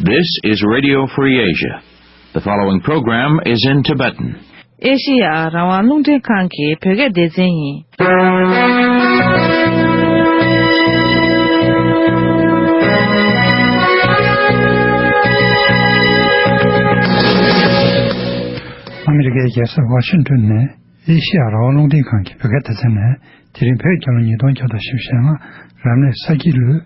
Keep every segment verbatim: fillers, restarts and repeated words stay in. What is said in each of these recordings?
This is Radio Free Asia. The following program is in Tibetan. ཨེ་ཤེ་ཡ་རང་དབང་རླུང་འཕྲིན་ཁང་གི་བོད་སྐད་སྡེ་ཚན་ཡིན། ཨ་མི་རི་ཀའི་རྒྱལ་ས་ཝ་ཤིང་ཏོན་ནས་ཨེ་ཤེ་ཡ་རང་དབང་རླུང་འཕྲིན་ཁང་གི་བོད་སྐད་སྡེ་ཚན་ནས། དེ་རིང་བོད་རྒྱལ་ལོ་ཉིས་སྟོང་བརྒྱ་དང་བཞི་བཅུ་ཞེ་ལྔ་རབ་གནས་ས་ཁྱི་ལོའི་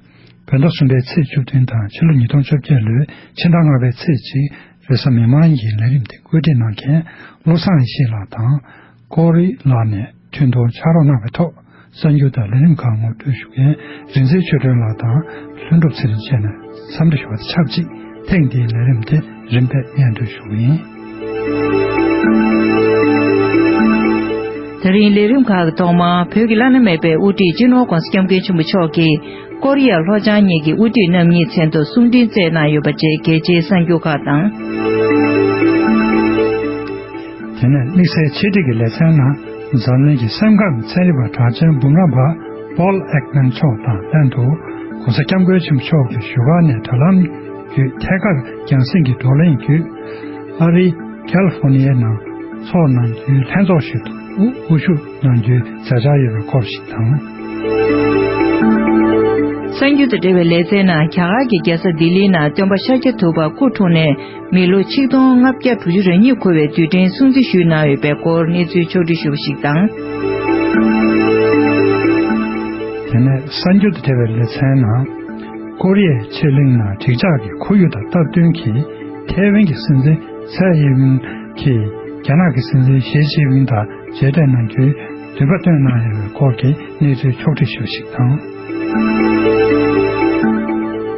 བོད་ཟླ་གསུམ་པའི་ཚེས་བཅུ་བདུན་དང་ཕྱི་ལོ་ཉིས་སྟོང་བཅོ་བརྒྱད་ལོའི་ཕྱི་ཟླ་ལྔ་པའི་ཚེས་གཅིག་རེས་གཟའ་མིག་དམར་ཉིན་གྱི་ལས་རིམ་དེ་བཀོད་སྒྲིག་གནང་མཁན་བློ་བཟང་ཡེ་ཤེས་ལགས་དང་། ཀོ་རི་ལགས་ནས་མཐུན་གཏོང་ཕྱག་རོགས་གནང་བའི་ཐོག་གསར་འགྱུར་དང་ལས་རིམ་ཁག་ངོ་སྤྲོད་ཞུ་མཁན་རིག་འཛིན་ཆོས་སྒྲོན་ལགས་དང་ལྷུན་གྲུབ་ཚེ་རིང་བཅས་ནས་འཚམས་འདྲི་ཞུ་བ་དང་ཆབས་ཅིག་ཐེངས་འདིའི་ལས་རིམ་དེ་རིམ་པས་སྙན་སྒྲོན་ཞུ་གི་ཡིན། ད་རིང་ལས་རིམ་ཁག་གི་ཐོག་མར་བོད་ཀྱི་བླ་ན་མེད་པའི་དབུ་ཁྲིད་སྤྱི་ནོར་༧གོང་ས་༧སྐྱབས་མགོན་ཆེན་པོ་མཆོག་གིས་ཀོ་རི་ཡ་ལྷོ་བྱང་གཉིས་ཀྱི་དབུ་ཁྲིད་རྣམ་གཉིས་མཚན་ཐོག་གསུང་འཕྲིན་བསྩལ་གནང་ཡོད་པ་བཅས་གལ་ཆེའི་གསར་འགྱུར་ཁག་དང་། དེ་ནས་དམིགས་བསལ་ཆེད་སྒྲིག་གི་ལེ་ཚན་ནང་འཛམ་གླིང་གི་སེམས་ཁམས་ཚན་རིག་པ་གྲགས་ཅན་འབུམ་རམས་པ་Paul Ekman་མཆོག་དང་ལྷན་དུ་༧གོང་ས་༧སྐྱབས་མགོན་ཆེན་པོ་མཆོག་གི་བཞུགས་སྒར་ནས་དྲ་ལམ་བརྒྱུད་ཐད་ཀར་རྒྱང་སྲིང་གི་བགྲོ་གླེང་བརྒྱུད། ཨ་རིའི་ཀལ་ཧྥོ་ནི་ཡའི་ནང་ཚོགས་གནང་རྒྱུའི་ལྷན་ཚོགས་ཤིག་ཏུ་དབུ་བཞུགས་གནང་རྒྱུའི་མཛད་འཆར་ཡོད་པའི་སྐོར་ཞིག་དང་། གསར་འགྱུར་དང་འབྲེལ་བའི་ལེ་ཚན་ནང་རྒྱ་གར་གྱི་རྒྱལ་ས་ལྡི་ལིའི་ནང་སྟོན་པ་ཤཱཀྱ་ཐུབ་པ་སྐུ་འཁྲུངས་ནས་མི་ལོ་ཆིག་སྟོང་ལྔ་བརྒྱ་དྲུག་ཅུ་རེ་གཉིས་འཁོར་བའི་དུས་དྲན་སྲུང་བརྩི་ཞུས་གནང་ཡོད་པའི་སྐོར་གནས་ཚུལ་ཕྱོགས་བསྒྲིགས་ཞུ་བ་ཞིག་དང་། དེ་ནས་གསར་འགྱུར་དང་འབྲེལ་བའི་ལེ་ཚན་ནང་། ཀོ་རི་ཡའི་ཕྱེད་གླིང་ནང་འགྲིག་འཇགས་ཀྱི་ཁོར་ཡུག་དང་སྟབས་བསྟུན་གྱིས་ཐའེ་ཝན་གྱི་སྲིད་འཛིན་ཚའེ་ཡིན་ཝིན་གྱིས་རྒྱ་ནག་གི་སྲིད་འཛིན་ཞི་ཅིན་ཕིང་དང་མཇལ་འཕྲད་གནང་རྒྱུའི་འདུན་པ་བཏོན་གནང་ཡོད་པའི་སྐོར་གྱི་གནས་ཚུལ་ཕྱོགས་བསྒྲིགས་ཞུ་བ་ཞིག་དང་།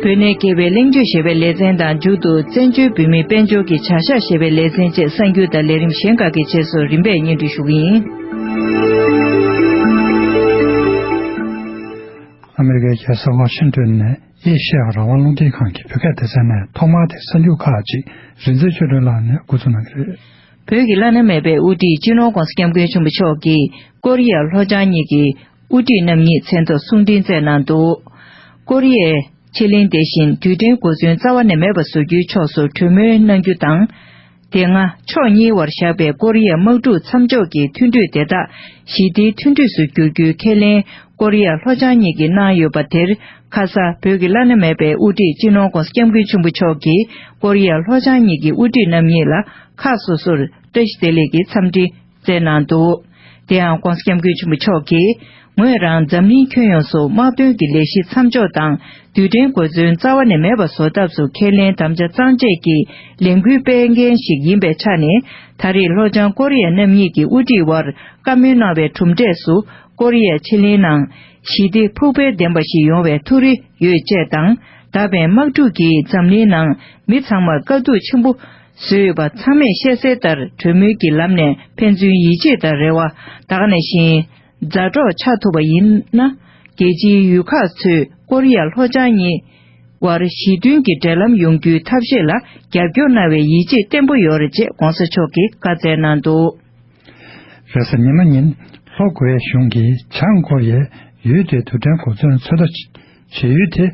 བོད་གནས་དགེ་བའི་གླེང་བརྗོད་ཞེས་པའི་ལེ་ཚན་དང་མཇུག་ཏུ་བཙན་བྱོལ་བོད་མིའི་དཔལ་འབྱོར་གྱི་བྱ་གཞག་ཞེས་པའི་ལེ་ཚན་བཅས་གསར་འགྱུར་དང་ལས་རིམ་གཞན་ཁག་གི་རྗེས་སུ་རིམ་པས་སྙན་སྒྲོན་ཞུ་གི་ཡིན། ཨ་མི་རི་ཀའི་རྒྱལ་ས་ཝ་ཤིང་ཏོན་ནས་ཨེ་ཤེ་ཡ་རང་དབང་རླུང་འཕྲིན་ཁང་གི་བོད་སྐད་སྡེ་ཚན་ནས་ཐོག་མར་དེ་གསར་འགྱུར་ཁག་ཅིག་རིག་འཛིན་ཆོས་སྒྲོན་ལགས་ནས་འགོ་འཛུགས་གནང་གི་རེད། བོད་ཀྱི་བླ་ན་མེད་པའི་དབུ་ཁྲིད་སྤྱི་ནོར་༧གོང་ས་༧སྐྱབས་མགོན་ཆེན་པོ་མཆོག་གིས་ཀོ་རི་ཡ་ལྷོ་བྱང་གཉིས་ཀྱི་དབུ་ཁྲིད་རྣམ་གཉིས་མཚན་ཐོག་གསུང་འཕྲིན་བསྩལ་གནང་འདུག་ཀོ་རི་ཡའི་ཕྱེད་གླིང་དེ་བཞིན་རྡུལ་ཕྲན་གོ་མཚོན་རྩ་བ་ནས་མེད་པ་བཟོ་རྒྱུའི་ཕྱོགས་སུ་གྲོས་མོལ་གནང་རྒྱུ་དང་། དེ་སྔ་ཕྱོགས་གཉིས་བར་བཞག་པའི་ཀོ་རི་ཡ་དམག་འཁྲུག་མཚམས་འཇོག་གི་མཐུན་གྲོས་དེ་དག་ཞི་བདེའི་མཐུན་གྲོས་སུ་བསྒྱུར་རྒྱུའི་ཁས་ལེན་ཀོ་རི་ཡ་ལྷོ་བྱང་གཉིས་ཀྱིས་གནང་ཡོད་པ་དེར་ཁ་ས་བོད་ཀྱི་བླ་ན་མེད་པའི་དབུ་ཁྲིད་སྤྱི་ནོར་༧གོང་ས་༧སྐྱབས་མགོན་ཆེན་པོ་མཆོག་གིས་ཀོ་རི་ཡ་ལྷོ་བྱང་གཉིས་ཀྱི་དབུ་ཁྲིད་རྣམ་གཉིས་ལ་ཁག་སོ་སོར་བཀྲ་ཤིས་བདེ་ལེགས་ཀྱི་འཚམས་འདྲི་བསྩལ་གནང་འདུག་དེ་ཡང་༧གོང་ས་༧སྐྱབས་མགོན་ཆེན་པོ་མཆོག་གིས། ངོས་རང་འཛམ་གླིང་ཁྱོན་ཡོངས་སུ་དམག་དོན་གྱི་ལས་གཞི་མཚམས་འཇོག་དང་རྡུལ་ཕྲན་གོ་མཚོན་རྩ་བ་ནས་མེད་པ་བཟོ་ཐབས་སུ་ཁས་ལེན་དམ་བཅའ་གཙང་བཅད་ཀྱི་ལས་འགུལ་སྤེལ་མཁན་ཞིག་ཡིན་པའི་ཆ་ནས། ད་རེས་ལྷོ་བྱང་ཀོ་རི་ཡ་རྣམ་གཉིས་ཀྱི་དབུ་ཁྲིད་དབར་བཀའ་མོལ་གནང་བའི་གྲུབ་འབྲས་སུ། ཀོ་རི་ཡ་ཕྱེད་གླིང་ནང་ཞི་བདེ་ཕུགས་འཕེར་ལྡན་པ་ཞིག་ཡོང་བའི་ཐུགས་རེ་ཡོད་ཅེས་དང་། ད་ཕན་དམག་འཁྲུག་གིས་འཛམ་གླིང་ནང་མི་ཚང་མར་དཀའ་སྡུག་ཆེན་པོ་བཟོས་ཡོད་པ་ཚང་མས་ཤེས་གསལ་ལྟར། གྲོས་མོལ་གྱི་ལམ་ནས་ཕན་ཚུན་ཡིད་ཆེས་དང་རེ་བ་ད་ག་ནང་བཞིན། མཛའ་གྲོགས་ཆགས་ཐུབ་པ་ཡིན་ན། རྒྱལ་སྤྱིའི་ཡུལ་ཁག་ཚོས་ཀོ་རི་ཡ་ལྷོ་བྱང་གཉིས་བར་ཞི་མཐུན་གྱི་འབྲེལ་ལམ་ཡོང་རྒྱུའི་ཐབས་ཤེས་ལ་རྒྱབ་སྐྱོར་གནང་བའི་ཡིད་ཆེས་བརྟན་པོ་ཡོད་རེད་ཅེས་༧གོང་ས་མཆོག་གིས་བཀའ་སྩལ་གནང་འདུག་རེས་གཟའ་ཉི་མ་ཉིན་ལྷོ་ཀོ་རི་ཡའི་གཞུང་གིས་བྱང་ཀོ་རི་ཡའི་ཡུལ་དེའི་རྡུལ་ཕྲན་གོ་མཚོན་ཚོད་ལྟ་བྱེད་ཡུལ་དེ།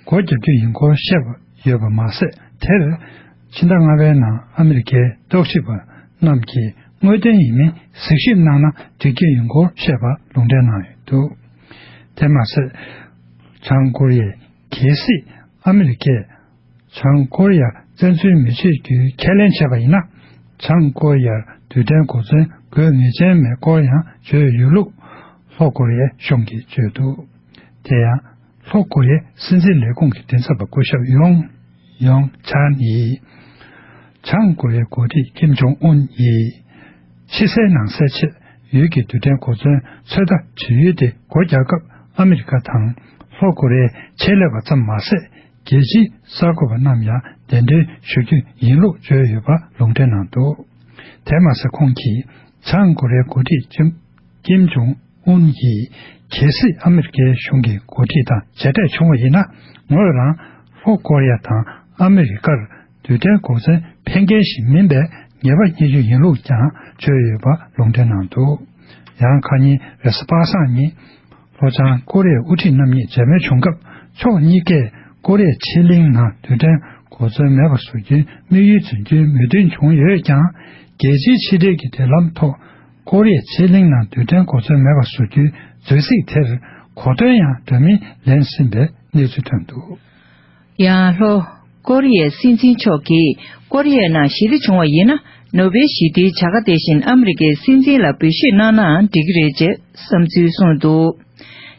སྒོ་རྒྱག་རྒྱུ་ཡིན་སྐོར་བཤད་པ་ཡོད་པ་མ་ཟད། དེར་ཕྱི་ཟླ་ལྔ་པའི་ནང་ཨ་མི་རི་ཀའི་རྟོག་ཞིབ་པ་རྣམས་ཀྱིས་དངོས་བདེན་ཡིན་མིན་གཟིགས་ཞིབ་གནང་ན་འགྲིག་གི་ཡིན་སྐོར་བཤད་པ་ལུང་འདྲེན་གནང་ཡོད་འདུག་དེ་མ་ཟད། བྱང་ཀོ་རི་ཡས། གལ་སྲིད་ཨ་མི་རི་ཀས་བྱང་ཀོ་རི་ཡར་བཙན་འཛུལ་མི་བྱེད་རྒྱུའི་ཁས་ལེན་བྱས་པ་ཡིན་ན། བྱང་ཀོ་རི་ཡར་རྡུལ་ཕྲན་གོ་མཚོན་དགོས་ངེས་ཅན་མེད་སྐོར་ཡང་བརྗོད་ཡོད་ལུགས་ལྷོ་ཀོ་རི་ཡའི་གཞུང་གིས་བརྗོད་འདུག་དེ་ཡང་། ལྷོ་ཀོ་རི་ཡའི་སྲིད་འཛིན་ལས་ཁུངས་ཀྱི་མགྲིན་ཚབ་པ་སྐུ་ཞབས་ཡོང་ཡོང་ཆན་ཡིས། བྱང་ཀོ་རི་ཡའི་འགོ་ཁྲིད་ཀིམ་ཇོང་ཨུན་ཡིས། ཕྱི་གསལ་ནང་གསལ་ཆེད་ཡུལ་གྱི་རྡུལ་ཕྲན་གོ་མཚོན་ཚོད་ལྟ་བྱེད་ཡུལ་དེ་སྒོ་རྒྱག་སྐབས་ཨ་མི་རི་ཀ་དང་ལྷོ་ཀོ་རི་ཡའི་ཆེད་ལས་པ་ཙམ་མ་ཟད། རྒྱལ་སྤྱིའི་གསར་འགོད་པ་རྣམས་ཡང་གདན་འདྲེན་ཞུ་རྒྱུ་ཡིན་ལུགས་བརྗོད་ཡོད་པ་ལུང་འདྲེན་གནང་འདུག་དེ་མ་ཟད། ཁོང་གིས་བྱང་ཀོ་རི་ཡའི་འགོ་ཁྲིད་ཀིམ་ཀིམ་ཇོང་ཨུན་གྱིས་གལ་སྲིད་ཨ་མི་རི་ཀའི་གཞུང་གི་འགོ་ཁྲིད་དང་མཇལ་འཕྲད་བྱུང་བ་ཡིན་ན། ངོས་རང་ལྷོ་ཀོ་རི་ཡ་དང་ཨ་མི་རི་ཀར་རྡུལ་ཕྲན་གོ་མཚོན་འཕེན་མཁན་ཞིག་མིན་པའི་ངེས་པ་རྙེད་རྒྱུ་ཡིན་ལུགས་ཀྱང་བརྗོད་ཡོད་པ་ལུང་འདྲེན་གནང་འདུག་ཡང་ཁ་ཉིན་རེས་གཟའ་པ་སངས་ཉིན། ལྷོ་བྱང་ཀོ་རི་ཡའི་དབུ་ཁྲིད་རྣམ་གཉིས་མཇལ་མོལ་བྱུང་སྐབས། ཕྱོགས་གཉིས་ཀས་ཀོ་རི་ཡའི་ཕྱེད་གླིང་ནང་རྡུལ་ཕྲན་ གོ་མཚོན་མེད་པ་བཟོ་རྒྱུའི་དམིགས་ཡུལ་འཛིན་རྒྱུའི་མོས་མཐུན་བྱུང་ཡོད་ཀྱང་། རྒྱལ་སྤྱིའི་ཕྱི་འབྲེལ་གྱི་འབྲེལ་ལམ་ཐོག་ཀོ་རི་ཡའི་ཕྱེད་གླིང་ནང་རྡུལ་ཕྲན་གོ་མཚོན་མེད་པ་བཟོ་རྒྱུའི་མཛོད་ཚིག་དེར་གོ་སྟོན་ཡང་འདྲ་མིན་ལེན་ཟིན་པའི་གནས་ཚུལ་ཐོན་འདུག། ཡང་ལྷོ་ཀོ་རི་ཡའི་སྲིད་འཛིན་མཆོག་གིས་ཀོ་རི་ཡའི་ནང་ཞི་བདེ་བྱུང་བ་ཡིན་ན། ནོ་བེལ་ཞི་བདེའི་བྱ་དགའ་དེ་བཞིན་ཨ་མི་རི་ཀའི་སྲིད་འཛིན་ལ་འབུལ་བཞེས་གནང་ནའང་འགྲིག་གི་རེད་ཅེས་བསམ་ཚུལ་གསུངས་འདུག།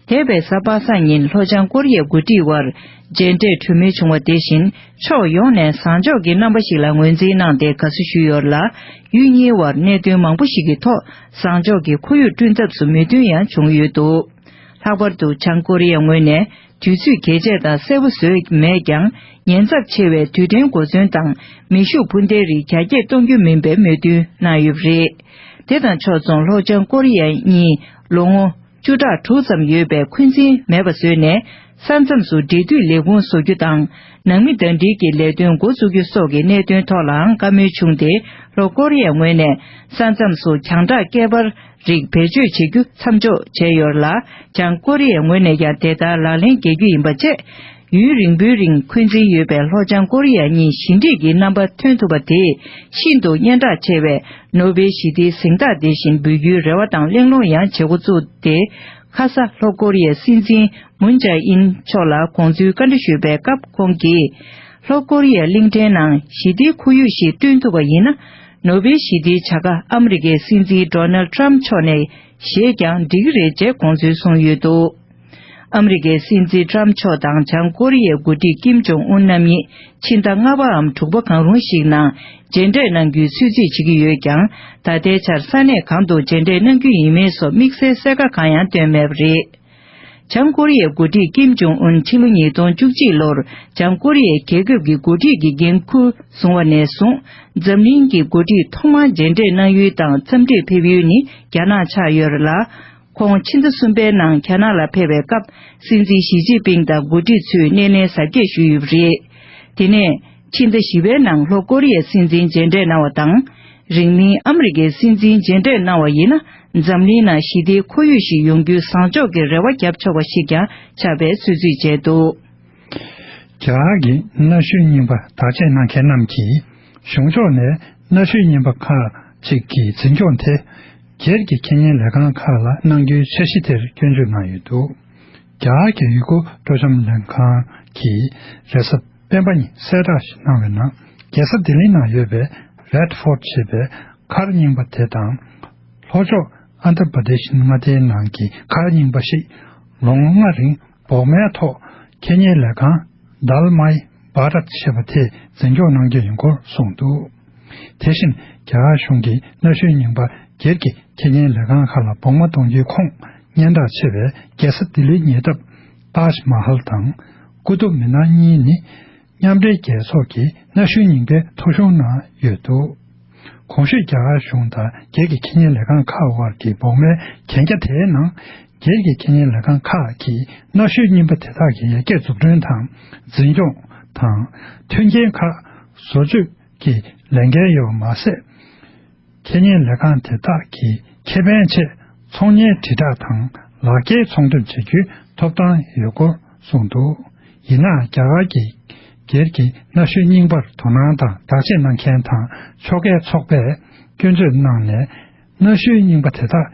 འདས་པའི་གཟའ་པ་སངས་ཉིན་ལྷོ་བྱང་ཀོ་རི་ཡའི་འགོ་ཁྲིད་དབར་མཇལ་འཕྲད་གྲོས་མོལ་བྱུང་བ་དེ་བཞིན། ཕྱོགས་ཡོངས་ནས་བཟང་ཕྱོགས་ཀྱི་རྣམ་པ་ཞིག་ལ་ངོས་འཛིན་གནང་སྟེ་དགའ་བསུ་ཞུས་ཡོད་ལ། ཡུལ་གཉིས་དབར་གནད་དོན་མང་པོ་ཞིག་གི་ཐོག་བཟང་ཕྱོགས་ཀྱི་ཁོར་ཡུག་བསྐྲུན་ཐབས་སུ་མོས་མཐུན་ཡང་བྱུང་ཡོད་འདུག། ལྷག་པར་དུ་བྱང་ཀོ་རི་ཡའི་ངོས་ནས་དུས་ཚོད་རྒྱས་བཅད་དང་གསལ་པོ་བཟོས་མེད་ཀྱང་། ཉེན་ཚབས་ཆེ་བའི་རྡུལ་ཕྲན་གོ་མཚོན་དང་མེ་ཤུགས་འཕུར་མདེལ་རིགས་རྒྱ་སྐྱེད་གཏོང་རྒྱུ་མིན་པའི་མོས་མཐུན་གནང་ཡོད་པ་རེད། དེ་དང་ཕྱོགས་མཚུངས་ལྷོ་བྱང་ཀོ་རི་ཡ་གཉིས་ལོ་ངོ་བཅུ་ཕྲག་དྲུག་ཙམ་ཡོད་པའི་འཁོན་འཛིན་མེད་པ་བཟོས་ནས། ས་མཚམས་སུ་འབྲེལ་མཐུད་ལས་ཁུངས་བཟོ་རྒྱུ་དང་། ནང་མི་ཟླ་སྒྲིལ་གྱི་ལས་དོན་འགོ་བཙུགས་རྒྱུ་སོགས་ཀྱི་གནད་དོན་ཐོག་ལའང་བཀའ་མོལ་བྱུང་སྟེ། ལྷོ་ཀོ་རི་ཡའི་ངོས་ནས་ས་མཚམས་སུ་རྒྱང་བསྒྲགས་སྐད་འབར་རིགས་བེད་སྤྱོད་བྱེད་རྒྱུ་མཚམས་འཇོག་བྱས་ཡོད་ལ། བྱང་ཀོ་རི་ཡའི་ངོས་ནས་ཀྱང་དེ་ལྟར་ལག་ལེན་འགེལ་རྒྱུ་ཡིན་པ་བཅས། ཡུན་རིང་པོའི་རིང་འཁོན་འཛིན་ཡོད་པའི་ལྷོ་བྱང་ཀོ་རི་ཡ་གཉིས་ཞི་འགྲིག་གི་རྣམ་པ་ཐོན་ཐུབ་པ་དེས། ཤིན་ཏུ་སྙན་གྲགས་ཆེ་བའི་ནོ་བེལ་ཞི་བདེའི་གཟེངས་རྟགས་དེ་བཞིན་འབུལ་རྒྱུའི་རེ་བ་དང་གླེང་སློང་ཡང་བྱེད་འགོ་བཙུགས་ཏེ། ཁ་ས་ལྷོ་ཀོ་རི་ཡའི་སྲིད་འཛིན་མུན་ཇཱ་ཨིན་མཆོག་ལ་དགོངས་ཚུལ་བཀའ་འདྲི་ཞུས་པའི་སྐབས། ཁོང་གིས་ལྷོ་ཀོ་རི་ཡའི་གླིང་ཕྲན་ནང་ཞི་བདེའི་ཁོར་ཡུག་ཞིག་བསྐྲུན་ཐུབ་པ་ཡིན་ན། ནོ་བེལ་ཞི་བདེའི་བྱ་དགའ་ཨ་མི་རི་ཀའི་སྲིད་འཛིན་ཌོ་ནལ་ཊམ་མཆོག་ནས་བཞེས་ཀྱང་འགྲིག་གི་རེད་ཅེས་དགོངས་ཚུལ་གསུངས་ཡོད་འདུག། ཨ་མི་རི་ཀའི་སྲིད་འཛིན་ཊམ་མཆོག་དང་བྱང་ཀོ་རི་ཡའི་འགོ་ཁྲིད་ཀིམ་ཇོང་ཨུན་རྣམ་གཉིས་ཕྱི་ཟླ་ལྔ་པའམ་དྲུག་པ་གང་རུང་ཞིག་ནང་མཇལ་འཕྲད་གནང་རྒྱུའི་ཚོད་རྩིས་བྱེད་ཀྱི་ཡོད་ཀྱང་། ད་ལྟའི་ཆར་ས་གནས་གང་དུ་མཇལ་འཕྲད་གནང་རྒྱུ་ཡིན་མིན་སོགས་དམིགས་བསལ་གསལ་ཁ་གང་ཡང་བཏོན་མེད་པ་རེད། བྱང་ཀོ་རི་ཡའི་འགོ་ཁྲིད་ཀིམ་ཇོང་ཨུན་ཕྱི་ལོ་ཉིས་སྟོང་བཅུ་གཅིག་ལོར་བྱང་ཀོ་རི་ཡའི་རྒྱལ་ཁབ་ཀྱི་འགོ་ཁྲིད་ཀྱི་འགན་འཁུར་བཟུང་བ་ནས་བཟུང་། འཛམ་གླིང་གི་འགོ་ཁྲིད་ཐོག་མར་མཇལ་འཕྲད་གནང་ཡུལ་དང་འཚམས་འདྲིར་ཕེབས་ཡུལ་ནི་རྒྱ་ནག་ཆགས་ཡོད་རེད་ལ། ཁོང་ཕྱི་ཟླ་གསུམ་པའི་ནང་རྒྱ་ནག་ལ་ཕེབས་པའི་སྐབས། སྲིད་འཛིན་ཞི་ཅིན་ཕིང་དང་འགོ་ཁྲིད་ཚོས་སྣེ་ལེན་གཟབ་རྒྱས་ཞུས་ཡོད་པ་རེད། དེ་ནས་ཕྱི་ཟླ་བཞི་པའི་ནང་ལྷོ་ཀོ་རི་ཡའི་སྲིད་འཛིན་མཇལ་འཕྲད་གནང་བ་དང་། རིང་མིན་ཨ་མི་རི་ཀའི་སྲིད་འཛིན་མཇལ་འཕྲད་གནང་བ་ཡིན་ན། འཛམ་གླིང་ནང་ཞི་བདེའི་ཁོར་ཡུག་ཞིག་ཡོང་རྒྱུའི་བཟང་ཕྱོགས་ཀྱི་རེ་བ་བརྒྱབ་ཆོག་པ་ཞིག་ཀྱང་ཆགས་པའི་ཚོད་རྩིས་བྱས་འདུག། རྒྱ་གར་གྱི་གནའ་ཤུལ་རྙིང་པ་བདག་གཅེས་གནང་མཁན་རྣམས་ཀྱིས། གཞུང་ཕྱོགས་ནས་གནའ་ཤུལ་རྙིང་པ་ཁག་ཅིག་གི་འཛིན་སྐྱོང་དེ། སྒེར་གྱི་ཁེ་གཉེར་ལས་ཁང་ཁག་ལ་གནང་རྒྱུའི་འཆར་གཞི་དེར་སྐྱོན་བརྗོད་གནང་ཡོད་འདུག། རྒྱ་གར་གྱི་ཡུལ་སྐོར་སྤྲོ་འཆམ་ལྷན་ཁང་གིས་རེས་གཟའ་སྤེན་པ་ཉིན་གསལ་བསྒྲགས་ཤིག་གནང་བའི་ནང་། རྒྱལ་ས་ལྡི་ལི་ནང་ཡོད་པའི་རེད་ཕོར་ཊི་ཞེས་པའི་མཁར་རྙིང་པ་དེ་དང་། ལྷོ་ཕྱོགས་ཨན་དྷ་པར་དེ་ཤི་མངའ་སྡེའི་ནང་གི་མཁར་རྙིང་པ་ཞིག་ལོ་ངོ་ལྔ་རིང་བོགས་མའི་ཐོག་ཁེ་གཉེར་ལས་ཁང་དཱལ་མའི་བྷ་རཏ་ཞེས་པ་དེས་འཛིན་སྐྱོང་གནང་རྒྱུ་ཡིན་སྐོར་གསུངས་འདུག། དེ་བཞིན་རྒྱ་གར་གཞུང་གིས་གནའ་ཤུལ་རྙིང་པ་སྒེར་གྱི་ཁེ་གཉེར་ལས་ཁང་ཁག་ལ་བོགས་མ་གཏོང་རྒྱུའི་ཁོངས་སྙན་གྲགས་ཆེ་བའི་རྒྱལ་ས་ལྡི་ལིའི་ཉེ་འདབས་ཏཱཇ་མ་ཧལ་དང་ཀུ་ཏུབ་མི་ནཱར་གཉིས་ནི། མཉམ་འབྲེལ་རྒྱལ་ཚོགས་ཀྱི་གནའ་ཤུལ་རྙིང་པའི་ཐོ་གཞུང་ནང་ཡོད་འདུག། གོང་ཞུས་རྒྱ་གར་གཞུང་དང་སྒེར་གྱི་ཁེ་གཉེར་ལས་ཁང་ཁག་དབར་གྱི་བོགས་མའི་གན་རྒྱ་དེའི་ནང་། སྒེར་གྱི་ཁེ་གཉེར་ལས་ཁང་ཁག་གིས་གནའ་ཤུལ་རྙིང་པ་དེ་དག་གི་ཡར་རྒྱས་འཛུགས་སྐྲུན་དང་། འཛིན་སྐྱོང་དང་། མཐུན་རྐྱེན་ཁག་བཟོ་བཅོས་ཀྱི་ལས་འགན་ཡོད་པ་མ་ཟད། ཁེ་གཉེར་ལས་ཁང་དེ་དག་གི་ཁེ་ཕན་ཆེད་ཚོང་གཉེར་དྲིལ་བསྒྲགས་དང་ལག་འཁྱེར་ཚོང་འདེམས་བྱེད་རྒྱུའི་ཐོབ་ཐང་ཡོད་སྐོར་གསུངས་འདུག། ཡིན་ནའང་རྒྱ་གར་གྱི་སྒེར་གྱི་གནའ་ཤུལ་རྙིང་པར་དོ་སྣང་དང་བདག་གཅེས་གནང་མཁན་དང་ཕྱོགས་འགལ་ཚོགས་པས་སྐྱོན་བརྗོད་གནང་ནས། གནའ་ཤུལ་རྙིང་པ་དེ་དག་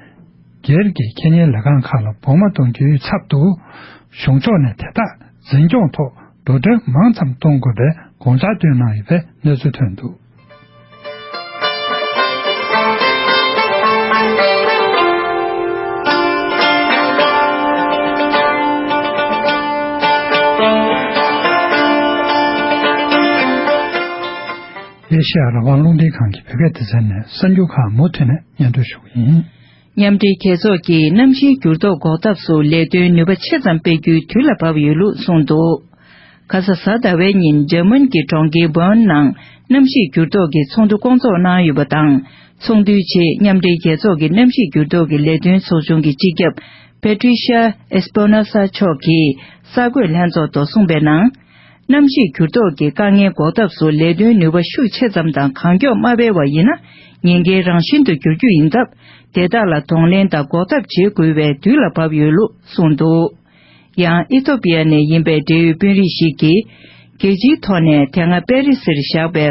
སྒེར་གྱི་ཁེ་གཉེར་ལས་ཁང་ཁག་ལ་བོགས་མ་གཏོང་རྒྱུའི་ཚབ་ཏུ། གཞུང་ཕྱོགས་ནས་དེ་དག་འཛིན་སྐྱོང་ཐོག་འགྲོ་གྲོན་མང་ཙམ་གཏོང་དགོས་པའི་དགོངས་འཆར་བཏོན་གནང་ཡོད་པའི་གནས་ཚུལ་ཐོན་འདུག། ཨེ་ཤེ་ཡ་རང་དབང་རླུང་འཕྲིན་ཁང་གི་བོད་སྐད་སྡེ་ཚན་ནས་གསར་འགྱུར་ཁག་མུ་མཐུད་ནས་སྙན་སྒྲོན་ཞུ་གི་ཡིན། མཉམ་འབྲེལ་རྒྱལ་ཚོགས་ཀྱིས་གནམ་གཤིས་འགྱུར་ལྡོག་འགོག་ཐབས་སུ་ལས་དོན་ནུས་པ་ཆེ་ཙམ་སྤེལ་རྒྱུའི་དུས་ལ་བབ་ཡོད་ལུགས་གསུངས་འདུག། ཁ་ས་གཟའ་ཟླ་བའི་ཉིན་འཇར་མན་གྱི་གྲོང་ཁྱེར་བྷརན་ནང་གནམ་གཤིས་འགྱུར་ལྡོག་གི་ཚོགས་འདུ་བསྐོང་ཚོགས་གནང་ཡོད་པ་དང་། ཚོགས་འདུའི་ཆེད་མཉམ་འབྲེལ་རྒྱལ་ཚོགས་ཀྱི་གནམ་གཤིས་འགྱུར་ལྡོག་གི་ལས་དོན་ཚོགས་ཆུང་གི་སྤྱི་ཁྱབ་Patricia Espinosa་མཆོག་གིས་གསར་འགོད་ལྷན་ཚོགས་ཐོག་གསུངས་པའི་ནང་། གནམ་གཤིས་འགྱུར་ལྡོག་གི་དཀའ་ངལ་འགོག་ཐབས་སུ་ལས་དོན་ནུས་པ་ཤུགས་ཆེ་ཙམ་དང་གང་མགྱོགས་མ་སྤེལ་བ་ཡིན་ན། ཉེན་ཁའི་རང་བཞིན་དུ་འགྱུར་རྒྱུ་ཡིན་སྟབས། དེ་དག་ལ་གདོང་ལེན་དང་འགོག་ཐབས་བྱེད་དགོས་པའི་དུས་ལ་བབ་ཡོད་ལུགས་གསུངས་འདུག། ཡང་ཨི་ཐོ་པི་ཡ་ནས་ཡིན་པའི་འབྲེལ་ཡོད་དཔོན་རིགས་ཤིག་གིས། རྒྱལ་སྤྱིའི་ཐོག་ནས་དེ་སྔ་པེ་རི་སིར་བཞག་པའི་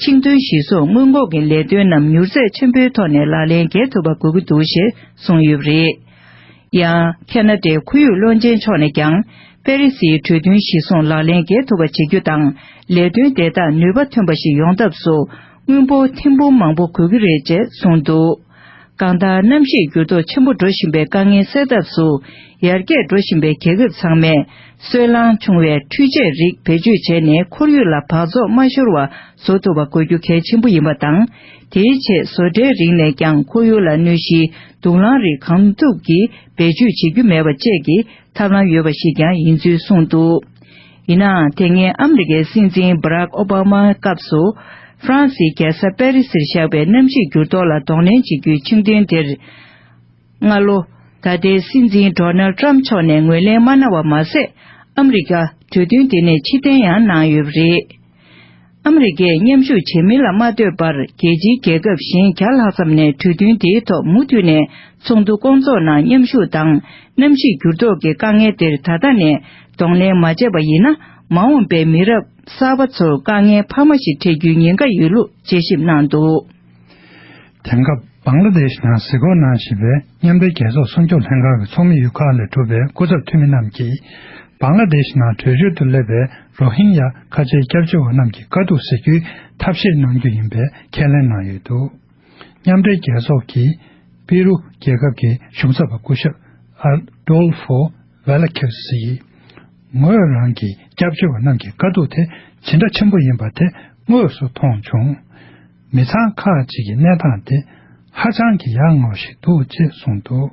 ཆིང་དོན་གཞི་བཟུང་སྔོན་འགོག་གི་ལས་དོན་རྣམས་མྱུར་ཚད་ཆེན་པོའི་ཐོག་ནས་ལག་ལེན་འཁེལ་ཐུབ་པ་དགོས་ཀྱི་འདུག་ཞེས་གསུངས་ཡོད་པ་རེད། ཡང་ཁེ་ན་ཌའི་ཁོར་ཡུག་བློན་ཆེན་མཆོག་ནས་ཀྱང་། པེ་རི་སིའི་གྲོས་མཐུན་གཞི་བཟུང་ལག་ལེན་འཁེལ་ཐུབ་པ་བྱེད་རྒྱུ་དང་། ལས་དོན་དེ་དག་ནུས་པ་ཐོན་པ་ཞིག་ཡོང་ཐབས་སུ། དངུལ་འབོར་ཐེར་འབུམ་མང་པོ་དགོས་ཀྱི་རེད་ཅེས་གསུངས་འདུག་གང་ལྟར། གནམ་གཤིས་འགྱུར་ལྡོག་ཆེན་པོ་འགྲོ་བཞིན་པའི་དཀའ་ངལ་སེལ་ཐབས་སུ། ཡར་རྒྱས་འགྲོ་བཞིན་པའི་རྒྱལ་ཁབ་ཚང་མས། སོལ་རླངས་ཆུང་བའི་འཕྲུལ་ཆས་རིགས་བེད་སྤྱོད་བྱས་ནས། ཁོར་ཡུག་ལ་འབག་བཙོག་མ་ཤོར་བ་བཟོ་ཐུབ་པ་དགོས་རྒྱུ་གལ་ཆེན་པོ་ཡིན་པ་དང་། དེའི་ཆེད་བཟོ་གྲྭའི་རིགས་ནས་ཀྱང་ཁོར་ཡུག་ལ་གནོད་གཞིའི་དུག་རླངས་རིགས་གང་ཐུབ་ཀྱིས་བེད་སྤྱོད་བྱེད་རྒྱུ་མེད་པ་བཅས་ཀྱི་ཐབས་ལམ་ཡོད་པ་ཞིག་ཀྱང་ཡིན་ཚུལ་གསུངས་འདུག་ཡིན་ནའང་། དེ་སྔའི་ཨ་མི་རི་ཀའི་སྲིད་འཛིན་བྷ་རག་ཨོ་བྷ་མའི་སྐབས་སུ། ཧྥ་རན་སིའི་རྒྱལ་ས་པེ་རི་སིར་བཞག་པའི་གནམ་གཤིས་འགྱུར་ལྡོག་ལ་གདོང་ལེན་བྱེད་རྒྱུའི་ཆིངས་དོན་དེར། སྔ་ལོ། ད་ལྟའི་སྲིད་འཛིན་ཌོ་ནལ་ཊམ་མཆོག་ནས་ངོས་ལེན་མ་གནང་བ་མ་ཟད། ཨ་མི་རི་ཀ་གྲོས་མཐུན་དེ་ནས་ཕྱིར་འཐེན་ཡང་གནང་ཡོད་པ་རེད། ཨ་མི་རི་ཀས་མཉམ་ཞུགས་བྱེད་མིན་ལ་མ་ལྟོས་པར། རྒྱལ་སྤྱིའི་རྒྱལ་ཁབ་གཞན་བརྒྱ་ལྷག་ཙམ་ནས་གྲོས་མཐུན་དེའི་ཐོག་མུ་མཐུད་ནས་ཚོགས་འདུ་སྐོང་ཚོགས་ནང་མཉམ་ཞུགས་དང་། གནམ་གཤིས་འགྱུར་ལྡོག་གི་དཀའ་ངལ་དེར་ད་ལྟ་ནས་གདོང་ལེན་མ་བྱས་པ་ཡིན་ན། མ་འོངས་པའི་མི་རབས་གསར་པ་ཚོར་དཀའ་ངལ་འཕར་མ་ཞིག་འཕྲད་རྒྱུའི་ཉེན་ཁ་ཡོད་ལུགས་དཔྱད་ཞིབ་གནང་འདུག་དེང་སྐབས། བང་ལ་དེཤ་ནང་གཟིགས་སྐོར་གནང་བཞིན་པའི་མཉམ་འབྲེལ་རྒྱལ་ཚོགས་སྲུང་སྐྱོབ་ལྷན་ཁང་གི་ཚོགས་མི་ཡུལ་ཁག་ལས་གྲུབ་པའི་སྐུ་ཚབ་འཐུས་མི་རྣམས་ཀྱིས། བང་ལ་དེཤ་ནང་བྲོས་བྱོལ་དུ་སླེབས་པའི་རོ་ཧིན་ཡ་ཁ་ཆེའི་སྐྱབས་བཅོལ་བ་རྣམས་ཀྱི་དཀའ་སྡུག་སེལ་རྒྱུའི་ཐབས་ཤེས་གནང་རྒྱུ་ཡིན་པའི་ཁས་ལེན་གནང་ཡོད་འདུག་མཉམ་འབྲེལ་རྒྱལ་ཚོགས་ཀྱི་པི་རུ་རྒྱལ་ཁབ་ཀྱི་གཞུང་ཚབ་པ་སྐུ་ཞབས་ཨར་ཌོལ་ཧྥོ་ཝེ་ལ་ཁེ་སི་ཡིས། ངོས་རང་གིས་སྐྱབས་བཅོལ་བ་རྣམས་ཀྱི་དཀའ་སྡུག་དེ་ཇི་འདྲ་ཆེན་པོ་ཡིན་པ་དེ་དངོས་སུ་མཐོང་བྱུང་། མི་ཚང་ཁག་ཅིག་གི་གནས་སྟངས་དེ་ཧ་ཅང་གི་ཡ་ང་བ་ཞིག་འདུག་ཅེས་གསུངས་འདུག་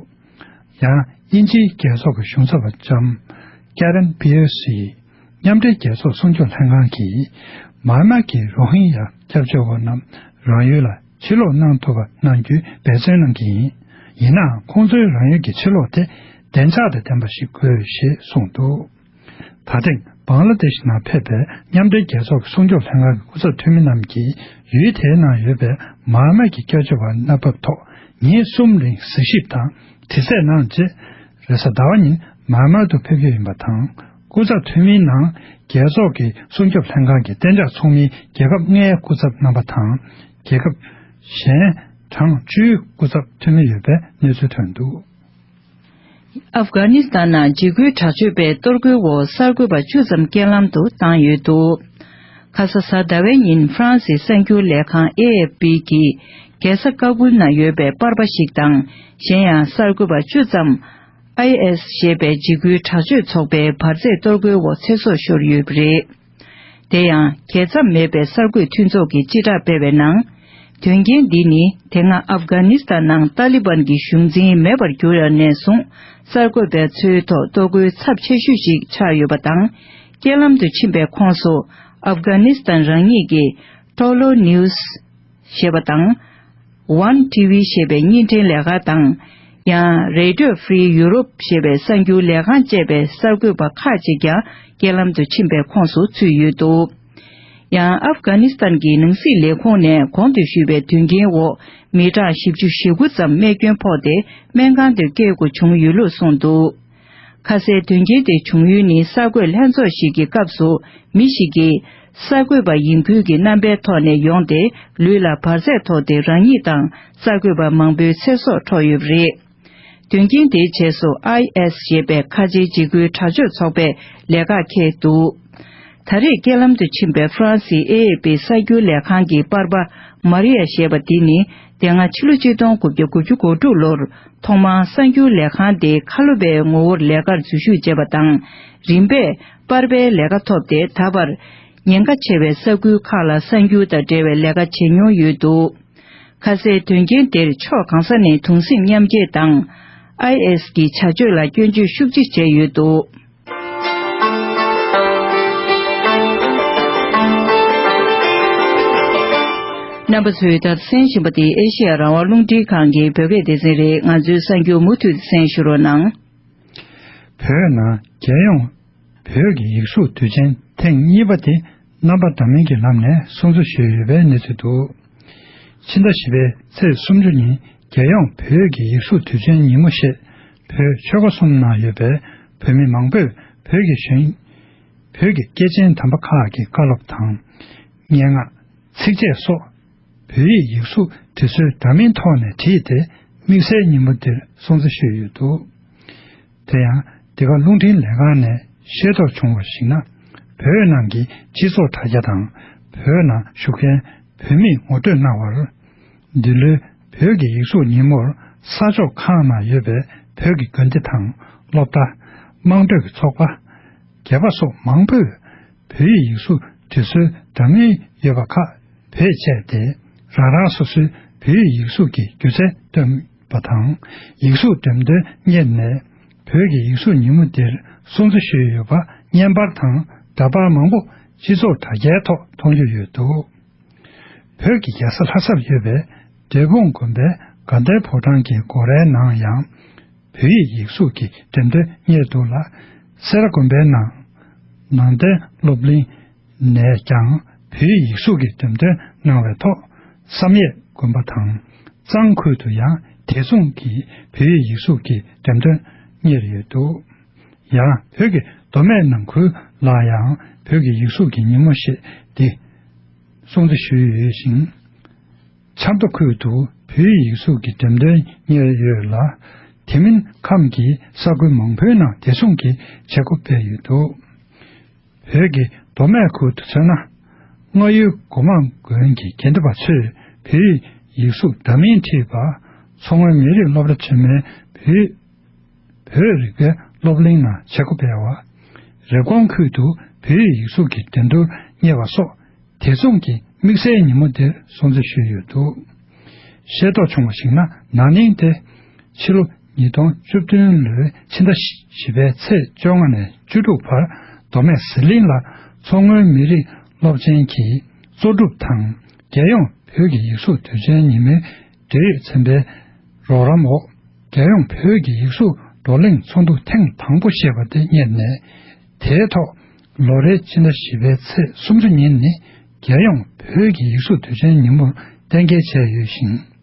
ཡང་དབྱིན་ཇིའི་རྒྱལ་ཚོགས་ཀྱི་གཞུང་ཚབ་པ་ལྕམ་ཀེ་རན་པི་ཡོ་སི་ཡིས། མཉམ་འབྲེལ་རྒྱལ་ཚོགས་སྲུང་སྐྱོབ་ལྷན་ཁང་གིས། མཱན་མཱ་གི་རོ་ཧིན་ཡ་སྐྱབས་བཅོལ་བ་རྣམས་རང་ཡུལ་ལ་ཕྱིར་ལོག་གནང་ཐུབ་པ་གནང་རྒྱུའི་འབད་བརྩོན་གནང་གི་ཡིན། ཡིན་ནའང་། ཁོང་ཚོའི་རང་ཡུལ་གྱི་ཕྱིར་ལོག་དེ་བདེ་འཇགས་དང་ལྡན་པ་ཞིག་དགོས་ཞེས་གསུངས་འདུག་ད་ཐེངས་བང་ལ་དེཤ་ནང་ཕེབས་པའི་མཉམ་འབྲེལ་རྒྱལ་ཚོགས་ཀྱི་སྲུང་སྐྱོབ་ལྷན་ཁང་གི་སྐུ་ཚབ་འཐུས་མི་རྣམས་ཀྱིས། ཡུལ་དེའི་ནང་ཡོད་པའི་མཱན་མཱ་གི་སྐྱབས་བཅོལ་བ་གནས་བབ་ཐོག་ཉིན་གསུམ་རིང་གཟིགས་ཞིབ་དང་དྲི་རྩད་གནང་རྗེས། རེས་གཟའ་ཟླ་བ་ཉིན་མཱན་མཱ་དུ་ཕེབས་རྒྱུ་ཡིན་པ་དང་། སྐུ་ཚབ་འཐུས་མིའི་ནང་རྒྱལ་ཚོགས་ཀྱི་སྲུང་སྐྱོབ་ལྷན་ཁང་གི་གཏན་འཇགས་ཚོགས་མིའི་རྒྱལ་ཁབ་ལྔའི་སྐུ་ཚབ་རྣམ་པ་དང་། རྒྱལ་ཁབ་གཞན་གྲངས་བཅུའི་སྐུ་ཚབ་འཐུས་མི་ཡོད་པའི་གནས་ཚུལ་ཐོན་འདུག་ཨབ་གྷ་ནི་སི་ཐན་ནང་འཇིགས་སྐུལ་དྲག་སྤྱོད་པས་གཏོར་རྒོལ་འོག་གསར་འགོད་པ་བཅུ་ཙམ་རྐྱེན་ལམ་དུ་བཏང་ཡོད་འདུག་ཁ་ས་གཟའ་ཟླ་བའི་ཉིན་ཧྥ་རན་སིའི་གསར་འགྱུར་ལས་ཁང་ཨེ་ཨེཕ་པི་གིས་རྒྱལ་ས་ཀ་བུལ་ནང་ཡོད་པའི་པར་པ་ཞིག་དང་། གཞན་ཡང་གསར་འགོད་པ་བཅུ་ཙམ་ཨའི་ཨེ་ཨེས་ཞེས་པའི་འཇིགས་སྐུལ་དྲག་སྤྱོད་ཚོགས་པའི་བར་མཛད་གཏོར་རྒོལ་འོག་ཚེ་སྲོག་ཤོར་ཡོད་པ་རེད། དེ་ཡང་རྒྱལ་མཚམས་མེད་པའི་གསར་འགོད་མཐུན་ཚོགས་ཀྱིས་སྤྱི་བསྒྲགས་སྤེལ་བའི་ནང་། དོན་རྐྱེན་འདི་ནི་དེ་སྔ་ཨབ་གྷ་ནི་སི་ཐན་ནང་ཏཱ་ལི་བན་གྱི་གཞུང་འཛིན་མེད་པར་གྱུར་ཡ་ནས་བཟུང་གསར་འགོད་པ་ཚོའི་ཐོག་གཏོར་རྒོལ་ཚབས་ཆེ་ཤོས་ཤིག་ཆགས་ཡོད་པ་དང་། རྐྱེན་ལམ་དུ་ཕྱིན་པའི་ཁོངས་སུ་ཨབ་གྷ་ནི་སི་ཐན་རང་ཉིད་ཀྱི་ཊོ་ལོ་ནིའུ་སི་ཞེས་པ་དང་། ཝན་ཊི་ཝི་ཞེས་པའི་བརྙན་འཕྲིན་ལས་ཁང་དང་། ཡང་རེ་ཌི་ཡོ་ཧྥི་རི་ཡུ་རོབ་ཞེས་པའི་གསར་འགྱུར་ལས་ཁང་བཅས་པའི་གསར་འགོད་པ་ཁག་ཅིག་ཀྱང་རྐྱེན་ལམ་དུ་ཕྱིན་པའི་ཁོངས་སུ་ཚུད་ཡོད་འདུག་ཡང་ཨབ་གྷ་ནི་སི་ཐན་གྱི་ནང་སྲིད་ལས་ཁུངས་ནས་གོང་དུ་ཞུས་པའི་དོན་རྐྱེན་འོག་མི་གྲངས་བཞི་བཅུ་ཞེ་དགུ་ཙམ་རྨས་སྐྱོན་ཕོག་སྟེ་སྨན་ཁང་དུ་སྐྱེལ་དགོས་བྱུང་ཡོད་ལུགས་གསུངས་འདུག་ཁ་སའི་དོན་རྐྱེན་དེ་བྱུང་ཡུལ་ནི་གསར་འགོད་ལྷན་ཚོགས་ཤིག་གི་སྐབས་སུ་མི་ཞིག་གིས་གསར་འགོད་པ་ཡིན་ཁུལ་གྱི་རྣམ་པའི་ཐོག་ནས་ཡོང་སྟེ་ལུས་ལ་འབར་རྫས་ཐོགས་ཏེ་རང་ཉིད་དང་གསར་འགོད་པ་མང་པོའི་ཚེ་སྲོག་འཕྲོག་ཡོད་པ་རེད། དོན་རྐྱེན་དེའི་རྗེས་སུ་ཨའི་ཨེས་ཞེས་པའི་ཁ་ཆེའི་འཇིགས་སྐུལ་དྲག་སྤྱོད་ཚོགས་པས་ལས་ཀ་འཁེལ་འདུག་ད་རེས་རྐྱེན་ལམ་དུ་ཕྱིན་པའི་ཧྥ་རན་སིའི་ཨེ་ཨེ་པི་གསར་འགྱུར་ལས་ཁང་གི་པར་པ་མ་རི་ཡ་ཞེས་པ་འདི་ནི་དེ་སྔ་ཕྱི་ལོ་ཆིག་སྟོང་དགུ་བརྒྱ་དགུ་བཅུ་གོ་དྲུག་ལོར་ཐོག་མར་གསར་འགྱུར་ལས་ཁང་དེའི་ཁ་ལོ་པའི་ངོ་བོར་ལས་ཀར་འཛུལ་ཞུགས་བྱས་པ་དང་། རིམ་པས་པར་པའི་ལས་ཀ་ཐོབ་སྟེ། ད་བར་ཉེན་ཁ་ཆེ་བའི་ས་ཁུལ་ཁག་ལ་གསར་འགྱུར་དང་འབྲེལ་བའི་ལས་ཀ་བྱེད་མྱོང་ཡོད་འདུག་ཁ་སའི་དོན་རྐྱེན་དེར་ཕྱོགས་གང་ས་ནས་གདུང་སེམས་མཉམ་སྐྱེད་དང་། ཨའི་ཨེས་ཀྱི་བྱ་སྤྱོད་ལ་སྐྱོན་བརྗོད་ཤུགས་ཆེ་བྱས་ཡོད་འདུག་རྣམ་པ་ཚོས་ད་གསན་བཞིན་པ་དེ་ཨེ་ཤེ་ཡ་རང་དབང་རླུང་འཕྲིན་ཁང་གི་བོད་སྐད་སྡེ་ཚན་རེད། ང་ཚོའི་གསར་འགྱུར་མུ་མཐུད་གསན་ཞུ་རོགས་གནང་། བོད་ནང་རྒྱལ་ཡོངས་བོད་ཀྱི་ཡིག་གཟུགས་དུས་ཆེན་ཐེངས་གཉིས་པ་དེ་རྣམ་པ་འདྲ་མིན་གྱི་ལམ་ནས་སྲུང་བརྩི་ཞུས་ཡོད་པའི་གནས་ཚུལ་འདུག་ཕྱི་ཟླ་བཞི་པའི་ཚེས་སུམ་ཅུ་ཉིན་རྒྱལ་ཡོངས་བོད་ཀྱི་ཡིག་གཟུགས་དུས་ཆེན་ཉིན་མོ་ཞེས་བོད་ཆོལ་ཁ་གསུམ་ནང་ཡོད་པའི་བོད་མི་མང་པོས་བོད་ཀྱི་གཞོན་ བོད་ཀྱི་སྐྱེས་ཆེན་དམ་པ་ཁག་གི་བཀའ་སློབ་དང་། སྙན་ངག་ཚིགས་བཅད་སོགས་བོད་ཡིག་ཡིག་གཟུགས་དེ་ཚོའི་འདྲ་མིན་ཐོག་ནས་བྲིས་ཏེ། དམིགས་བསལ་ཉིན་མོ་འདིར་སྲུང་བརྩི་ཞུས་ཡོད་འདུག་དེ་ཡང་འདི་ག་རླུང་འཕྲིན་ལས་ཁང་ནས་ཤེས་རྟོགས་བྱུང་བར་གཞིགས་ན། བོད་ནང་གི་སྤྱི་ཚོགས་དྲ་རྒྱ་དང་། བོད་ནང་བཞུགས་མཁན་བོད་མིས་ངོ་སྤྲོད་གནང་བར། འདི་ལོའི་བོད་ཀྱི་ཡིག་གཟུགས་ཉིན་མོར་ས་ཕྱོགས་ཁག་ནང་ཡོད་པའི་བོད་ཀྱི་དགོན་སྡེ་དང་། སློབ་གྲྭ། དམངས་ཁྲོད་ཀྱི་ཚོགས་པ། སྒེར་པ་སོགས་མང་པོས་བོད་ཡིག་ཡིག་གཟུགས་འབྲི་སྲོལ་འདྲ་མིན་ཡོད་པ་ཁག་བེད་སྤྱད་དེ། རང་རང་སོ་སོའི་བོད་ཡིག་ཡིག་གཟུགས་ཀྱི་སྒྱུ་རྩལ་སྟོན་པ་དང་། ཡིག་གཟུགས་འགྲེམས་སྟོན་གཉེར་ནས། བོད་ཀྱི་ཡིག་གཟུགས་ཉིན་མོ་འདིར་སྲུང་བརྩི་ཞུས་ཡོད་པ་བརྙན་པར་དང་འདྲ་པར་མང་པོ་སྤྱི་ཚོགས་དྲ་རྒྱའི་ཐོག་མཐོང་རྒྱུ་ཡོད་འདུག་བོད་ཀྱི་རྒྱལ་ས་ལྷ་སར་ཡོད་པའི་འབྲས་སྤུངས་དགོན་པའི་དགའ་ལྡན་ཕོ་བྲང་གི་སྒོ་རའི་ནང་ཡང་། བོད་ཡིག་ཡིག་གཟུགས་ཀྱི་འགྲེམས་སྟོན་གཉེར་འདུག་ལ། སེ་ར་དགོན་པའི་ནང་། ནང་བསྟན་སློབ་གླིང་ནས་ཀྱང་བོད་ཡིག་ཡིག་གཟུགས་ཀྱི་འགྲེམས་སྟོན་གནང་བའི་ཐོག་བསམ་ཡས་དགོན་པ་དང་། གཙང་ཁུལ་དུ་ཡང་དེ་མཚུངས་ཀྱི་བོད་ཡིག་ཡིག་གཟུགས་ཀྱི་འགྲེམས་སྟོན་གཉེར་ཡོད་འདུག་ཡང་བོད་ཀྱི་མདོ་སྨད་ནང་ཁུལ་ལ་ཡང་བོད་ཀྱི་ཡིག་གཟུགས་ཀྱི་ཉིན་མོ་ཞེས་འདི་སྲུང་བརྩི་ཞུས་ཡོད་ཞིང་། ཆབ་མདོ་ཁུལ་དུ་བོད་ཡིག་གཟུགས་ཀྱི་འགྲེམས་སྟོན་གཉེར་ཡོད་ལ། དེ་མིན་ཁམས་ཀྱི་ས་ཁུལ་མང་པོའི་ནང་དེ་མཚུངས་ཀྱི་བྱེད་སྒོ་སྤེལ་ཡོད་འདུག་བོད་ཀྱི་མདོ་སྨད་ཁུལ་དུ་མཚོན་ན། རྔ་ཡུལ་སྒོ་མང་དགོན་གྱི་དགེ་འདུན་པ་ཚོས་བོད་ཡིག་གཟུགས་འདྲ་མིན་བྲིས་པ། མཚོ་སྔོན་མི་རིགས་སློབ་གྲྭ་ཆེན་མོའི་བོད་བོད་རིག་པའི་སློབ་གླིང་ནང་བྱེད་སྒོ་སྤེལ་བ། རེབ་གོང་ཁུལ་དུ་བོད་ཡིག་གཟུགས་ཀྱི་འགྲན་བསྡུར་གཉེར་བ་སོགས། དེ་མཚུངས་ཀྱི་དམིགས་བསལ་ཉིན་མོ་འདིར་སྲུང་བརྩི་ཞུས་ཡོད་འདུག་ཤེས་རྟོགས་བྱུང་བར་གཞིགས་ན། ན་ནིང་སྟེ། ཕྱི་ལོ་ཉིས་སྟོང་བཅུ་བདུན་ལོའི་ཕྱི་ཟླ་བཞི་པའི་ཚེས་བཅོ་ལྔ་ནས་བཅུ་དྲུག་བར། མདོ་སྨད་ཟི་ལིང་ལ་མཚོ་སྔོན་མི་རིགས་སློབ་ཆེན་གྱི་གཙོ་སྒྲུབ་དང་། རྒྱལ་ཡོངས་བོད་ཀྱི་ཡིག་གཟུགས་དུས་ཆེན་ཉིན་མོའི་འབྲེལ་ཡོད་ཚན་པའི་རོགས་རམ་འོག་རྒྱལ་ཡོངས་བོད་ཀྱི་ཡིག་གཟུགས་བགྲོ་གླེང་ཚོགས་འདུ་ཐེངས་དང་པོ་ཞེས་པ་དེ་གཉེར་ནས། དེའི་ཐོག་ལོ་རེའི་ཕྱི་ཟླ་བཞི་པའི་ཚེས་སུམ་ཅུ་ཉིན་ནི་རྒྱལ་ཡོངས་བོད་ཀྱི་ཡིག་གཟུགས་དུས་ཆེན་ཉིན་མོར་གཏན་འཁེལ་བྱས་ཡོད་ཞིང་།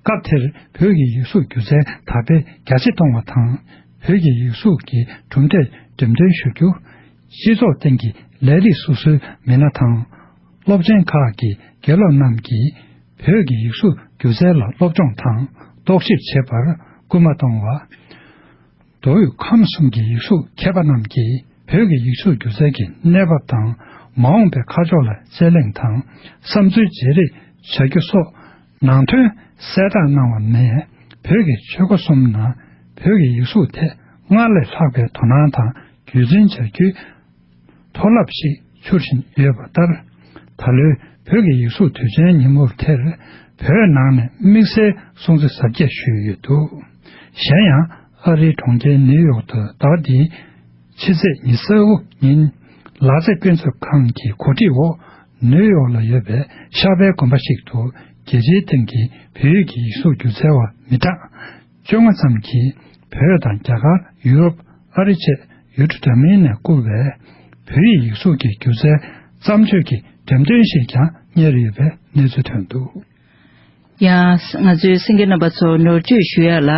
སྐབས་དེར་བོད་ཀྱི་ཡིག་གཟུགས་སྒྱུ་རྩལ་དར་སྤེལ་རྒྱ་ཆེ་གཏོང་བ་དང་། བོད་ཀྱི་ཡིག་གཟུགས་ཀྱི་གྲུབ་འབྲས་འགྲེམས་སྟོན་ཞུ་རྒྱུ། སྤྱི་ཚོགས་སྟེང་གི་ལས་རིགས་སོ་སོའི་མི་སྣ་དང་། སློབ་ཆེན་ཁག་གི་དགེ་སློབ་རྣམས་ཀྱིས་བོད་ཀྱི་ཡིག་གཟུགས་སྒྱུ་རྩལ་ལ་སློབ་སྦྱོང་དང་རྟོག་ཞིབ་བྱེད་པར་སྐུལ་མ་གཏོང་བ། མདོ་དབུས་ཁམས་གསུམ་གྱི་ཡིག་གཟུགས་མཁས་པ་རྣམས་ཀྱིས་བོད་ཀྱི་ཡིག་གཟུགས་སྒྱུ་རྩལ་གྱི་གནས་བབ་དང་། མ་འོངས་པའི་ཁ་ཕྱོགས་ལ་དཔྱད་གླེང་དང་། བསམ་ཚུལ་བརྗེ་རེས་བྱ་རྒྱུ་སོགས་ནང་དོན་གསལ་བསྒྲགས་གནང་བ་ནས། བོད་ཀྱི་ཆོལ་ཁ་གསུམ་ནང་བོད་ཀྱི་ཡིག་གཟུགས་ཐད་སྔར་ལས་ལྷག་པའི་དོ་སྣང་དང་རྒྱུས་འཛིན་བྱ་རྒྱུའི་མཐོ་རླབས་ཤིག་འཕྱུར་བཞིན་ཡོད་པ་ལྟར། ད་ལོའི་བོད་ཀྱི་ཡིག་གཟུགས་དུས་ཆེན་ཉིན་མོར་དེར་བོད་ནང་ནས་དམིགས་བསལ་སྲུང་བརྩི་གཟབ་རྒྱས་ཞུས་ཡོད་འདུག་གཞན་ཡང་ཨ་རིའི་གྲོང་ཁྱེར་ནིའུ་ཡོག་ཏུ་ཟླ་བ་འདིའི་ཕྱི་ཚེས་ཉི་ཤུ་རྩ་དགུ་ཉིན། ལག་རྩེད་དཔེ་མཛོད་ཁང་གི་གོ་སྒྲིག་འོག་ནིའུ་ཡོག་ལ་ཡོད་པའི་ཤར་པའི་དགོན་པ་ཞིག་ཏུ། རྒྱལ་སྤྱིའི་སྟེང་གི་བོད་ཡིག་གི་ཡིག་གཟུགས་སྒྱུ་རྩལ་བ་མི་གྲངས་བཅོ་ལྔ་ཙམ་གྱིས། བོད་དང་རྒྱ་གར། ཡུ་རོབ། ཨ་རི་བཅས་ཡུལ་གྲུ་འདྲ་མིན་ནས་བསྐུར་བའི་བོད་ཡིག་ཡིག་གཟུགས་ཀྱི་སྒྱུ་རྩལ་བརྩམས་ཆོས་ཀྱི་འགྲེམས་སྟོན་ཞིག་ཀྱང་གཉེར་ཡོད་པའི་གནས་ཚུལ་ཐོན་འདུག་ཡང་ང་ཚོའི་གསན་མཁན་རྣམ་པ་ཚོ་ནོར་བཅོས་ཞུ་ཡ་ལ།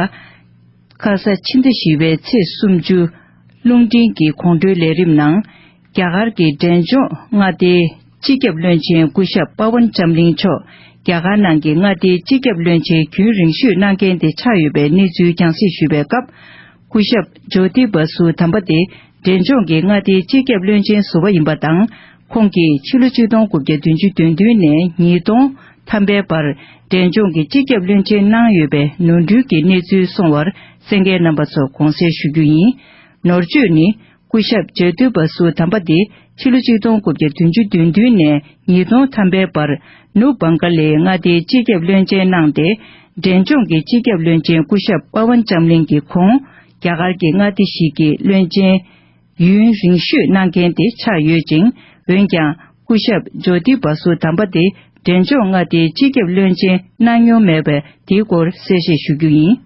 ཁ་ས་ཕྱི་ཟླ་བཞི་པའི་ཚེས་སུམ་ཅུ། རླུང་འཕྲིན་གྱི་དགོང་དྲོའི་ལས་རིམ་ནང་། རྒྱ་གར་གྱི་འབྲས་ལྗོངས་མངའ་སྡེའི་སྤྱི་ཁྱབ་བློན་ཆེན་སྐུ་ཞབས་པ་ཝན་ལྕམ་གླིང་མཆོག་རྒྱ་གར་ནང་གི་མངའ་སྡེའི་སྤྱི་ཁྱབ་བློན་ཆེན་རྒྱུན་རིང་ཤོས་གནང་མཁན་དེ་ཆགས་ཡོད་པའི་གནས་ཚུལ་རྒྱང་སྲིང་ཞུས་པའི་སྐབས། སྐུ་ཞབས་ཇོ་ཏི་བ་སུ་དམ་པ་དེ་འབྲས་ལྗོངས་ཀྱི་མངའ་སྡེའི་སྤྱི་ཁྱབ་བློན་ཆེན་ཟུར་པ་ཡིན་པ་དང་། ཁོང་གིས་ཕྱི་ལོ་ཆིག་སྟོང་དགུ་བརྒྱ་བདུན་ཅུ་དོན་བདུན་ནས་ཉིས་སྟོང་ཐམ་པའི་བར་འབྲས་ལྗོངས་ཀྱི་སྤྱི་ཁྱབ་བློན་ཆེན་གནང་ཡོད་པའི་ནོར་འཁྲུལ་གྱི་གནས་ཚུལ་སོང་བར་གསན་མཁན་རྣམ་པ་ཚོར་དགོངས་སེལ་ཞུ་རྒྱུ་ཡིན། ནོར་བཅོས་ནི། སྐུ་ཞབས་ཇོ་ཏི་བ་སུ་དམ་པ་དེ་ཕྱི་ལོ་ཆིག་སྟོང་དགུ་བརྒྱ་བདུན་ཅུ་དོན་བདུན་ནས་ཉིས་སྟོང་ཐམ་པའི་བར་ནུབ་བང་ཀ་ལའི་མངའ་སྡེའི་སྤྱི་ཁྱབ་བློན་ཆེན་གནང་སྟེ། འབྲས་ལྗོངས་ཀྱི་སྤྱི་ཁྱབ་བློན་ཆེན་སྐུ་ཞབས་པ་ཝན་ལྕམ་གླིང་གིས་ཁོང་རྒྱ་གར་གྱི་མངའ་སྡེ་ཞིག་གི་བློན་ཆེན་ཡུན་རིང་ཤོས་གནང་མཁན་དེ་ཆགས་ཡོད་ཅིང་། འོན་ཀྱང་སྐུ་ཞབས་ཇོ་ཏི་བ་སུ་དམ་པ་དེ་འབྲས་ལྗོངས་མངའ་སྡེའི་སྤྱི་ཁྱབ་བློན་ཆེན་གནང་མྱོང་མེད་པས། དེའི་སྐོར་གསལ་བཤད་ཞུ་རྒྱུ་ཡིན།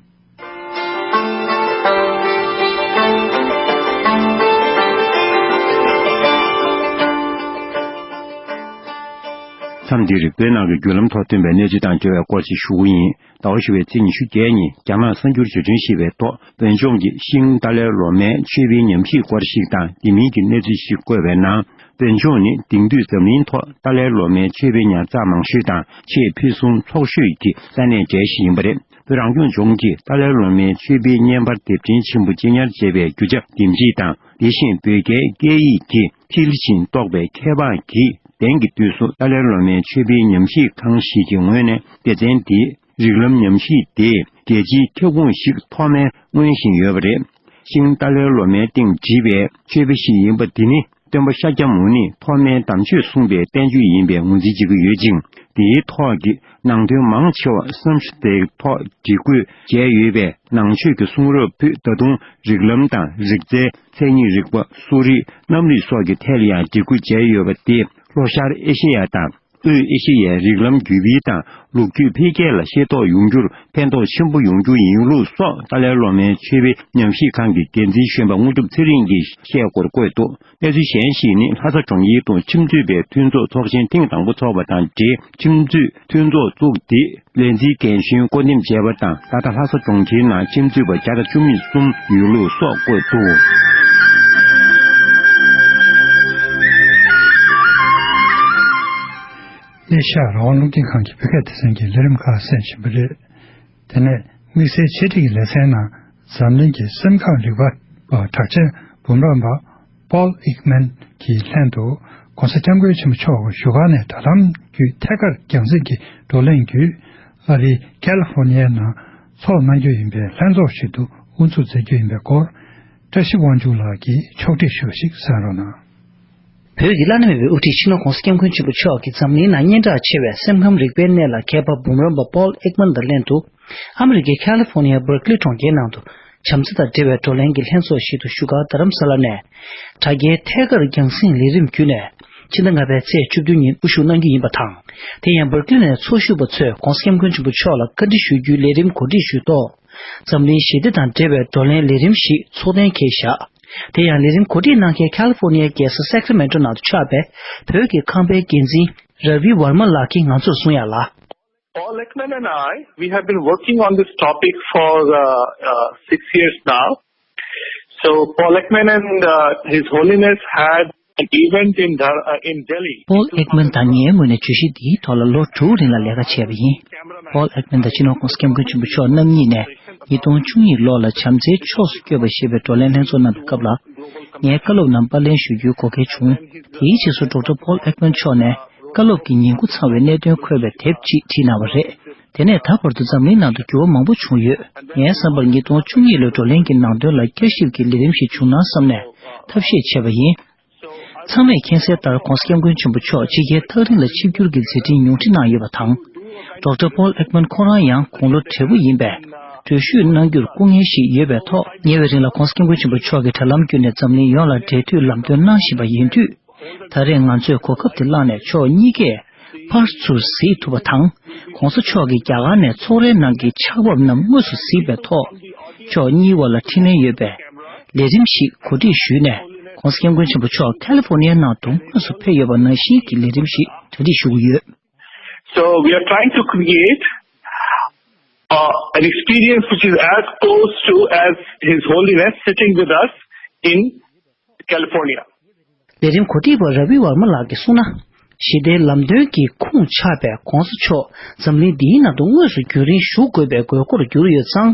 མཚམས་འདིར་བོད་ནང་གི་བརྒྱུད་ལམ་ཐོག་ཐོན་པའི་གནས་ཚུལ་དང་འབྲེལ་བའི་སྐོར་ཞིག་ཞུ་གི་ཡིན། ཟླ་བ་བཞི་པའི་ཚེས་ཉི་ཤུ་བརྒྱད་ཉིན་རྒྱ་ནག་གསར་འགྱུར་བརྗོད་དོན་ཞེས་པའི་ཐོག་བོད་ལྗོངས་ཀྱི་ཤིང་ཏཱ་ལའི་ལོ་མའི་ཆོས་པའི་ཉམས་ཞིབ་སྐོར་ཞིག་དང་དེ་མིན་གྱི་གནས་ཚུལ་ཞིག་བཀོད་པའི་ནང་། བོད་ལྗོངས་ནི་དེང་དུས་འཛམ་གླིང་ཐོག་ཏཱ་ལའི་ལོ་མའི་ཆོས་པའི་ཉར་ཚགས་མང་ཤོས་དང་ཆེས་ཕུན་སུམ་ཚོགས་ཤོས་ཀྱི་ས་གནས་གྲས་ཤིག་ཡིན་པ་རེད། བོད་རང་སྐྱོང་ལྗོངས་ཀྱིས་ཏཱ་ལའི་ལོ་མའི་ཆོས་པའི་བརྙན་པར་དེབ་ཕྲེང་ཆེན་པོ་གཅིག་ཉར་བྱས་པའི་རྒྱུ་ཆ་འདེམས་བྱེད་དང་། དེ་བཞིན་བོད་རྒྱའི་སྐད་ཡིག་གི་མཐིལ་ཕྱིན་རྟོག་པའི་ཁྱད་འཕགས་ཀྱི་གདན་གྱི་དུས་སུ་ཏཱ་ལའི་ལོ་མའི་ཆོས་པའི་ཉམས་ཞིབ་ཁང་ཞིག་གི་ངོས་ནས་སྡེ་ཚན་འདིའི་རིགས་ལམ་ཉམས་ཞིབ་དེ་རྒྱལ་སྤྱིའི་ཁྱབ་ཁོངས་ཤིག་ཐོག་མར་མངོན་བཞིན་ཡོད་པ་རེད། ཤིང་ཏཱ་ལའི་ལོ་མའི་སྟེང་བྲིས་པའི་ཆོས་པ་ཞིག་ཡིན་པ་འདི་ནི། སྟོན་པ་ཤཱཀྱ་མུ་ནེས་ཐོག་མའི་དམ་ཆོས་གསུངས་པའི་བསྟན་བཅོས་ཡིན་པའི་ངོས་འཛིན་བྱེད་ཀྱི་ཡོད་ཅིང་། དེའི་ཐོག་གི་ནང་དོན་མང་ཆེ་བ་བསམ་ཤེས་དེའི་ཐོག་བྲིས་བཀོད་བྱས་ཡོད་པས། ནང་ཆོས་ཀྱི་གསུང་རབ་ཕུད་ད་དུང་རིགས་ལམ་དང་རིག་རྩལ། མཚན་ཉིད་རིག་པ། གསོ་རིག། གནམ་རིག་སོགས་ཀྱི་ཐད་ལ་ཡང་བྲིས་བཀོད་བྱས་ཡོད་པ་དེས་ལྷོ་ཤར་ཨེ་ཤེ་ཡ་དང་། དབུས་ཨེ་ཤེ་ཡའི་རིགས་ལམ་བརྒྱུད་སྤེལ་དང་ལོ་རྒྱུས་འཕེལ་རྒྱས་ལ་ཤེས་རྟོགས་ཡོང་རྒྱུར་ཕན་ཐོགས་ཆེན་པོ་ཡོང་རྒྱུ་ཡིན་ལུགས་སོགས་ཏཱ་ལའི་ལོ་མའི་ཆོས་པའི་ཉམས་ཞིབ་ཁང་གི་འགན་འཛིན་གཞོན་པ་དངོས་གྲུབ་ཚེ་རིང་གིས་བཤད་སྐོར་བཀོད་འདུག་གནས་ཚུལ་གཞན་ཞིག་ནི། ལྷ་ས་གྲོང་ཁྱེར་དུ་ཁྱིམ་མཛོད་པའི་མཐུན་ཚོགས་ཚོགས་ཆེན་ཐེངས་དང་པོ་འཚོགས་པ་དང་འབྲེལ། ཁྱིམ་མཛོད་མཐུན་ཚོགས་བཙུགས་ཏེ་ལས་འཛིན་རྒན་གཞོན་བསྐོ་འདེམས་བྱས་པ་དང་། ད་ལྟ་ལྷ་ས་གྲོང་ཁྱེར་ནང་ཁྱིམ་མཛོད་པ་བརྒྱ་དང་བཅུ་གསུམ་ཡོད་ལུགས་སོགས་བཀོད་འདུག་ཨེ་ཤ་ཡ་རང་དབང་རླུང་འཕྲིན་ཁང་གི་བོད་སྐད་སྡེ་ཚན་གྱི་ལས་རིམ་ཁག་གསན་བཞིན་པ་རེད། དེ་ནས་དམིགས་བསལ་འཆད་ཁྲིད་ཀྱི་ལེ་ཚན་ནང་འཛམ་གླིང་གི་སེམས་ཁམས་རིག་པ་བ་གྲགས་ཅན་འབུམ་རམས་པ་Paul Ekman གྱི་ལྷན་དུ་༸གོང་ས་༸སྐྱབས་མགོན་ཆེན་པོ་མཆོག་གི་བཞུགས་སྒར་ནས་དྲ་ལམ་བརྒྱུད་ཐད་ཀར་རྒྱང་སྲིང་གི་བགྲོ་གླེང་བརྒྱུད་ཨ་རིའི་ཁ་ལི་ཧྥོ་ནི་ཡའི་ནང་ཚོགས་གནང་རྒྱུ་ཡིན་པའི་ལྷན་ཚོགས་ཤིག་ཏུ་དབུ་འཛུགས་མཛད་རྒྱུ་ཡིན་པའི་སྐོར་བཀྲ་ཤིས་དབང་ཕྱུག་ལགས་ཀྱིས་ཕྱོགས་སྒྲིག་ཞུས་པ་ཞིག་གསན་རོགས་གནང་། བོད་ཀྱི་བླ་ན་མེད་པའི་དབུ་ཁྲིད་སྤྱི་ནོར་༸གོང་ས་༸སྐྱབས་མགོན་ཆེན་པོ་མཆོག་གིས་འཛམ་གླིང་ནང་སྙན་གྲགས་ཆེ་བའི་སེམས་ཁམས་རིག་པའི་གནས་ལ་མཁས་པ་འབུམ་རམས་པ་Paul Ekman དང་ལྷན་དུ། ཨ་མི་རི་ཀའི་ཁ་ལི་ཧྥོ་ནི་ཡའི་བར་ཀི་ལི་གྲོང་ཁྱེར་ནང་དུ་བྱམས་བརྩེ་དང་འབྲེལ་བའི་བགྲོ་གླེང་གི་ལྷན་ཚོགས་ཤིག་ཏུ་བཞུགས་སྒར་རྡ་རམ་ས་ལ་ནས་དྲ་རྒྱའི་ཐད་ཀར་རྒྱང་སྲིང་ལས་རིམ་བརྒྱུད་ནས་ཕྱི་ཟླ་ལྔ་པའི་ཚེས་བཅུ་བདུན་ཉིན་དབུ་བཞུགས་གནང་རྒྱུ་ཡིན་པ་དང་། དེ་ཡང་བར་ཀི་ལི་ནས་ཚོགས་ཞུགས་པ་ཚོས་༸གོང་ས་༸སྐྱབས་མགོན་ཆེན་པོ་མཆོག་ལ་བཀའ་འདྲི་ཞུ་རྒྱུའི་ལས་རིམ་གོ་སྒྲིག་ཞུས་ཐོག་འཛམ་གླིང་ཞི་བདེ་དང་འབྲེལ་བའི་བགྲོ་གླེང་ལས་རིམ་ཞིག་ཚོགས་གཏན་འཁེལ་བཞག་དེ་ཡང་ལས་རིམ་གོ་སྒྲིག་གནང་མཁན་ཁ་ལི་ཧྥོ་ནི་ཡའི་རྒྱལ་ས་སེག་ར་མེན་ཏོ་ནང་དུ་ཆགས་པའི་བོད་ཀྱི་ཁང་པའི་འགན་འཛིན་ར་བི་ཝར་མ་ལགས་ཀྱིས་ང་ཚོར་གསུངས་ཡག་ལ། Paul Ekman and I, we have been working on this topic for uh, uh, six years now. So Paul Ekman and uh, His Holiness had an event in Dhar- uh, in Delhi. Paul Ekman དང་ངའི་ངོས་ནས་བརྗོད་གཞི་འདིའི་ཐོག་ལ་ལོ་དྲུག་རིང་ལ་ལས་ཀ་བྱས་པ་ཡིན། Paul Ekman དང་སྤྱི་ནོར་༸གོང་ས་༸སྐྱབས་མགོན་ཆེན་པོ་མཆོག་རྣམ་གཉིས་ནས་ཉིས་སྟོང་བཅུ་གཉིས་ལོ་ལ་བྱམས་བརྩེའི་ཕྱོགས་སུ་བསྐྱོད་པ་ཞེས་པའི་བགྲོ་གླེང་ལྷན་ཚོགས་གནང་པའི་སྐབས་ལ། ངའི་བཀའ་སློབ་རྣམས་པར་ལེན་ཞུ་རྒྱུའི་གོ་སྐལ་བྱུང་། དེའི་རྗེས་སུ་ཌོག་ཊར་Paul Ekman མཆོག་ནས་བཀའ་སློབ་ཀྱི་ཉིན་གུང་ཚང་བའི་གནད་དོན་འཁོད་པའི་དེབ་ཅིག་བྲིས་གནང་བ་རེད། དེ་ནས་ད་བར་དུ་འཛམ་གླིང་ནང་དུ་འགྱུར་བ་མང་པོ་བྱུང་ཡོད། ངའི་བསམ་པར་ཉིས་སྟོང་བཅུ་གཉིས་ལོའི་བགྲོ་གླེང་གི་ནང་དོན་ལ་བསྐྱར་ཞིབ་ཀྱི་ལས་རིམ་ཞིག་བྱུང་ན་བསམ་ནས་ཐབས་ཤེས་བྱས་པ་ཡིན། ཚང་མས་མཁྱེན་གསལ་ལྟར་༸གོང་ས་༸སྐྱབས་མགོན་ཆེན་པོ་མཆོག་ཕྱི་རྒྱལ་ཐག་རིང་ལ་ཆིབས་བསྒྱུར་གྱི་མཛད་འཕྲིན་ཉུང་འཕྲི་གནང་ཡོད་པ་དང་། ཌོག་ཊར་Paul Ekman ཁོང་རང་ཡང་དགུང་ལོ་བགྲེས་པོ་ཡིན་པས། འགྲུལ་བཞུད་གནང་རྒྱུར་སྐུ་ངལ་ཞིག་ཡོད་པའི་ཐོག་ཉེ་བའི་རིང་ལ་༸གོང་ས་༸སྐྱབས་མགོན་ཆེན་པོ་མཆོག་གིས་དྲ་ལམ་བརྒྱུད་ནས་འཛམ་གླིང་ཡོངས་ལ་འབྲེལ་མཐུད་ལམ་སྟོན་གནང་བཞིན་པ་ཡིན་དུས། ད་རེས་ང་ཚོས་གོ་སྐབས་དེ་བླངས་ནས་ཕྱོགས་གཉིས་ཀས་ཕར་ཚུར་གཟིགས་ཐུབ་པ་དང་། ༸གོང་ས་མཆོག་གིས་རྒྱ་གར་ནས་ཚོགས་རའི་ནང་གི་ཆར་བབ་རྣམས་དངོས་སུ་གཟིགས་པའི་ཐོག་ཕྱོགས་གཉིས་བར་ལ་འཕྲིན་ལན་ཡོད་པའི་ལས་རིམ་ཞིག་གོ་སྒྲིག་ཞུས་ནས། ༸གོང་ས་༸སྐྱབས་མགོན་ཆེན་པོ་མཆོག་ཁ་ལི་ཧྥོ་ནི་ཡའི་ནང་དུ་དངོས་སུ་ཕེབས་ཡོད་པ་ནང་བཞིན་གྱི་ལས་རིམ་ཞིག་གྲ་སྒྲིག་ཞུ་གི་ཡོད། So we are trying to create uh, an experience which is as close to as His Holiness sitting with us in California. ལས་རིམ་གོ་སྒྲིག་པ་ར་བི་ཝར་མ་ལགས་ཀྱིས་གསུངས་ན། ཞི་བདེའི་ལམ་སྟོན་གྱི་ཁུངས་ཆགས་པའི་༸གོང་ས་མཆོག་འཛམ་གླིང་འདིའི་ནང་དུ་དངོས་སུ་རྒྱུན་རིང་བཞུགས་དགོས་པའི་དགོས་མཁོར་གྱུར་ཡོད་ཙང་།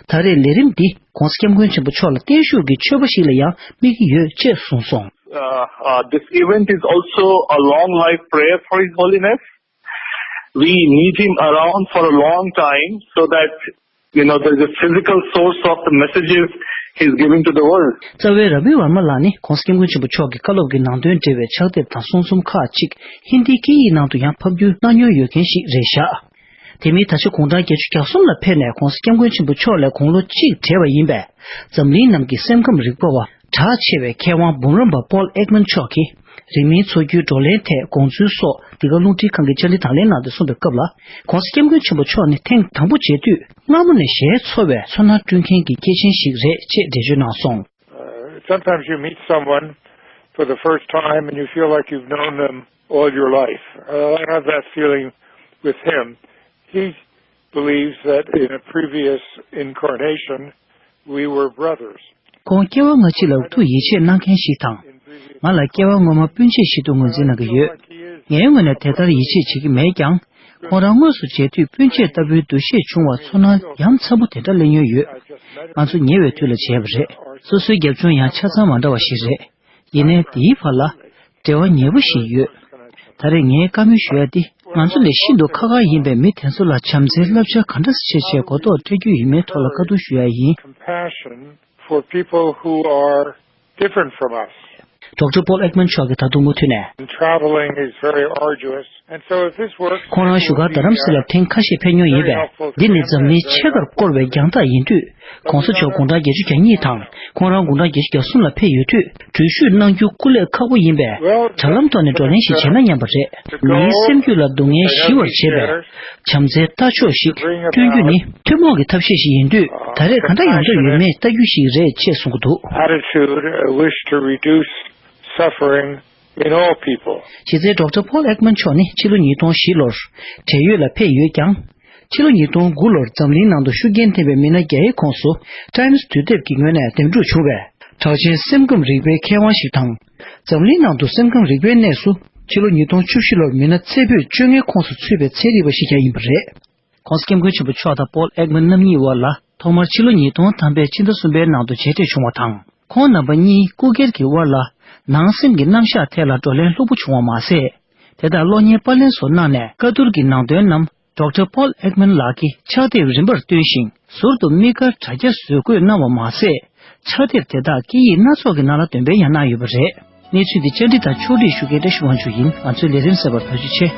ད་རེས་ལས་རིམ་འདི་༸གོང་ས་༸སྐྱབས་མགོན་ཆེན་པོ་མཆོག་ལ་བརྟན་བཞུགས་ཀྱི་མཆོད་པ་ཞིག་ལ་ཡང་དམིགས་ཀྱི་ཡོད་ཅེས་གསུངས་སོང་། Uh, uh, this event is also a long life prayer for His Holiness. We need him around for a long time so that, you know, there's a physical source of the messages he's giving to the world. རྩ་བའི་ར་བི་ཝར་མ་ལགས་ནི་༸གོང་ས་༸སྐྱབས་མགོན་ཆེན་པོ་མཆོག་གི་བཀའ་སློབ་ཀྱི་ནང་དོན་འབྲེལ་བའི་ཕྱག་དེབ་དང་གསུང་རྩོམ་ཁག་ཅིག་ཧིན་དིའི་སྐད་ཡིག་ནང་དུ་ཡང་ཕབ་བསྒྱུར་གནང་མྱོང་ཡོད་མཁན་ཞིག་རེད་བཞག་དེ་མིན་ད་ཆ་དགུང་གྲངས་བརྒྱད་ཅུ་གྱ་གསུམ་ལ་ཕེབས་ནས་༸གོང་ས་༸སྐྱབས་མགོན་ཆེན་པོ་མཆོག་ལས་དགུང་ལོ་གཅིག་བགྲེས་པ་ཡིན་པས། འཛམ་གླིང་ནང་གི་སེམས་ཁམས་རིག་པ་བ་གྲགས་ཆེ་བའི་མཁས་དབང་འབུམ་རམས་པ་Paul Ekman མཆོག་གིས་རིང་མིན་འཚོགས་རྒྱུའི་བགྲོ་གླེང་ཐད་དགོངས་ཚུལ་སོགས་འདི་ག་རླུང་འཕྲིན་ཁང་གི་བཅར་འདྲི་དང་ལེན་གནང་སྟེ་གསུངས་པའི་སྐབས་ལ། ༸གོང་ས་༸སྐྱབས་མགོན་ཆེན་པོ་མཆོག་ནི་ཐེངས་དང་པོ་མཇལ་དུས་སྔ་མོ་ནས་ཞལ་འཚོ་བའི་ཚོར་སྣང་བསྐྲུན་མཁན་གྱི་སྐྱེས་ཆེན་ཞིག་རེད་ཅེས་འགྲེལ་བརྗོད་གནང་སོང་། Uh, sometimes you meet someone for the first time and you feel like you've known them all your life. Uh, I have that feeling with him. He believes that in a previous incarnation, we were brothers. ཁོང་སྐྱེ་བ་སྔ་ཕྱི་ལ་འུ་ཐུག་ཡིད་ཆེས་གནང་མཁན་ཞིག་དང་། ང་ལ་སྐྱེ་བ་སྔོན་མ་སྤུན་མཆེད་ཞིག་ཏུ་ངོས་འཛིན་གནང་གི་ཡོད། ངའི་ངོས་ནས་དེ་ལྟར་ཡིད་ཆེས་བྱེད་ཀྱི་མེད་ཀྱང་། ཁོང་རང་དངོས་སུ་མཇལ་དུས་སྤུན་མཆེད་ལྟ་བུའི་འདུ་ཤེས་བྱུང་བ་ཚོར་སྣང་ཡ་མཚན་པོ་དེ་འདྲ་སླེབས་མྱོང་ཡོད། ང་ཚོ་ཉེ་བའི་དུས་ལ་མཇལ་བ་རེད། སོ་སོའི་རྒྱབ་ལྗོངས་ཡང་ཆ་ཚང་མ་འདྲ་བ་ཞིག་རེད། ཡིན་ནའི་དེའི་བར་ལ་འབྲེལ་བ་ཉེ་པོ་ཞིག་ཡོད། ད་རེས་ངས་བཀའ་མོལ་ཞུ་ཡ་འདི་ང་ཚོ་ལས་ཤིན་ཏུ་ཁག་ཁག་ཡིན་པའི་མི་དེ་ཚོ་ལ་བྱམས་བརྩེའི་བསླབ་བྱ་ག་འདྲ་བྱས་བྱས་གོ་རྟོགས་སྤྲད་རྒྱུ་ཡིན་མིན་ཐོག་ལ་བཀའ་བསྡུར་ཞུ་ཡ་ཡིན། Compassion for people who are different from us. Doctor Paul Ekman མཆོག་གིས་ད་དུང་མུ་མཐུད་ནས། And traveling is very arduous. And so if this works, ཁོང་རང་བཞུགས་སྒར་རྡ་རམ་ས་ལར་ཐེངས་ཁ་ཤས་ཕེབས་མྱོང་ཡིན་པས། འདི་ནི་འཛམ་གླིང་ཕྱེད་ཀར་བསྐོར་བའི་རྒྱང་ཐག་ཡིན་དུས། ༸གོང་ས་མཆོག་དགུང་གྲངས་བརྒྱད་ཅུ་གྱ་གཉིས་དང་། ཁོང་རང་དགུང་གྲངས་བརྒྱད་ཅུ་གྱ་གསུམ་ལ་ཕེབས་ཡོད་དུས། འགྲུལ་བཞུད་གནང་རྒྱུ་སྐུ་ལས་ཁག་པོ་ཡིན་པས། དྲ་ལམ་ཐོག་ནས་བགྲོ་གླེང་ཞིག་བྱས་ན་སྙམ་པ་རེད། མིའི་སེམས་རྒྱུད་ལ་སྡུག་བསྔལ་ཞི་བར་བྱེད་པའི། བྱམས་བརྩེའི་ལྟ་ཕྱོགས་ཤིག་བསྐྲུན་རྒྱུ་ནི་ཐུན་མོང་གི་ཐབས་ཤེས་ཤིག་ཡིན་དུས། ད་རེས་ག་འདྲ་ཡོང་འདོད་ཡོད་མེད་ལྟ་རྒྱུ་ཞིག་རེད་ཅེས་གསུང་གི་འདུག Attitude, a wish to reduce suffering in all people. གཞི་རྩའི་Doctor Paul Ekman མཆོག་ནི་ཕྱི་ལོ་ཉིས་སྟོང་བཞི་ལོར་བགྲེས་ཡོལ་ལ་ཕེབས་ཡོད་ཀྱང་། ཕྱི་ལོ་ཉིས་སྟོང་དགུ་ལོར་འཛམ་གླིང་ནང་དུ་ཤུགས་རྐྱེན་ཐེབས་པའི་མི་སྣ་བརྒྱ་ཡི་ཁོངས་སུ་Times དུས་དེབ་ཀྱི་ངོས་ནས་འདེམས་སྒྲུག་བྱུང་བའི་གྲགས་ཅན་སེམས་ཁམས་རིག་པའི་མཁས་དབང་ཞིག་དང་། འཛམ་གླིང་ནང་དུ་སེམས་ཁམས་རིག་པའི་གནས་སུ་ཕྱི་ལོ་ཉིས་སྟོང་བཅུ་བཞི་ལོར་མི་སྣ་ཚད་ཕོད་བཅོ་ལྔའི་ཁོངས་སུ་ཚུད་པའི་ཚན་རིག་པ་ཞིག་ཀྱང་ཡིན་པ་རེད། ༸གོང་ས་༸སྐྱབས་མགོན་ཆེན་པོ་མཆོག་དང་Paul Ekman རྣམ་གཉིས་དབར་ལ་ཐོག་མར་ཕྱི་ལོ་ཉིས་སྟོང་ཐམ་པའི་ཕྱི་ཟླ་གསུམ་པའི་ནང་དུ་མཇལ་འཕྲད་བྱུང་བ་དང་། ཁོང་རྣམ་པ་གཉིས་སྐུ་སྒེར་གྱི་དབར་ལ་ནང་སེམས་ཀྱི་རྣམ་གཞག་ཐད་ལ་བགྲོ་གླེང་ལྷུག་པོ་བྱུང་བ་མ་ཟད། དེ་དག་གློག་བརྙན་པར་ལེན་སོགས་གནང་ནས་བཀའ་བསྡུར་གྱི་ནང་དོན་རྣམས་Doctor Paul Ekman ལགས་ཀྱིས་ཕྱག་དེབ་རིམ་པར་བཏོན་ཞིང་ཟུར་དུ་དམིགས་བཀར་དྲ་རྒྱ་བཟོ་བཀོད་གནང་བ་མ་ཟད། ཕྱག་དེབ་དེ་དག་སྐད་ཡིག་སྣ་ཚོགས་ཀྱི་ནང་ལ་འདོན་སྤེལ་ཡང་གནང་ཡོད་པ་རེད། གནས་ཚུལ་འདི་བཅར་འདྲི་དང་ཕྱོགས་སྒྲིག་ཞུ་མཁན་བཀྲ་ཤིས་དབང་ཕྱུག་ཡིན། ང་ཚོའི་ལས་རིམ་གསན་པར་ཐུགས་རྗེ་ཆེ།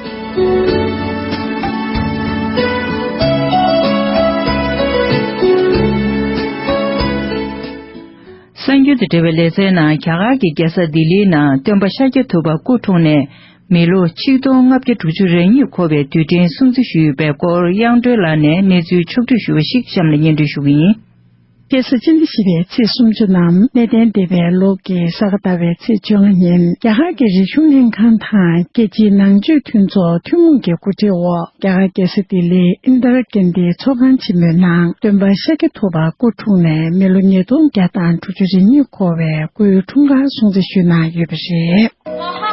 གསར་འགྱུར་དང་འབྲེལ་བའི་ལེ་ཚན་ནང་རྒྱ་གར་གྱི་རྒྱལ་ས་ལྡི་ལིའི་ནང་སྟོན་པ་ཤཱཀྱ་ཐུབ་པ་སྐུ་འཁྲུངས་ནས་མི་ལོ་ཆིག་སྟོང་ལྔ་བརྒྱ་དྲུག་ཅུ་རེ་གཉིས་འཁོར་བའི་དུས་དྲན་སྲུང་བརྩི་ཞུས་ཡོད་པའི་སྐོར་དབྱངས་སྒྲོན་ལགས་ནས་གནས་ཚུལ་ཕྱོགས་བསྒྲིགས་ཞུ་བ་ཞིག་གཤམ་ལ་སྙན་སྒྲོན་ཞུ་གི་ཡིན། ཁ་སང་སྤྱི་ཟླ་བཞི་པའི་ཚེས་སུམ་ཅུ་ནམ་གནས་བརྟན་སྡེ་པའི་ལུགས་ཀྱི་ས་ག་ཟླ་བའི་ཚེས་བཅོ་ལྔ་ཉིན་རྒྱ་གར་གྱི་རིག་གཞུང་ལྷན་ཁང་དང་རྒྱལ་སྤྱིའི་ནང་ཆོས་མཐུན་ཚོགས་ཐུན་མོང་གི་གོ་སྒྲིག་འོག་རྒྱ་གར་རྒྱལ་ས་ལྡི་ལིའི་ཨིན་དར་ཀན་ཌི་ཚོགས་ཁང་ཆེན་མོའི་ནང་སྟོན་པ་ཤཱཀྱ་ཐུབ་པ་སྐུ་འཁྲུངས་ནས་མི་ལོ་ཉིས་སྟོང་བརྒྱ་དང་དྲུག་ཅུ་རེ་གཉིས་འཁོར་བའི་སྐུའི་འཁྲུངས་སྐར་སྲུང་བརྩི་ཞུས་གནང་ཡོད་པ་རེད།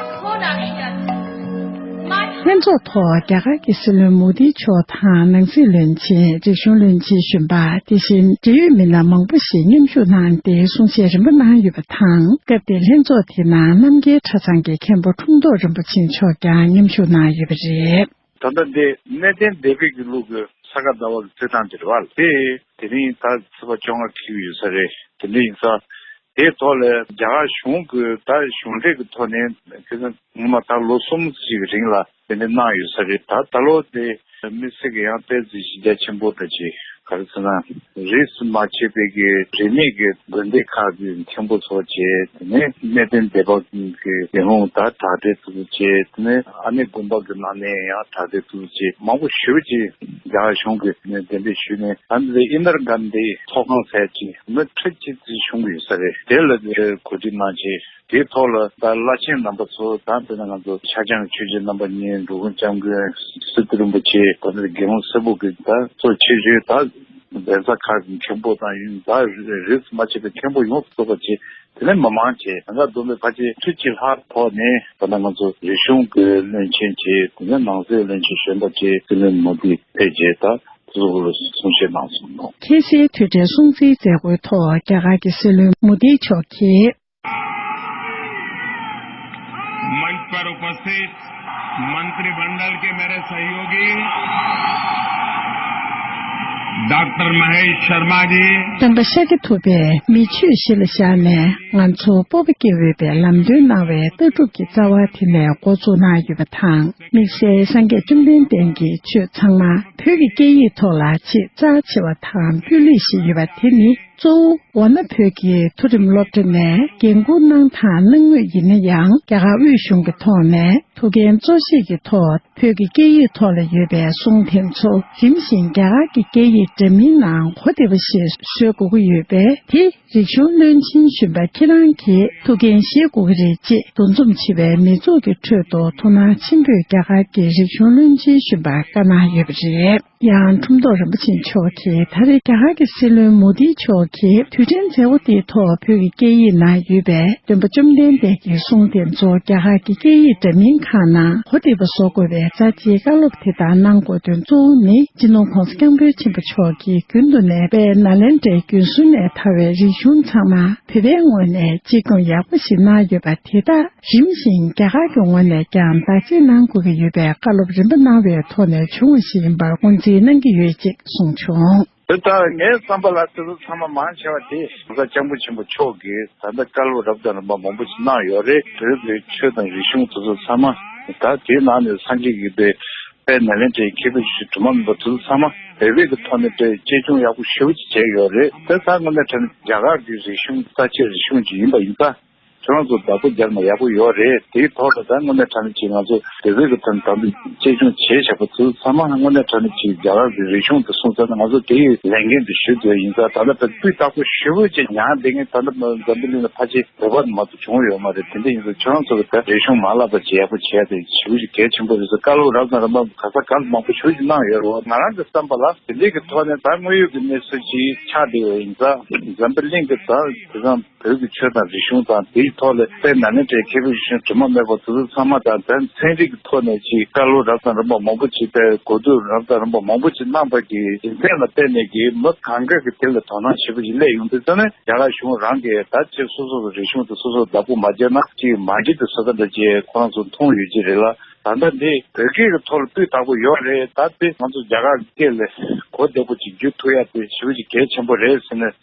ལྷན་ཚོགས་ཐོག་རྒྱ་གར་གྱི་སྲིད་བློན་མོ་དི་མཆོག་དང་ནང་སྲིད་བློན་ཆེན། རིག་གཞུང་བློན་ཆེན་གཞོན་པ། དེ་བཞིན་འབྲེལ་ཡོད་མི་སྣ་མང་པོ་ཞིག་མཉམ་ཞུགས་གནང་སྟེ་གསུང་བཤད་རིམ་པ་གནང་ཡོད་པ་དང་། སྐབས་དེར་ལྷན་ཚོགས་དེའི་ནང་རྣམ་རྒྱལ་གྲྭ་ཚང་གི་མཁན་པོ་ཁྲུང་ཐོག་རིན་པོ་ཆེ་མཆོག་ཀྱང་མཉམ་ཞུགས་གནང་ཡོད་པ་རེད། ད་ལྟ་འདི་གནས་བརྟན་སྡེ་པའི་གི་ལུགས་ཀྱི་ས་ག་ཟླ་བ་གི་རྩེད་ཐང་དེ་རེད་བ། དེ་དེ་རིང་ད་ཚེས་པ་བཅོ་ལྔ་འཁེལ་ཡོད་ས་རེད། དེ་འདྲ་ཡིན་ཙང་དེའི་ཐོག་ལ་རྒྱ་གར་གཞུང་གི་ད་གཞུང་འབྲེལ་གྱི་ཐོག་ནས་ཁྱེད་ཚོ་ངོ་མ་ད་ལོ་གསུམ་ཞིག་གི་རིང་ལ་དེ་འདྲ་གནང་ཡོད་ས་རེད། ད་ད་ལོ་དེ་དམིགས་བསལ་གྱི་ཡང་དཔེ་གཟི་བརྗིད་རྒྱ་ཆེན་པོ་ད་ཅིག་ག་རེ་ཟེར་ན་རིས་སུ་མ་ཆད་པའི་གི་རིས་མེད་ཀྱི་དགོན་སྡེ་ཁག་གི་མཁན་པོ་ཚོ་བཅས། དེ་ནས་གནས་བརྟན་སྡེ་པ་གི་ཡིན་རུང་ད་གྲ་སྒྲིག་ཚོ་བཅས། དེ་ནས་ཨ་ནེ་དགོན་པ་གི་ནང་ནས་ཡང་གྲ་སྒྲིག་ཚོ་བཅས། མང་པོ་ཞེ་པོ་ཅིག་རྒྱ་གར་གཞུང་གིས་གདན་འདྲེན་ཞུས་ནས། ད་འདི་ཨིན་དར་གན་ཌི་ཚོགས་ཁང་ཟེར་ཅིག་མི་ཁྲི་གཅིག་ཙམ་བྱུང་གི་ཡོད་ས་རེད། དེ་ལ་གོ་སྒྲིག་གནང་བྱས། དེའི་ཐོག་ལ་ད་བླ་ཆེན་རྣམ་པ་ཚོ་དང་། དཔེར་ན་ང་ཚོ་ཤར་བྱང་ཆོས་རྗེ་རྣམ་པ་གཉིས། འགྲོ་མགོན་སྐྱབས་མགོན། སི་ཏུ་རིན་པོ་ཆེ། དེ་ནས་དགེ་སློང་སེར་པོ་གི་ད་གཙོ་ཆེ་ཤོས་ད་གདན་ས་ཁག་གི་མཁན་པོ་དང་ཡིན། ད་རིས་སུ་མ་ཆད་པའི་མཁན་པོ་ཡོངས་སུ་རྫོགས་པ་བཅས། དེ་ནས་མི་མང་བཅས་ད་ག་བསྡོམས་པའི་ཕལ་ཆེར་ཁྲི་གཅིག་ལྷག་ཐོག་ནས། ད་ལྟ་ང་ཚོ་རིག་གཞུང་གི་བློན་ཆེན་བཅས། དེ་ནས་ནང་སྲིད་བློན་ཆེན་གཞོན་པ་བཅས། དེ་ནས་མོ་དི་ཕེབས་རྗེས་ད་གཙོ་བོ་ལ་གསུང་བཤད་གནང་སོང་ནོ། ཁ་སའི་དུས་དྲན་སྲུང་བརྩིའི་མཛད་སྒོའི་ཐོག་རྒྱ་གར་གྱི་སྲིད་བློན་མོ་དི་མཆོག་གིས། मंच पर उपस्थित मंत्रिमंडल के मेरे सहयोगी डॉक्टर महेश शर्मा जी, སྟོན་པ་ཤཱཀྱ་ཐུབ་པས་མི་ཆོས་གཞི་ལ་བཞག་ནས་ང་ཚོ་སྤོབས་པ་སྐྱེ་འོས་པའི་ལམ་སྟོན་གནང་བའི་ལྟ་གྲུབ་ཀྱི་རྩ་བ་དེ་ནས་འགོ་བཙུགས་གནང་ཡོད་པ་དང་། དམིགས་བསལ་སངས་རྒྱས་བཅོམ་ལྡན་འདས་ཀྱི་ཆོས་ཚང་མ་བོད་ཀྱི་སྐད་ཡིག་ཐོག་ལ་ཆེས་རྩ་ཆེ་བ་དང་ལྷོད་ལྷོད་ཞིག་ཡོད་པ་དེ་ནི། གཙོ་བོ་ཝཱ་ཎ་བོད་ཀྱི་མཐོ་རིམ་སློབ་གྲྭ་ནས་འགན་འཁུར་གནང་དང་གནང་མུས་ཡིན་ན་ཡང་། རྒྱ་གར་དབུས་གཞུང་གི་ཐོག་ནས་ཐུགས་འགན་གཙོ་བཞེས་ཀྱི་ཐོག་བོད་ཀྱི་སྐད་ཡིག་ཐོག་ལ་ཡོད་པའི་གསུང་དེ་ཚོ་རིམ་བཞིན་རྒྱ་གར་གྱི་སྐད་ཡིག་འདྲ་མིན་ནང་གོ་བདེ་བ་ཞིག་བཟོ་དགོས་ཀྱི་ཡོད་པས། དེ་རིག་གཞུང་བློན་ཆེན་གཞོན་པ་ཁྱེད་རང་གིས་ཐུགས་འགན་བཞེས་དགོས་ཀྱི་རེད་ཅེས་འདུ་འཛོམས་ཆེ་བའི་མི་ཚོགས་ཀྱི་ཁྲོད་དུ་ཐུགས་སྣང་ཆེན་པོས་རྒྱ་གར་གྱི་རིག་གཞུང་བློན་ཆེན་གཞོན་པར་བཀའ་གནང་ཡོད་པ་རེད། ཡང་ཁྲོམ་ཐོག་རིན་པོ་ཆེ་མཆོག་གིས་ད་རེས་རྒྱ་གར་གྱི་སྲིད་བློན་མོ་དི་མཆོག་གིས་དུས་དྲན་མཛད་སྒོ་དེའི་ཐོག་བོད་ཀྱི་སྐད་ཡིག་ནང་ཡོད་པའི་སྟོན་པ་བཅོམ་ལྡན་འདས་ཀྱི་གསུང་དེ་ཚོ་རྒྱ་གར་གྱི་སྐད་ཡིག་འདྲ་མིན་ཁག་ནང་གོ་བདེ་བ་བཟོ་དགོས་པའི་རྩ་ཆེའི་བཀའ་སློབ་དེ་ལྟར་གནང་དགོས་དོན་གཙོ་བོ་ནི། སྤྱི་ནོར་༸གོང་ས་༸སྐྱབས་མགོན་ཆེན་པོ་མཆོག་གིས་རྒྱུན་དུ་ནས་དཔལ་ནཱ་ལེནྡྲའི་རྒྱུན་སྲོལ་ནས་དར་བའི་རིག་གཞུང་ཚང་མ་བོད་པའི་ངོས་ནས་གཅེས་སྐྱོང་ཡག་པོ་ཞིག་གནང་ཡོད་པ་དེ་དག་རིམ་བཞིན་རྒྱ་གར་གྱི་ངོས་ནས་ཀྱང་བདག་གཅེས་གནང་དགོས་ཀྱི་ཡོད་པའི་བཀའ་སློབ་རིམ་པ་གནང་བའི་ཐོག་ནས་བྱུང་བ་ཞིག་ཡིན་པར་ངོས་འཛིན་གནང་གི་ཡོད་ཅེས་གསུངས་བྱུང་། དེ་ལྟར་ངའི་བསམ་པ་ལ་དེ་ཚོ་ཚང་མ་མང་ཆེ་བ་དེ་༸གོང་ས་༸སྐྱབས་མགོན་ཆེན་པོ་མཆོག་གིས་ད་ལྟ་བཀའ་སློབ་རབ་དང་རིམ་པ་མང་པོ་ཞིག་གནང་ཡོད་རེད། བོད་ཀྱི་ཆོས་དང་རིག་གཞུང་དེ་ཚོ་ཚང་མ་ད་དེའི་ནང་ནས་སངས་རྒྱས་ཀྱི་དཔེ་དཔལ་ནཱ་ལེནྡྲའི་མཁས་པའི་ཆོས་དྲི་མ་མེད་པ་དེ་ཚོ་ཚང་མ་བོད་པའི་གི་ཐོག་ནས་དཔེ་གཅེས་སྐྱོང་ཡག་པོ་ཞེ་པོ་ཅིག་བྱས་ཡོད་རེད། དེ་ད་དངོས་གནས་དྲང་གནས་རྒྱ་གར་གྱི་རིག་གཞུང་རྩ་ཆེའི་རིག་གཞུང་ཅིག་ཡིན་པ་ཡིན་ཙང་། ཁྱོད་རང་ཚོ་བདག་པོ་རྒྱག་ན་ཡག་པོ་ཡོད་རེད། དེའི་ཐོག་ལ་ད་དངོས་གནས་དྲང་གནས་ཅིག་ང་ཚོ་བོད་པའི་གི་ཐོག་ནས་ད་དུང་གཅེས་སྐྱོང་བྱས་བཞག་པ་ཚོ་ཚང་མ་དངོས་གནས་དྲང་གནས་ཅིག་རྒྱ་གར་གྱི་རིག་གཞུང་དེ་སྲུང་ཚར་ན་ང་ཚོ་དེའི་ལས་འགན་དེ་ཞུ་འདོད་ཡིན་ཙང་། ད་ལྟ་བོད་སྤུས་དག་པོ་ཞེ་པོ་ཅིག་ཉར་བསྡད་མཁན་ད་ལྟ་འཛམ་བུ་གླིང་ལ་ཕལ་ཆེར་བོད་པ་མ་གཏོགས་བྱུང་ཡོད་མ་རེད། དེ་འདྲ་ཡིན་ཙང་ཁྱོད་རང་ཚོ་གི་ད་རིག་གཞུང་མ་བརླག་པ་བྱེད་ཡག་པོ་བྱས་ཏེ་ཞེ་པོ་ཅིག་གལ་ཆེན་པོ་རེད་ཟེར། བཀའ་སློབ་རབ་དང་རིམ་པ་ག་ས་ག་ལ་མང་པོ་ཞེ་པོ་ཅིག་གནང་ཡོད་རེད་བ། ང་རང་གི་བསམ་པ་ལ་དེ་འདྲའི་གི་ཐོག་ནས་ད་དངོས་ཡོད་ཀྱི་གནས་ཚུལ་ཅིག་ཆགས་བསྡད་ཡོད་ཡིན་ཙང་། འཛམ་བུ་གླིང་གི་ད་དེང་སང་བོད་ཀྱི་ཆོས་དང་རིག་གཞུང་དང་དེའི་ཐོག་ལ་དཔལ་ནཱ་ལེནྡྲའི་མཁས་པའི་རིག་གཞུང་དྲི་མ་མེད་པ་དེ་ཚོ་ཚང་མ་དང་། ད་ཚན་རིག་གི་ཐོག་ནས་ཅིག་བཀའ་སློབ་རབ་དང་རིམ་པ་མང་པོ་ཅིག་དང་གོ་བསྡུར་རབ་དང་རིམ་པ་མང་པོ་ཅིག་གནང་པ་གི་རྒྱུ་མཚན་ལ་བརྟེན་ནས་ཀྱི་མི་གང་ག་གི་དེ་ལ་དོ་སྣང་ཞེ་པོ་ཞིག་སླེབས་ཡོང་དུས་ཙང་ནས། རྒྱ་གར་གཞུང་རང་གིས་ད་ཅིག་སོ་སོ་གི་རིག་གཞུང་དེ་སོ་སོ་བདག་པོ་མ་བརྒྱབ་ན་ཅིག་མ་འགྲིག་དེ་བཟོ་ལྟ་འདྲ་ཅིག་ཁོ་རང་ཚོ་མཐོང་ཡོད་ཀྱི་རེད་ལ། ད་ལྟ་འདི་བོད་སྐད་ཀྱི་ཐོག་ལ་སྤུས་དག་པོ་ཡོད་རེད། ད་དེ་ང་ཚོ་རྒྱ་གར་སྐད་ལ་གོ་བདེ་པོ་ཅིག་བསྒྱུར་ཐུབ་ཡ་དེ་ཞེ་པོ་ཅིག་གལ་ཆེན་པོ་རེད་ཟེར་ནས།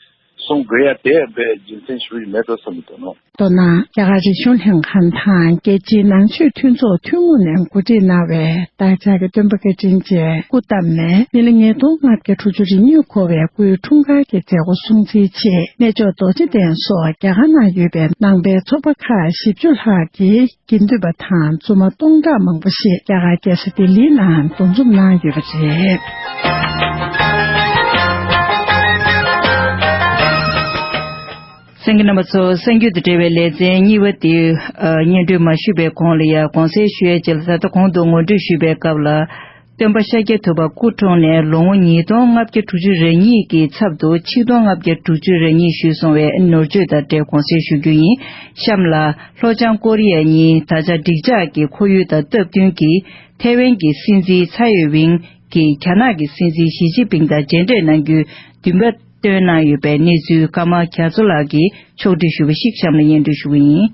གསུང་དགོས་ཡ་དེ་དཔེ་རྒྱུ་མཚན་ཞིག་མེད་དོ་བསམ་གྱི་འདུག་ནོ། མདོར་ན། རྒྱ་གར་རིག་གཞུང་ལྷན་ཁང་དང་རྒྱལ་སྤྱིའི་ནང་ཆོས་མཐུན་ཚོགས་ཐུན་མོང་ནས་གོ་སྒྲིག་གནང་བའི་བདག་ཅག་གི་སྟོན་པ་བཀའ་དྲིན་ཅན་སྐུ་བལྟམས་ནས་མི་ལོ་ཉིས་སྟོང་ལྔ་བརྒྱ་དྲུག་ཅུ་རེ་གཉིས་འཁོར་བའི་སྐུའི་འཁྲུངས་སྐར་གྱི་མཛད་སྒོ་སྲུང་བརྩིའི་ཆེད། གནས་མཆོག་རྡོ་རྗེ་གདན་སོགས་རྒྱ་གར་ནང་ཡོད་པའི་ནང་པའི་ཚོགས་པ་ཁག་བཞི་བཅུ་ལྷག་གིས། དགེ་འདུན་པ་དང་བཙུན་མ་སྟོང་ཕྲག་མང་པོ་ཞིག་རྒྱ་གར་རྒྱལ་ས་ལྡི་ལིའི་ནང་འདུ་འཛོམས་གནང་ཡོད་པ་རེད། གསན་མཁན་རྣམ་པ་ཚོ། གསར་འགྱུར་དང་འབྲེལ་བའི་ལེ་ཚན་གཉིས་པ་དེ་སྙན་སྒྲོན་མ་ཞུས་པའི་གོང་ལ་ཡང་དགོངས་སེལ་ཞུ་ཡས་བྱས་ལ། ད་ལྟ་གོང་དུ་ངོ་སྤྲོད་ཞུས་པའི་སྐབས་ལ། སྟོན་པ་ཤཱཀྱ་ཐུབ་པ་སྐུ་འཁྲུངས་ནས་ལོ་ངོ་ཉིས་སྟོང་ལྔ་བརྒྱ་དྲུག་ཅུ་རེ་གཉིས་ཀྱི་ཚབ་ཏུ་ཆིག་སྟོང་ལྔ་བརྒྱ་དྲུག་ཅུ་རེ་གཉིས་ཞུས་སོང་བའི་ནོར་བཅོས་དང་འབྲེལ་དགོངས་སེལ་ཞུ་རྒྱུ་ཡིན། གཤམ་ལ། ལྷོ་བྱང་ཀོ་རི་ཡ་གཉིས་ད་ཆ་འགྲིག་འཇགས་ཀྱི་ཁོར་ཡུག་དང་སྟབས་བསྟུན་གྱིས། ཐའེ་ཝན་གྱི་སྲིད་འཛིན་ཚའེ་ཡོན་ཝིན་གྱིས་རྒྱ་ནག་གི་སྲིད་འཛིན་ཞི་ཅིན་ཕིང་དང་མཇལ་འཕྲད་གནང་རྒྱུའི་འདུན་པ་བཏོན་གནང་ཡོད་པའི་གནས་ཚུལ། ཀརྨ་རྒྱ་མཚོ་ལགས་ཀྱིས་ཕྱོགས་བསྒྲིགས་ཞུས་པ་ཞིག་གཤམ་ལ་སྙན་སྒྲོན་ཞུ་གི་ཡིན།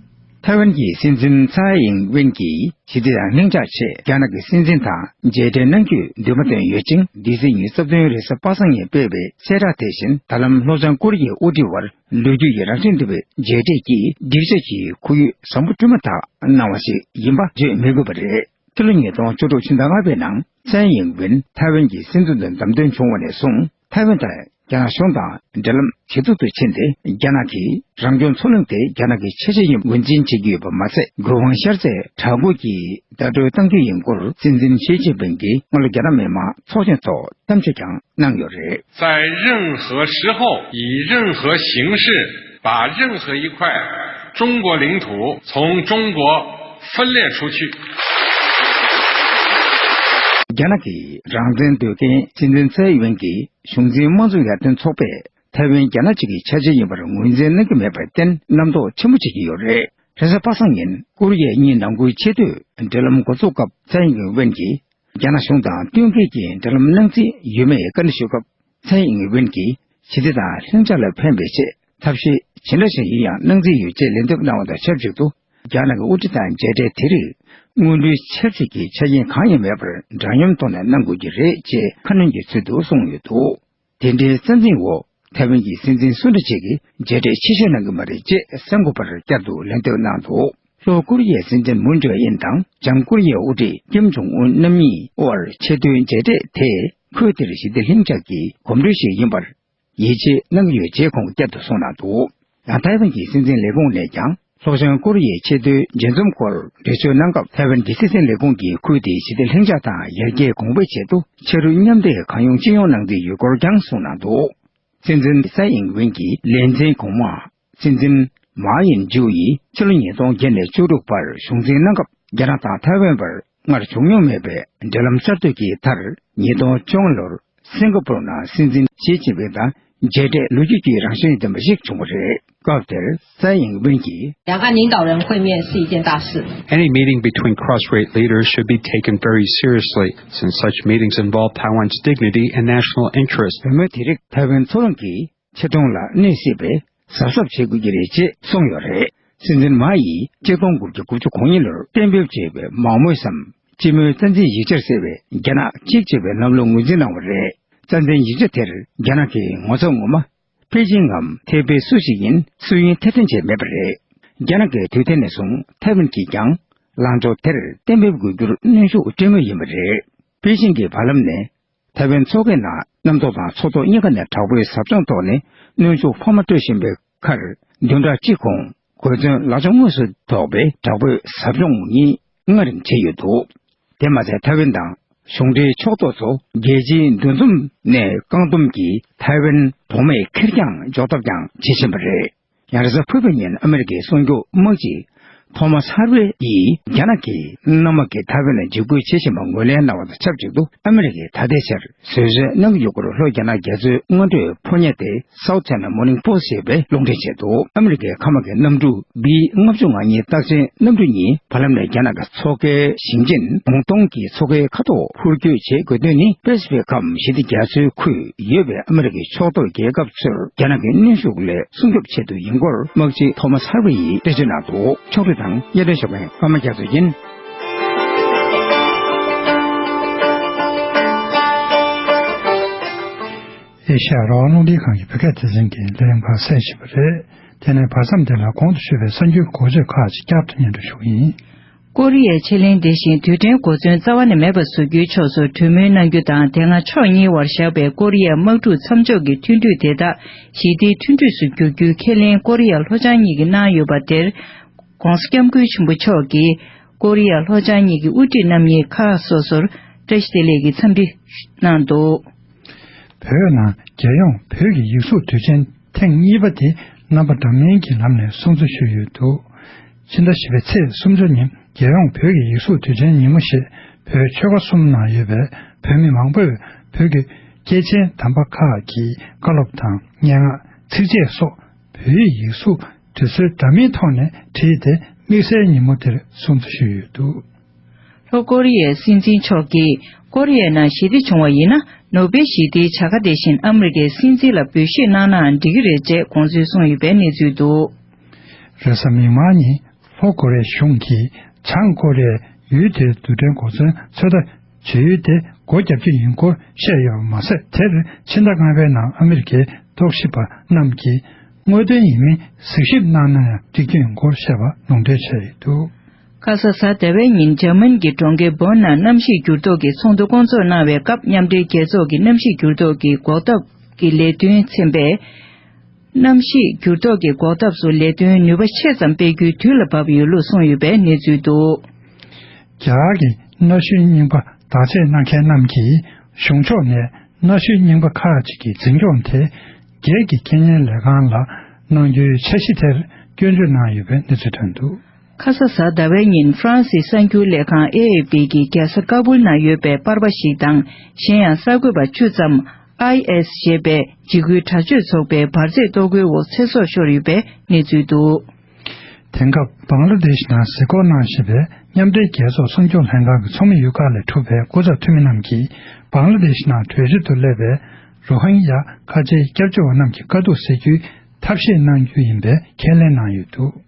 ཐའེ་ཝན་གྱི་སྲིད་འཛིན་ཚའེ་ཡིན་ཝིན་གྱིས་ཞི་བདེ་དང་ལྷིང་འཇགས་ཆེད་རྒྱ་ནག་གི་སྲིད་འཛིན་དང་མཇལ་འཕྲད་གནང་རྒྱུའི་འདུན་པ་བཏོན་ཡོད་ཅིང་། འདི་ཚེས་ཉི་ཤུ་རྩ་བདུན་རེས་གཟའ་པ་སངས་ཉིན་སྤེལ་བའི་གསལ་བསྒྲགས་དེ་བཞིན། ད་ལམ་ལྷོ་བྱང་ཀོ་རི་ཡའི་དབུ་ཁྲིད་དབར་ལོ་རྒྱུས་ཀྱི་རང་བཞིན་ལྡན་པའི་མཇལ་འཕྲད་ཀྱིས་འགྲིག་འཇགས་ཀྱི་ཁོར་ཡུག་བཟང་པོ་བསྐྲུན་མ་ཐག་གནང་བ་ཞིག་ཡིན་པ་བརྗོད་མི་དགོས་པ་རེད། ཕྱི་ལོ་ཉིས་སྟོང་བཅུ་དྲུག་ཕྱི་ཟླ་ལྔ་པའི་ནང་ཚའེ་ཡིན་ཝིན་ཐའེ་ཝན་གྱི་སྲིད་འཛིན་དུ་བདམས་ཐོན་བྱུང་བ་ནས་བཟུང་། ཐའེ་ཝན་དང་རྒྱ་ནག་གཞུང་དང་འབྲེལ་ལམ་ཇེ་སྡུག་ཏུ་ཕྱིན་ཏེ། རྒྱ་ནག་གིས་རང་སྐྱོང་མཚོ་གླིང་དེ་རྒྱ་ནག་གི་ཆ་ཤས་ཡིན་པར་ངོས་འཛིན་བྱེད་ཀྱི་ཡོད་པ་མ་ཟད། དགོས་དབང་ཤར་ཚད་དྲག་པོ་གིས་བརྡ་སྤྲོད་གཏང་རྒྱུ་ཡིན་སྐོར། སྲིད་འཛིན་ཞི་ཅིན་ཕིང་གིས་སྔ་ལོ་རྒྱ་ནག་མི་དམངས་ཚོགས་ཆེན་ཐོག་གཏམ་བརྗོད་ཀྱང་གནང་ཡོད་རེད། 在任何时候，以任何形式把任何一块中国领土从中国分裂出去。 རྒྱ་ནག་གི་རང་བཙན་འདོད་མཁན་སྲིད་འཛིན་ཚའེ་ཝེན་གྱིས་གཞུང་འཛིན་དམངས་གཙོ་ཡར་ཐོན་ཚོགས་པས་ཐའེ་ཝན་རྒྱ་ནག་གཅིག་གི་ཆ་ཤས་ཡིན་པར་ངོས་འཛིན་གནང་གི་མེད་པར་བརྟེན། རྣམ་རྟོག་ཆེན་པོ་བྱེད་ཀྱི་ཡོད་རེད། རེས་གཟའ་པ་སངས་ཉིན་ཀོ་རི་ཡའི་གཉིས་ནང་ཁུལ་ཆེས་མཐོའི་འབྲེལ་ལམ་འགོ་ཚུགས་སྐབས། ཚའེ་ཡིན་ཝེན་གྱིས་རྒྱ་ནག་གཞུང་དང་བསྟུན་མཁས་ཀྱི་འབྲེལ་ལམ་གནང་རྩིས་ཡོད་མེད་བཀའ་འདྲི་ཞུས་སྐབས། ཚའེ་ཡིན་ཝེན་གྱིས་ཞི་བདེ་དང་ལྷིང་འཇགས་ལ་ཕན་པའི་ཆེད་ཐབས་ཤེས་ཇི་འདྲ་ཞིག་ཡིན་ཡང་གནང་རྩིས་ཡོད་ཅེས་ལན་འདེབས་གནང་བ་དང་ཆབས་ཅིག་ཏུ། རྒྱ་ནག་གི་དབུ་ཁྲིད་དང་མཇལ་འཕྲད་དེ་རིགས་དངོས་འབྲེལ་ཆབ་སྲིད་ཀྱི་ཆ་རྐྱེན་གང་ཡང་མེད་པར་འདྲ་མཉམ་ཐོག་ནས་གནང་དགོས་ཀྱི་རེད་ཅེས་ཁ་སྣོན་གྱི་ཚུལ་དུ་གསུངས་ཡོད་འདུག། དེ་འདྲའི་རྩ་འཛིན་འོག་ཐའེ་ཝན་གྱི་སྲིད་འཛིན་སུ་འདྲ་ཅིག་གིས་མཇལ་འཕྲད་ཆེ་ཤོས་གནང་གི་མ་རེད་ཅེས་གསན་དགོས་པར་བསྐྱར་དུ་ལན་འདེབས་གནང་འདུག། ལྷོ་ཀོ་རི་ཡའི་སྲིད་འཛིན་མུན་ཇོ་ཨིན་དང་བྱང་ཀོ་རི་ཡའི་དབུ་ཁྲིད་ཀིམ་ཇོང་ཨུན་རྣམ་གཉིས་དབར་ཆེས་མཐོའི་མཇལ་འཕྲད་དེ། ཁུལ་དེར་ཞི་བདེ་ལྷིང་འཇགས་ཀྱི་གོམ་བགྲོད་ཞིག་ཡིན་པར། ཡིད་ཆེས་གནང་གི་ཡོད་ཅེས་ཁོང་གིས་བསྐྱར་དུ་གསུངས་གནང་འདུག། ཡང་ཐའེ་ཝན་གྱི་སྲིད་འཛིན་ལས་ཁུངས་ནས་ཀྱང་ལྷོ་བྱང་ཀོ་རི་ཡའི་ཆེས་མཐོའི་མཇལ་འཛོམས་སྐོར་འགྲེལ་བརྗོད་གནང་སྐབས། ཐའེ་ཝན་གྱི་སྲིད་འཛིན་ལས་ཁུངས་ཀྱིས་ཁུལ་དེའི་ཞི་བདེ་ལྷིང་འཇགས་དང་ཡར་རྒྱས་གོང་འཕེལ་ཆེད་དུ་ཕྱི་རོལ་མཉམ་འབྲེལ་གང་ཡོང་ཅི་ཡོང་གནང་རྩིས་ཡོད་སྐོར་ཀྱང་གསུངས་གནང་འདུག། སྲིད་འཛིན་སའེ་ཨིང་ཝེན་གྱི་ལས་འཛིན་གོང་མ་སྲིད་འཛིན་མཱ་ཡིན་ཇུ་ཡིས་ཕྱི་ལོ་ཉིས་སྟོང་བརྒྱད་ནས་བཅུ་དྲུག་བར་གཞུང་འཛིན་གནང་སྐབས། རྒྱ་ནག་དང་ཐའེ་ཝན་བར་སྔར་བྱུང་མྱོང་མེད་པའི་འབྲེལ་ལམ་གསར་གཏོད་ཀྱི་མཐར། ཉིས་སྟོང་བཅོ་ལྔ་ལོར་སིང་ག་པུར་ནང་སྲིད་འཛིན་ཞི་ཅིན་ཕིང་དང་མཇལ་འཕྲད་ལོ་རྒྱུས་ཀྱི་རང་བཞིན་ལྡན་པ་ཞིག་བྱུང་བ་རེད། སྐབས་དེར་སའེ་ཨིང་ཝེན་གྱིས། 两岸领导人会面是一件大事。 Any meeting between cross-strait leaders should be taken very seriously, since such meetings involve Taiwan's dignity and national interest. བུ་མོ་དེ་རིགས་ཐའེ་ཝན་མཚོ་ལྷུང་གི་ཆེ་མཐོང་ལ་གནོད་སྲིད་པས་གཟབ་གཟབ་བྱེད་དགོས་ཀྱི་རེད་ཅེས་གསུངས་ཡོད་རེད། སྲིད་འཛིན་མཱ་ཡིས་ཆིག་སྟོང་དགུ་བརྒྱ་དགུ་བཅུ་གོ་གཉིས་ལོར་གཏན་འབེབས་བྱས་པའི་མའོ་མུའུ་སམ་སྤྱི་མོས་རྩ་འཛིན་ཡིག་ཆར་ཟེར་བའི་རྒྱ་ནག་གཅིག་ཅེས་པའི་ལམ་ལུགས་ངོས་འཛིན་གནང་བ་རེད། རྩ་འཛིན་ཡིག་ཆ་དེར་རྒྱ་ནག་གི་ངོ་ཚབ་ངོ་མ་པེ་ཅིང་ངམ་ཐེ་པེ་སུ་ཞིག་ཡིན་སུ་ཡིན་ཐེར་འདོན་བྱས་མེད་པ་རེད། རྒྱ་ནག་གི་དུས་དེ་ནས་བཟུང་ཐའེ་ཝན་གྱིས་ཀྱང་ལངས་ཕྱོགས་དེར་གཏན་འབེབས་དགོས་རྒྱུར་གནོན་ཤུགས་སྤྲད་མུས་ཡིན་པ་རེད། པེ་ཅིང་གིས་བར་ལམ་ནས། ཐའེ་ཝན་མཚོ་ཁའི་ནང་གནམ་ཐོག་དང་མཚོ་ཐོག་གཉིས་ཀ་ནས་དྲག་པོའི་ཟབ་སྦྱོང་ཐོག་ནས་གནོན་ཤུགས་འཕར་མ་སྤྲོད་བཞིན་པའི་ཁར། བདུན་ཕྲག་གཅིག་གོང་གོ་མཚོན་ལག་ཆ་དངོས་སུ་ཐོགས་པའི་དྲག་པོའི་ཟབ་སྦྱོང་ཉིན་ལྔ་རིང་བྱས་ཡོད་འདུག། དེ་མ་ཚད་ཐའེ་ཝན་དང་གཞུང་འབྲེལ་ཕྱོགས་གཏོགས་ཚོ་རྒྱལ་སྤྱིའི་འདུ་འཛོམས་ནས་རྐང་འདོམས་ཀྱིས་ཐའེ་ཝན་གདོང་མའི་ཁེར་རྐྱང་འཇོག་ཐབས་ཀྱང་བྱེད་བཞིན་པ་རེད། ཡང་རེས་གཟའ་ཕུར་བུའི་ཉིན་ཨ་མེ་རི་ཀའི་གསུང་སྒྱུར་དམག་སྤྱི་ཐོ་མཱས་ཧར་ཝེ་ཡིས་རྒྱ་ནག་གིས་གནམ་དམག་གིས་ཐའེ་ཝན་ལ་འཇིགས་སྐུལ་བྱེད་བཞིན་པ་ངོས་ལེན་གནང་བ་དང་ཆབས་ཅིག་ཏུ། ཨ་མེ་རི་ཀས་ད་ལྟའི་ཆར་བཟོད་གསོལ་གནང་གི་ཡོད་སྐོར་ལྷོ་རྒྱ་ནག་རྒྱ་མཚོའི་སྔོན་འགྲོའི་ཕོ་ཉ་སྟེ་South China Morning Post་ཞེས་པས་ལུང་འདྲེན་བྱས་འདུག། ཨ་མེ་རི་ཀའི་མཁའ་དམག་གི་གནམ་གྲུ་བི་ལྔ་བཅུ་ང་གཉིས་རྟགས་ཅན་གནམ་གྲུ་གཉིས་བར་ལམ་ནས་རྒྱ་ནག་གི་མཚོ་ཁའི་ཞིང་ཆེན་ཧོང་ཏོང་གི་མཚོ་ཁའི་ཁ་ཐོག་འཕུར་སྐྱོད་བྱེད་དགོས་དོན་ནི། པེ་སི་ཕིག་ཁམས་ཞི་བདེ་རྒྱ་མཚོའི་ཁུལ་ཡོད་པའི་ཨ་མེ་རི་ཀའི་ཕྱོགས་གཏོགས་རྒྱལ་ཁབ་ཚོར་རྒྱ་ནག་གི་གནོན་ཤུགས་ལས་སྲུང་སྐྱོབ་ཆེད་དུ་ཡིན་སྐོར། དམག་སྤྱི་ཐོ་མཱས་ཧར་ཝེ་ཡིས་འགྲེལ་བརྗོད་གནང་འདུག། ཕྱོགས་སྒྲིག་དང་སྙན་སྒྲོན་ཞུ་མཁན་ཀརྨ་རྒྱ་མཚོ་ཡིན། ཨེ་ཤ་ཡ་རང་དབང་རླུང་འཕྲིན་ཁང་གི་བོད་སྐད་སྡེ་ཚན་གྱི་ལས་རིམ་ཁག་གསན་བཞིན་པ་རེད། དེ་ནས་བར་མཚམས་འདི་ལ་གོང་དུ་ཞུས་པའི་གསར་འགྱུར་གོ་ཆོད་ཁག་ཅིག་བསྐྱར་དུ་སྙན་སྒྲོན་ཞུ་གི་ཡིན། ཀོ་རི་ཡའི་ཆད་ལན་འདི་བཞིན་རྡུལ་ཕྲན་གོ་མཚོན་རྩ་བ་ནས་མེད་པ་བཟོ་རྒྱུའི་ཕྱོགས་སུ་གྲོས་མོལ་གནང་རྒྱུ་དང་། དེ་སྔ་ཕྱོགས་གཉིས་བར་བཞག་པའི་ཀོ་རི་ཡའི་དམག་འཁྲུག་མཚམས་འཇོག་གི་མཐུན་གྲོས་དེ་དག་ཞི་བདེའི་མཐུན་གྲོས་སུ་བསྒྱུར་རྒྱུའི་ཁས་ལེན་ཀོ་རི་ཡ་ལྷོ་བྱང་གཉིས་ཀྱིས་གནང་ཡོད་པ་དེར། ྋགོང་ས་ྋསྐྱབས་མགོན་ཆེན་པོ་མཆོག་གིས་ཀོ་རི་ཡ་ལྷོ་བྱང་གཉིས་ཀྱི་དབུ་ཁྲིད་རྣམ་གཉིས་ཁག་སོ་སོར་བཀྲ་ཤིས་བདེ་ལེགས་ཀྱི་འཚམས་འདྲི་གནང་འདུག། བོད་ནང་རྒྱལ་ཡོངས་བོད་ཀྱི་ཡིག་གཟུགས་དུས་ཆེན་ཐེངས་གཉིས་པ་དེ་རྣམ་པ་འདྲ་མིན་གྱི་ལམ་ནས་སྲུང་བརྩི་ཞུས་ཡོད་འདུག། ཕྱི་ཟླ་བཞི་པའི་ཚེས་སུམ་ཅུ་ཉིན་རྒྱལ་ཡོངས་བོད་ཀྱི་ཡིག་གཟུགས་དུས་ཆེན་ཉིན་མོ་ཞེས་བོད་ཆོལ་ཁ་གསུམ་ནང་ཡོད་པའི་བོད་མི་མང་པོས་བོད་ཀྱི་སྐྱེས་ཆེན་དམ་པ་ཁག་གི་བཀའ་སློབ་དང་། སྙན་ངག་ཚིགས་བཅད་སོགས་བོད་ཡིག་ཡིག་གཟུགས་དུས་ཚོད་འདྲ་མིན་ཐོག་ནས་བྲིས་ཏེ་དམིགས་བསལ་ཉིན་མོ་དེར་སྲུང་བརྩི་ཞུས་ཡོད་འདུག། ལྷོ་ཀོ་རི་ཡའི་སྲིད་འཛིན་མཆོག་གིས་ཀོ་རི་ཡའི་ནང་ཞི་བདེ་བྱུང་བ་ཡིན་ན། ནོ་བེལ་ཞི་བདེའི་བྱ་དགའ་དེ་བཞིན་ཨ་མི་རི་ཀའི་སྲིད་འཛིན་ལ་འབུལ་བཞེས་གནང་ནའང་འགྲིག་གི་རེད་ཅེས་དགོངས་ཚུལ་གསུངས་ཡོད་པའི་གནས་ཚུལ་འདུག། རེས་གཟའ་མིག་དམར་ཉིན་ལྷོ་ཀོ་རི་ཡའི་གཞུང་གིས་བྱང་ཀོ་རི་ཡས་ཡུལ་དེའི་རྡུལ་ཕྲན་གོ་མཚོན་ཚོད་ལྟ་བྱེད་ཡུལ་དེ་སྒོ་བརྒྱབ་རྒྱུ་ཡིན་སྐོར་བཤད་ཡོད་པ་མ་ཟད། དེར་ཕྱི་ཟླ་ལྔ་པའི་ནང་ཨ་མི་རི་ཀའི་རྟོག་ཞིབ་པ་རྣམས་ཀྱིས་དངོས་དོན་ཡིན་མིན་གཟིགས་ཞིབ་གནང་ན་ཡང་འགྲིག་རྒྱུ་ཡིན་སྐོར་བཤད་པ་ལུང་འདྲེན་བྱས་ཡོད་འདུག། ཁ་ས་གཟའ་ཟླ་བའི་ཉིན་འཇར་མན་གྱི་གྲོང་ཁྱེར་བོན་ནང་གནམ་གཤིས་འགྱུར་ལྡོག་གི་ཚོགས་འདུ་བསྐོང་ཚོགས་གནང་བའི་སྐབས། མཉམ་འབྲེལ་རྒྱལ་ཚོགས་ཀྱི་གནམ་གཤིས་འགྱུར་ལྡོག་གི་འགོག་ཐབས་ཀྱི་ལས་དོན་ཚན་པས། གནམ་གཤིས་འགྱུར་ལྡོག་གི་འགོག་ཐབས་སུ་ལས་དོན་ནུས་པ་ཆེ་ཙམ་སྤེལ་རྒྱུའི་དུས་ལ་བབ་ཡོད་ལུགས་གསུངས་ཡོད་པའི་གནས་ཚུལ་འདུག། རྒྱ་གར་གྱི་གནའ་ཤུལ་རྙིང་པ་བདག་གཅེས་གནང་མཁན་རྣམས་ཀྱིས་གཞུང་ཕྱོགས་ནས་གནའ་ཤུལ་རྙིང་པ་ཁག་ཅིག་གི་འཛིན་སྐྱོང་དེ་སྒེར་གྱི་ཁེ་ཉེན་ལས་ཁང་ལ་གནང་རྒྱུའི་འཆར་གཞི་དེར་སྐྱོན་བརྗོད་གནང་ཡོད་པའི་གནས་ཚུལ་ཐོན་འདུག། ཁ་ས་གཟའ་ཟླ་བའི་ཉིན་ཧྥ་རན་སིའི་གསར་འགྱུར་ལས་ཁང་ཨེ་ཨེ་པི་གིས་རྒྱལ་ས་ཀ་པུལ་ནང་ཡོད་པའི་པར་པ་ཞིག་དང་། གཞན་ཡང་གསར་འགོད་པ་བཅུ་ཙམ་ཨའི་ཨེས་ཞེས་པའི་འཇིགས་སྐུལ་དྲག་སྤྱོད་ཚོགས་པའི་འབར་རྫས་གཏོར་རྒོལ་འོག་ཚེ་སྲོག་ཤོར་ཡོད་པའི་གནས་ཚུལ་འདུག། དེང་སྐབས་བང་ལ་དེཤ་ནང་གཟིགས་སྐོར་གནང་བཞིན་པའི་མཉམ་འབྲེལ་རྒྱལ་ཚོགས་སྲུང་སྐྱོབ་ལྷན་ཁང་གི་ཚོགས་མི་ཡུལ་ཁག་ལས་གྲུབ་པའི་སྐུ་ཚབ་འཐུས་མི་རྣམས་ཀྱིས་བང་ལ་དེཤ་ནང་བྲོས་བྱོལ་དུ་སླེབས་པའི་རོ་ཧིན་ཡ་ཁ་ཆེའི་སྐྱབས་བཅོལ་བ་རྣམས་ཀྱི་དཀའ་སྡུག་སེལ་རྒྱུའི་ཐབས་ཤེས་གནང་རྒྱུ་ཡིན་པའི་ཁས་ལེན་གནང་ཡོད་འདུག།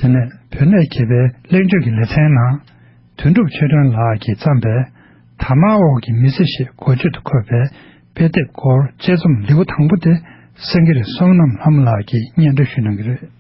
དེ་ནས་བོད་གནས་མཁས་པའི་གླེང་བརྗོད་ཀྱི་ལེ་ཚན་ནང་། དོན་གྲུབ་ཆོས་སྒྲོན་ལགས་ཀྱིས་བརྩམས་པའི་དར་དམར་འོག་གི་མི་ཚེ་ཞེས་འགོ་བརྗོད་དུ་འཁོད་པའི་དཔེ་དེབ་སྐོར་དཔྱད་རྩོམ་ལེའུ་དང་པོ་དེ་སེང་གེ་རི་བསོད་ནམས་ལྷ་མོ་ལགས་ཀྱིས་སྙན་སྒྲོན་ཞུ་གནང་གི་རེད།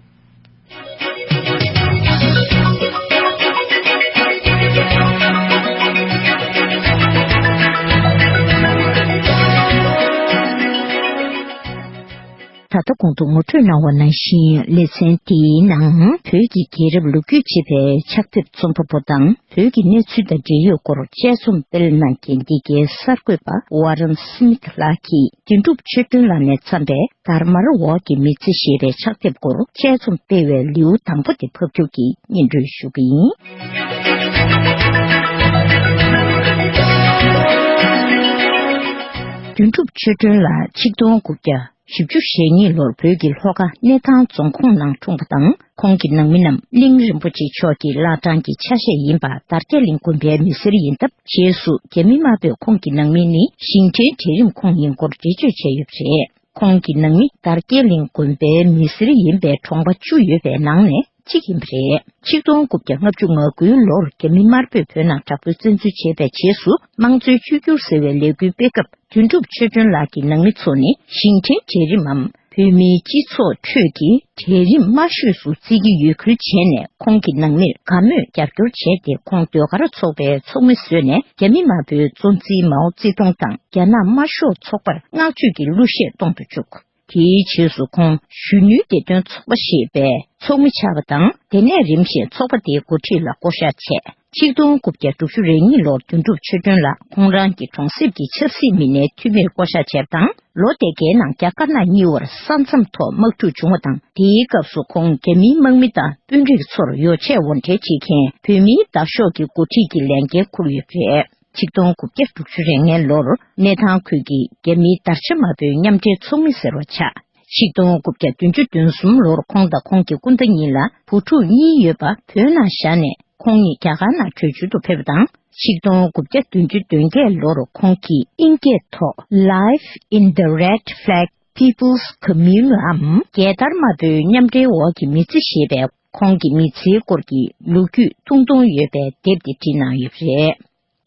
ད་གོང་དུ་ངོ་སྤྲོད་གནང་བ་ནང་བཞིན། ལེ་ཚན་འདིའི་ནང་བོད་ཀྱི་རྒྱལ་རབས་ལོ་རྒྱུས་ཅེས་པའི་ཕྱག་དེབ་རྩོམ་པ་པོ་དང་བོད་ཀྱི་གནས་ཚུལ་དང་འབྲེལ་ཡོད་སྐོར་དཔྱད་རྩོམ་སྤེལ་གནང་མཁན་འདི་གའི་གསར་འགོད་པ་ཝ་རན་སི་མིད་ལགས་ཀྱིས་དོན་གྲུབ་ཆོས་སྒྲོན་ལགས་ནས་བརྩམས་པའི་དར་དམར་འོག་གི་མི་ཚེ་ཞེས་པའི་ཕྱག་དེབ་སྐོར་དཔྱད་རྩོམ་སྤེལ་བའི་ལེའུ་དང་པོ་དེ་ཕབ་སྒྱུར་གྱིས་སྙན་སྒྲོན་ཞུ་གི་ཡིན། དོན་གྲུབ་ཆོས་སྒྲོན་ལགས་ཆིག་སྟོང་དགུ་བརྒྱ། བཞི་བཅུ་ཞེ་གཉིས་ལོར་བོད་ཀྱི་ལྷོ་ཁ་སྣེ་ཐང་རྫོང་ཁོངས་ནང་འཁྲུངས་པ་དང་། ཁོང་གི་ནང་མི་རྣམས་གླིང་རིན་པོ་ཆེ་མཆོག་གི་བླ་བྲང་གི་ཆ་ཤས་ཡིན་པ་དར་རྒྱས་གླིང་དགོན་པའི་མི་སེར་ཡིན་སྟབས། རྗེས་སུ་རྒྱ་མི་དམར་པོས་ཁོང་གི་ནང་མི་ནི་ཞིང་བྲན་གྲལ་རིམ་ཁོངས་ཡིན་སྐོར་འགྲེལ་བརྗོད་བྱས་ཡོད་པ་རེད། ཁོང་གི་ནང་མི་དར་རྒྱས་གླིང་དགོན་པའི་མི་སེར་ཡིན་པའི་གྲོང་པ་བཅུ་ཡོད་པའི་ནང་ནས་གཅིག་ཡིན་པ་རེད། ཆིག་སྟོང་དགུ་བརྒྱ་ལྔ་བཅུ་ང་དགུའི་ལོར་རྒྱ་མི་དམར་པོས་བོད་ནང་དྲག་པོའི་བཙན་འཛུལ་བྱས་པའི་རྗེས་སུ། དམངས་གཙོའི་བཅོས་བསྒྱུར་ཟེར་བའི་ལས་འགུལ་སྤེལ་སྐབས། དོན་གྲུབ་ཆོས་སྒྲོན་ལགས་ཀྱི་ནང་མི་ཚོ་ནི་ཞིང་བྲན་གྲལ་རིམ་མམ། བོད་མིའི་སྤྱི་ཚོགས་ཁྲོད་ཀྱི་གྲལ་རིམ་དམའ་ཤོས་སུ་བརྩི་གི་ཡོད་ཁུལ་བྱས་ནས། ཁོང་གི་ནང་མིར་དགའ་མོས་རྒྱབ་སྐྱོར་བྱས་ཏེ། ཁོང་ཟློས་གར་ཚོགས་པའི་ཚོགས་མི་བཟོས་ནས། རྒྱ་མི་དམར་པོའི་གཙོ་འཛིན་མའོ་ཙེ་ཏུང་དང་རྒྱ་ནག་དམར་ཤོག་ཚོགས་པར་བསྔགས་བརྗོད་ཀྱི་གླུ་གཞས་གཏོང་དུ་བཅུག་དེའི་རྗེས་སུ་ཁོང་གཞོན་ནུའི་བདེ་དོན་ཚོགས་པ་ཞེས་པའི་ཚོགས་མི་ཆགས་པ་དང་། དེ་ནས་རིམ་བཞིན་ཚོགས་པ་དེའི་འགོ་ཁྲིད་ལ་བསྐོ་གཞག་བྱས། ཆིག་སྟོང་དགུ་བརྒྱ་དྲུག་ཅུ་རེ་གཉིས་ལོར་དོན་གྲུབ་ཆོས་སྒྲོན་ལགས་ཁོང་རང་གི་གྲོང་གསེབ་ཀྱི་ཆབ་སྲིད་མི་སྣའི་འཐུས་མིར་བསྐོ་གཞག་བྱས་པ་དང་། ལོ་དེ་གའི་ནང་རྒྱ་དཀར་ནག་གཉིས་བར་ས་མཚམས་ཐོག་དམག་འཁྲུག་བྱུང་བ་དང་། དེའི་སྐབས་སུ་ཁོང་རྒྱ་མིའི་དམག་མི་དང་དཔོན་རིགས་ཚོར་ཡོ་ཆས་འོར་འདྲེན་བྱེད་མཁན་བོད་མིའི་འདབ་གཤོག་གི་འགོ་ཁྲིད་ཀྱི་ལས་འགན་འཁུར་ཡོད་པ་རེད། ཆིག་སྟོང་དགུ་བརྒྱ་དྲུག་ཅུ་རེ་ལྔའི་ལོར་སྣེ་ཐང་ཁུལ་གྱི་རྒྱ་མིའི་དར་ཆ་དམར་པོའི་མཉམ་འབྲེལ་ཚོགས་མི་ཟེར་བ་ཆགས། ཆིག་སྟོང་དགུ་བརྒྱ་བདུན་ཅུ་དོན་གསུམ་ལོར་ཁོང་དང་ཁོང་གི་སྐུ་ཟླ་གཉིས་ལ་བུ་ཕྲུག་གཉིས་ཡོད་པ་བོད་ནང་བཞག་ནས། ཁོང་ཉིད་རྒྱ་གར་ནང་བྲོས་བྱོལ་དུ་ཕེབས་པ་དང་། ཆིག་སྟོང་དགུ་བརྒྱ་བདུན་ཅུ་དོན་བརྒྱད་ལོར་ཁོང་གིས་དབྱིན་སྐད་ཐོག Life in the Red Flag People's Commune འམ། རྒྱལ་དར་དམར་པོའི་མཉམ་འབྲེལ་འོག་གི་མི་ཚེ་ཞེས་པའི་ཁོང་གི་མི་ཚེའི་སྐོར་གྱི་ལོ་རྒྱུས་ཐུང་ཐུང་ཡོད་པའི་དེབ་དེ་བྲིས་གནང་ཡོད་པ་རེད།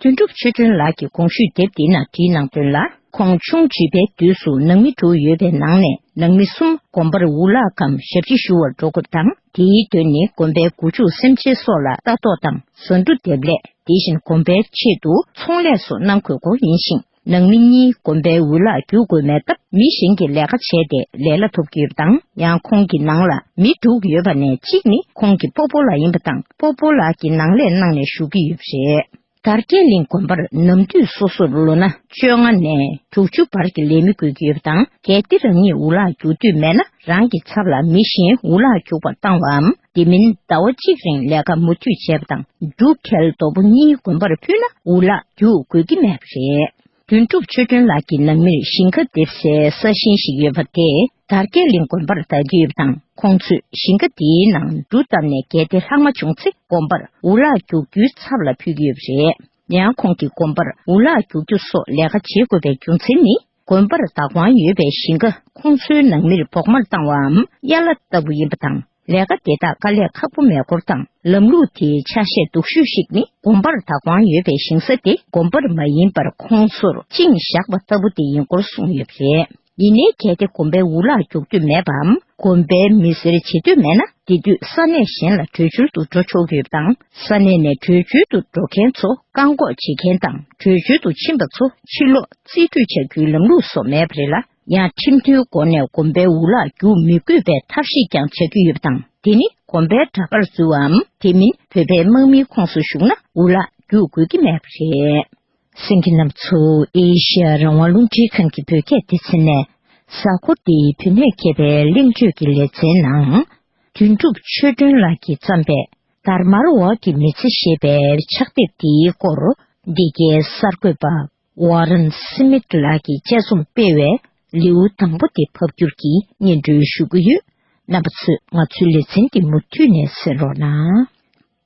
དོན་གྲུབ་ཆོས་སྒྲོན་ལགས་ཀྱི་གོང་ཞུས་དེབ་འདི་ནང་བྲིས་གནང་དོན་ལ། ཁོང་ཆུང་བྱིས་པའི་དུས་སུ་ནང་མི་དྲུག་ཡོད་པའི་ནང་ནས། ནང་མི་གསུམ་དགོན་པར་འུ་ལག་གམ་ཞབས་ཕྱི་ཞུ་བར་འགྲོ་དགོས་པ་དང་། དེའི་དོན་ནི་དགོན་པའི་སྒོ་ཕྱུགས་སེམས་ཅན་སོགས་ལ་ལྟ་རྟོག་དང་། ཟ་འབྲུ་འདེབས་ལས། དེ་བཞིན་དགོན་པའི་ཆེད་དུ་ཚོང་ལས་སོགས་གནང་དགོས་སྐོར་ཡིན་ཞིང་། ནང་མི་གཉིས་དགོན་པའི་འུ་ལག་རྒྱུག་དགོས་མེད་སྟབས། མི་གཞན་གྱིས་ལས་ཀ་བྱས་ཏེ་ལས་སླ་ཐོབ་ཀྱི་ཡོད་པ་དང་། ཡང་ཁོང་གི་ནང་ལ་མི་དྲུག་ཡོད་པ་ནས་གཅིག་ནི་ཁོང་གི་སྤོ་སྤོ་ལགས་ཡིན་པ་དང་། སྤོ་སྤོ་ལགས་ཀྱི་ནང་ལས་གནང་ནས་བཞུགས་ཀྱི་ཡོད་པ་རེད། དར་རྒྱས་གླིང་དགོན་པར་ནམ་དུས་སོ་སོར་ལོ་ན་བཅོ་ལྔ་ནས་དྲུག་ཅུ་བར་གྱི་ལས་མི་དགོས་ཀྱི་ཡོད་པ་དང་། གལ་ཏེ་རང་ཉིད་འུ་ལག་རྒྱུག་འདོད་མེད་ན། རང་གི་ཚབ་ལ་མི་གཞན་འུ་ལག་རྒྱུག་པར་བཏང་བའམ། དེ་མིན་ཟླ་བ་གཅིག་རིང་ལས་ཀ་མུ་མཐུད་བྱས་པ་དང་། འབྲུ་ཁལ་རྡོག་པོ་གཉིས་དགོན་པར་ཕུལ་ན་འུ་ལག་རྒྱུག་དགོས་ཀྱི་མེད་པ་རེད། དོན་གྲུབ་ཆོས་སྒྲོན་ལགས་ཀྱི་ནང་མིར་ཞིང་ཁ་འདེབས་སའི་ས་ཞིང་ཞིག་ཡོད་པ་དེ། དར་རྒྱས་གླིང་དགོན་པར་བདག་གི་ཡོད་པ་དང་། ཁོང་ཚོས་ཞིང་ཁ་དེའི་ནང་འབྲུ་བཏབ་ནས་གལ་ཏེ་ལྷག་མ་བྱུང་ཚེ། དགོན་པར་འུ་ལག་རྒྱུག་རྒྱུའི་ཚབ་ལ་ཕུལ་གྱི་ཡོད་པ་རེད། ཡང་ཁོང་གིས་དགོན་པར་འུ་ལག་རྒྱུག་རྒྱུ་སོགས་ལས་ཀ་བྱེད་དགོས་པའི་རྒྱུ་མཚན་ནི། དགོན་པར་བདག་དབང་ཡོད་པའི་ཞིང་ཁ་ཁོང་ཚོའི་ནང་མིར་བོགས་མར་བཏང་བའམ། གཡར་གླ་ལྟ་བུ་ཡིན་པ་དང་། ལས་ཀ་དེ་དག་དཀའ་ལས་ཁག་པོ་མེད་སྐོར་དང་། ལམ་ལུགས་དེའི་ཆ་ཤས་སྡུག་ཤོས་ཤིག་ནི། དགོན་པར་བདག་དབང་ཡོད་པའི་ཞིང་ས་དེ་དགོན་པར་མ་ཡིན་པར་ཁོང་ཚོར་བཅིངས་བཞག་པ་ལྟ་བུ་དེ་ཡིན་སྐོར་གསུངས་ཡོད་པ་རེད། ཡིན་ནའི་གལ་ཏེ་དགོན་པའི་འུ་ལག་རྒྱུག་འདོད་མེད་པའམ། དགོན་པའི་མི་སེར་བྱེད་འདོད་མེད་ན། དེ་དུས་ས་གནས་གཞན་ལ་བྲོས་བྱོལ་དུ་འགྲོ་ཆོག་གི་ཡོད་པ་དང་། ས་གནས་ནས་བྲོས་བྱོལ་དུ་འགྲོ་མཁན་ཚོ་བཀག་འགོག་བྱེད་མཁན་དང་། བྲོས་བྱོལ་དུ་ཕྱིན་པ་ཚོ་ཕྱིར་ལོག་རྩིས་སྤྲོད་བྱ་རྒྱུའི་ལམ་ལུགས་སོགས་མེད་པ་རེད་ལ། ཡང་ཁྲིམས་མཐུན་སྒོ་ནས་དགོན་པའི་འུ་ལག་རྒྱུག་མི་དགོས་པའི་ཐབས་ཤེས་ཀྱང་བྱ་རྒྱུ་ཡོད་པ་དང་། དེ་ནི་དགོན་པའི་གྲྭ་པར་འཛུལ་བའམ། དེ་མིན་བོད་པའི་དམག་མིའི་ཁོངས་སུ་ཞུགས་ན་འུ་ལག་རྒྱུག་དགོས་ཀྱི་མེད་པ་རེད། གསན་མཁན་རྣམ་པ་ཚོ། ཨེ་ཤེ་ཡ་རང་དབང་རླུང་འཕྲིན་ཁང་གི་བོད་སྐད་སྡེ་ཚན་ནས། གཟའ་འཁོར་འདིའི་བོད་གནས་མཁས་པའི་གླེང་བརྗོད་ཀྱི་ལེ་ཚན་ནང་། དོན་གྲུབ་ཆོས་སྒྲོན་ལགས་ཀྱིས་བརྩམས་པའི་དར་དམར་འོག་གི་མི་ཚེ་ཞེས་པའི་ཕྱག་དེབ་འདིའི་སྐོར། འདི་གའི་གསར་འགོད་པ་ཝ་རན་སི་མིད་ལགས་ཀྱིས་དཔྱད་རྩོམ་སྤེལ་བའི་ལེའུ་དང་པོ་དེ་ཕབ་བསྒྱུར་གྱིས་སྙན་སྒྲོན་ཞུ་གི་ཡོད། རྣམ་པ་ཚོས་ང་ཚོའི་ལེ་ཚན་འདི་མུ་མཐུད་ནས་གསན་རོགས་གནང་།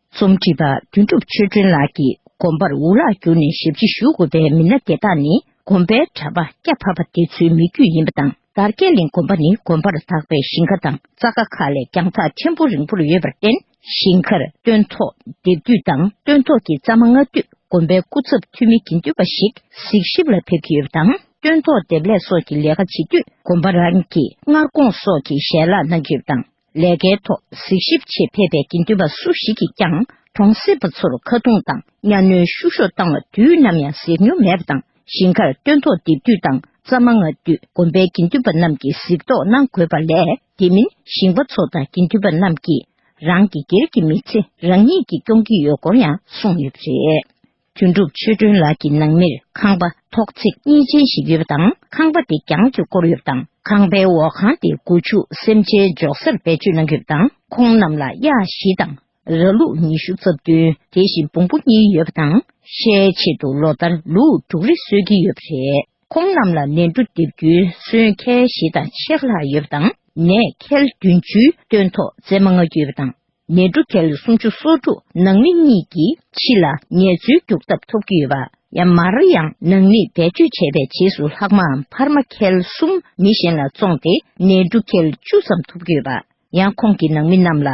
རྩོམ་སྒྲིག་པ་དོན་གྲུབ་ཆོས་སྒྲོན་ལགས་ཀྱིས། དགོན་པར་འུ་ལག་བརྒྱུགས་ནས་ཞབས་ཕྱི་ཞུ་དགོས་པའི་མི་སྣ་དེ་དག་ནི། དགོན་པའི་གྲྭ་པ་སྐྱ་ཕ་པ་དེ་ཚོའི་མི་རྒྱུད་ཡིན་པ་དང་། དར་རྒྱས་གླིང་དགོན་པ་ནི་དགོན་པར་བདག་པའི་ཞིང་ཁ་དང་རྩྭ་ཁ་ཁག་ལས་རྒྱང་ཐག་ཕྲན་བུ་རིང་པོར་ཡོད་པར་བརྟེན། ཞིང་ཁར་སྟོན་ཐོག་འདེབས་དུས་དང་། སྟོན་ཐོག་གི་རྩྭ་མ་བརྔ་དུས། དགོན་པའི་སྐུ་ཚབ་འཐུས་མི་དགེ་འདུན་པ་ཞིག་གཟིགས་ཞིབ་ལ་ཕེབས་ཀྱི་ཡོད་པ་དང་། སྟོན་ཐོག་འདེབས་ལས་སོགས་ཀྱི་ལས་ཀ་བྱེད་དུས། དགོན་པ་རང་གི་སྔར་དགོངས་སོགས་ཀྱི་ཞལ་ལག་གནང་གི་ཡོད་པ་དང་། ལས་ཀའི་ཐོག་གཟིགས་ཞིབ་ཆེད་ཕེབས་པའི་དགེ་འདུན་པ་སུ་ཞིག་གིས་ཀྱང་། གྲོང་གསེབ་པ་ཚོར་ཁ་རྡུང་དང་གཉའ་གནོན་བཤུ་གཞོག་བཏང་བ་དུས་ནམ་ཡང་གཟིགས་མྱོང་མེད་པ་དང་། ཞིང་ཁར་སྟོན་ཐོག་འདེབས་དུས་དང་། རྩ་མ་ང་དུས་དགོན་པའི་དགེ་འདུན་པ་རྣམས་ཀྱིས་གཟིགས་རྟོག་གནང་དགོས་པ་ལས། དེ་མིན་ཞིང་པ་ཚོ་དང་དགེ་འདུན་པ་རྣམས་ཀྱིས་རང་གི་སྒེར་གྱི་མི་ཚེ་རང་ཉིད་ཀྱིས་སྐྱོང་གི་ཡོད་སྐོར་ཡང་གསུངས་ཡོད་པ་རེད། དོན་གྲུབ་ཆོས་སྒྲོན་ལགས་ཀྱི་ནང་མིར་ཁང་པ་ཐོག་བརྩེགས་གཉིས་ཅན་ཞིག་ཡོད་པ་དང་། ཁང་པ་དེ་གྱང་གིས་བསྐོར་ཡོད་པ་དང་། ཁང་པའི་འོག་ཁང་དེ་སྒོ་ཕྱུགས་སེམས་ཅན་འཇོག་སར་བེད་སྤྱོད་གནང་གི་ཡོད་པ་དང་། ཁོང་རྣམས་ལ་གཡག་བཞི་དང་། ར་ལུག་ཉི་ཤུ་རྩ་བདུན། དེ་བཞིན་བོང་བུ་གཉིས་ཡོད་པ་དང་། ཤའི་ཆེད་དུ་ལོ་ལྟར་ལུག་དྲུག་རེ་གསོད་ཀྱི་ཡོད་པ་རེད། ཁོང་རྣམས་ལ་ནས་འབྲུ་འདེབས་རྒྱུའི་སོན་ཁལ་བཞི་དང་ཕྱེད་ཀ་ལྷག་ཡོད་པ་དང་། ནས་ཁལ་བདུན་ཅུའི་སྟོན་ཐོག་རྩེ་མ་ལྔ་བརྒྱ་ཡོད་པ་དང་། ནས་འབྲུ་ཁལ་སུམ་ཅུ་སོ་དྲུག་ནང་མི་གཉིས་ཀྱིས་ཕྱི་ལ་ངལ་རྩོལ་རྒྱུག་ཐབས་ཐོབ་ཀྱི་ཡོད་པ། ཡང་མར་ཡང་ནང་མིས་བེད་སྤྱོད་བྱས་པའི་རྗེས་སུ་ལྷག་མའམ་འཕར་མ་ཁལ་གསུམ་མི་གཞན་ལ་བཙོངས་ཏེ་ནས་འབྲུ་ཁལ་བཅུ་ཙམ་ཐོབ་ཀྱི་ཡོད་པ། ཡང་ཁོང་གི་ནང་མི་རྣམས་ལ་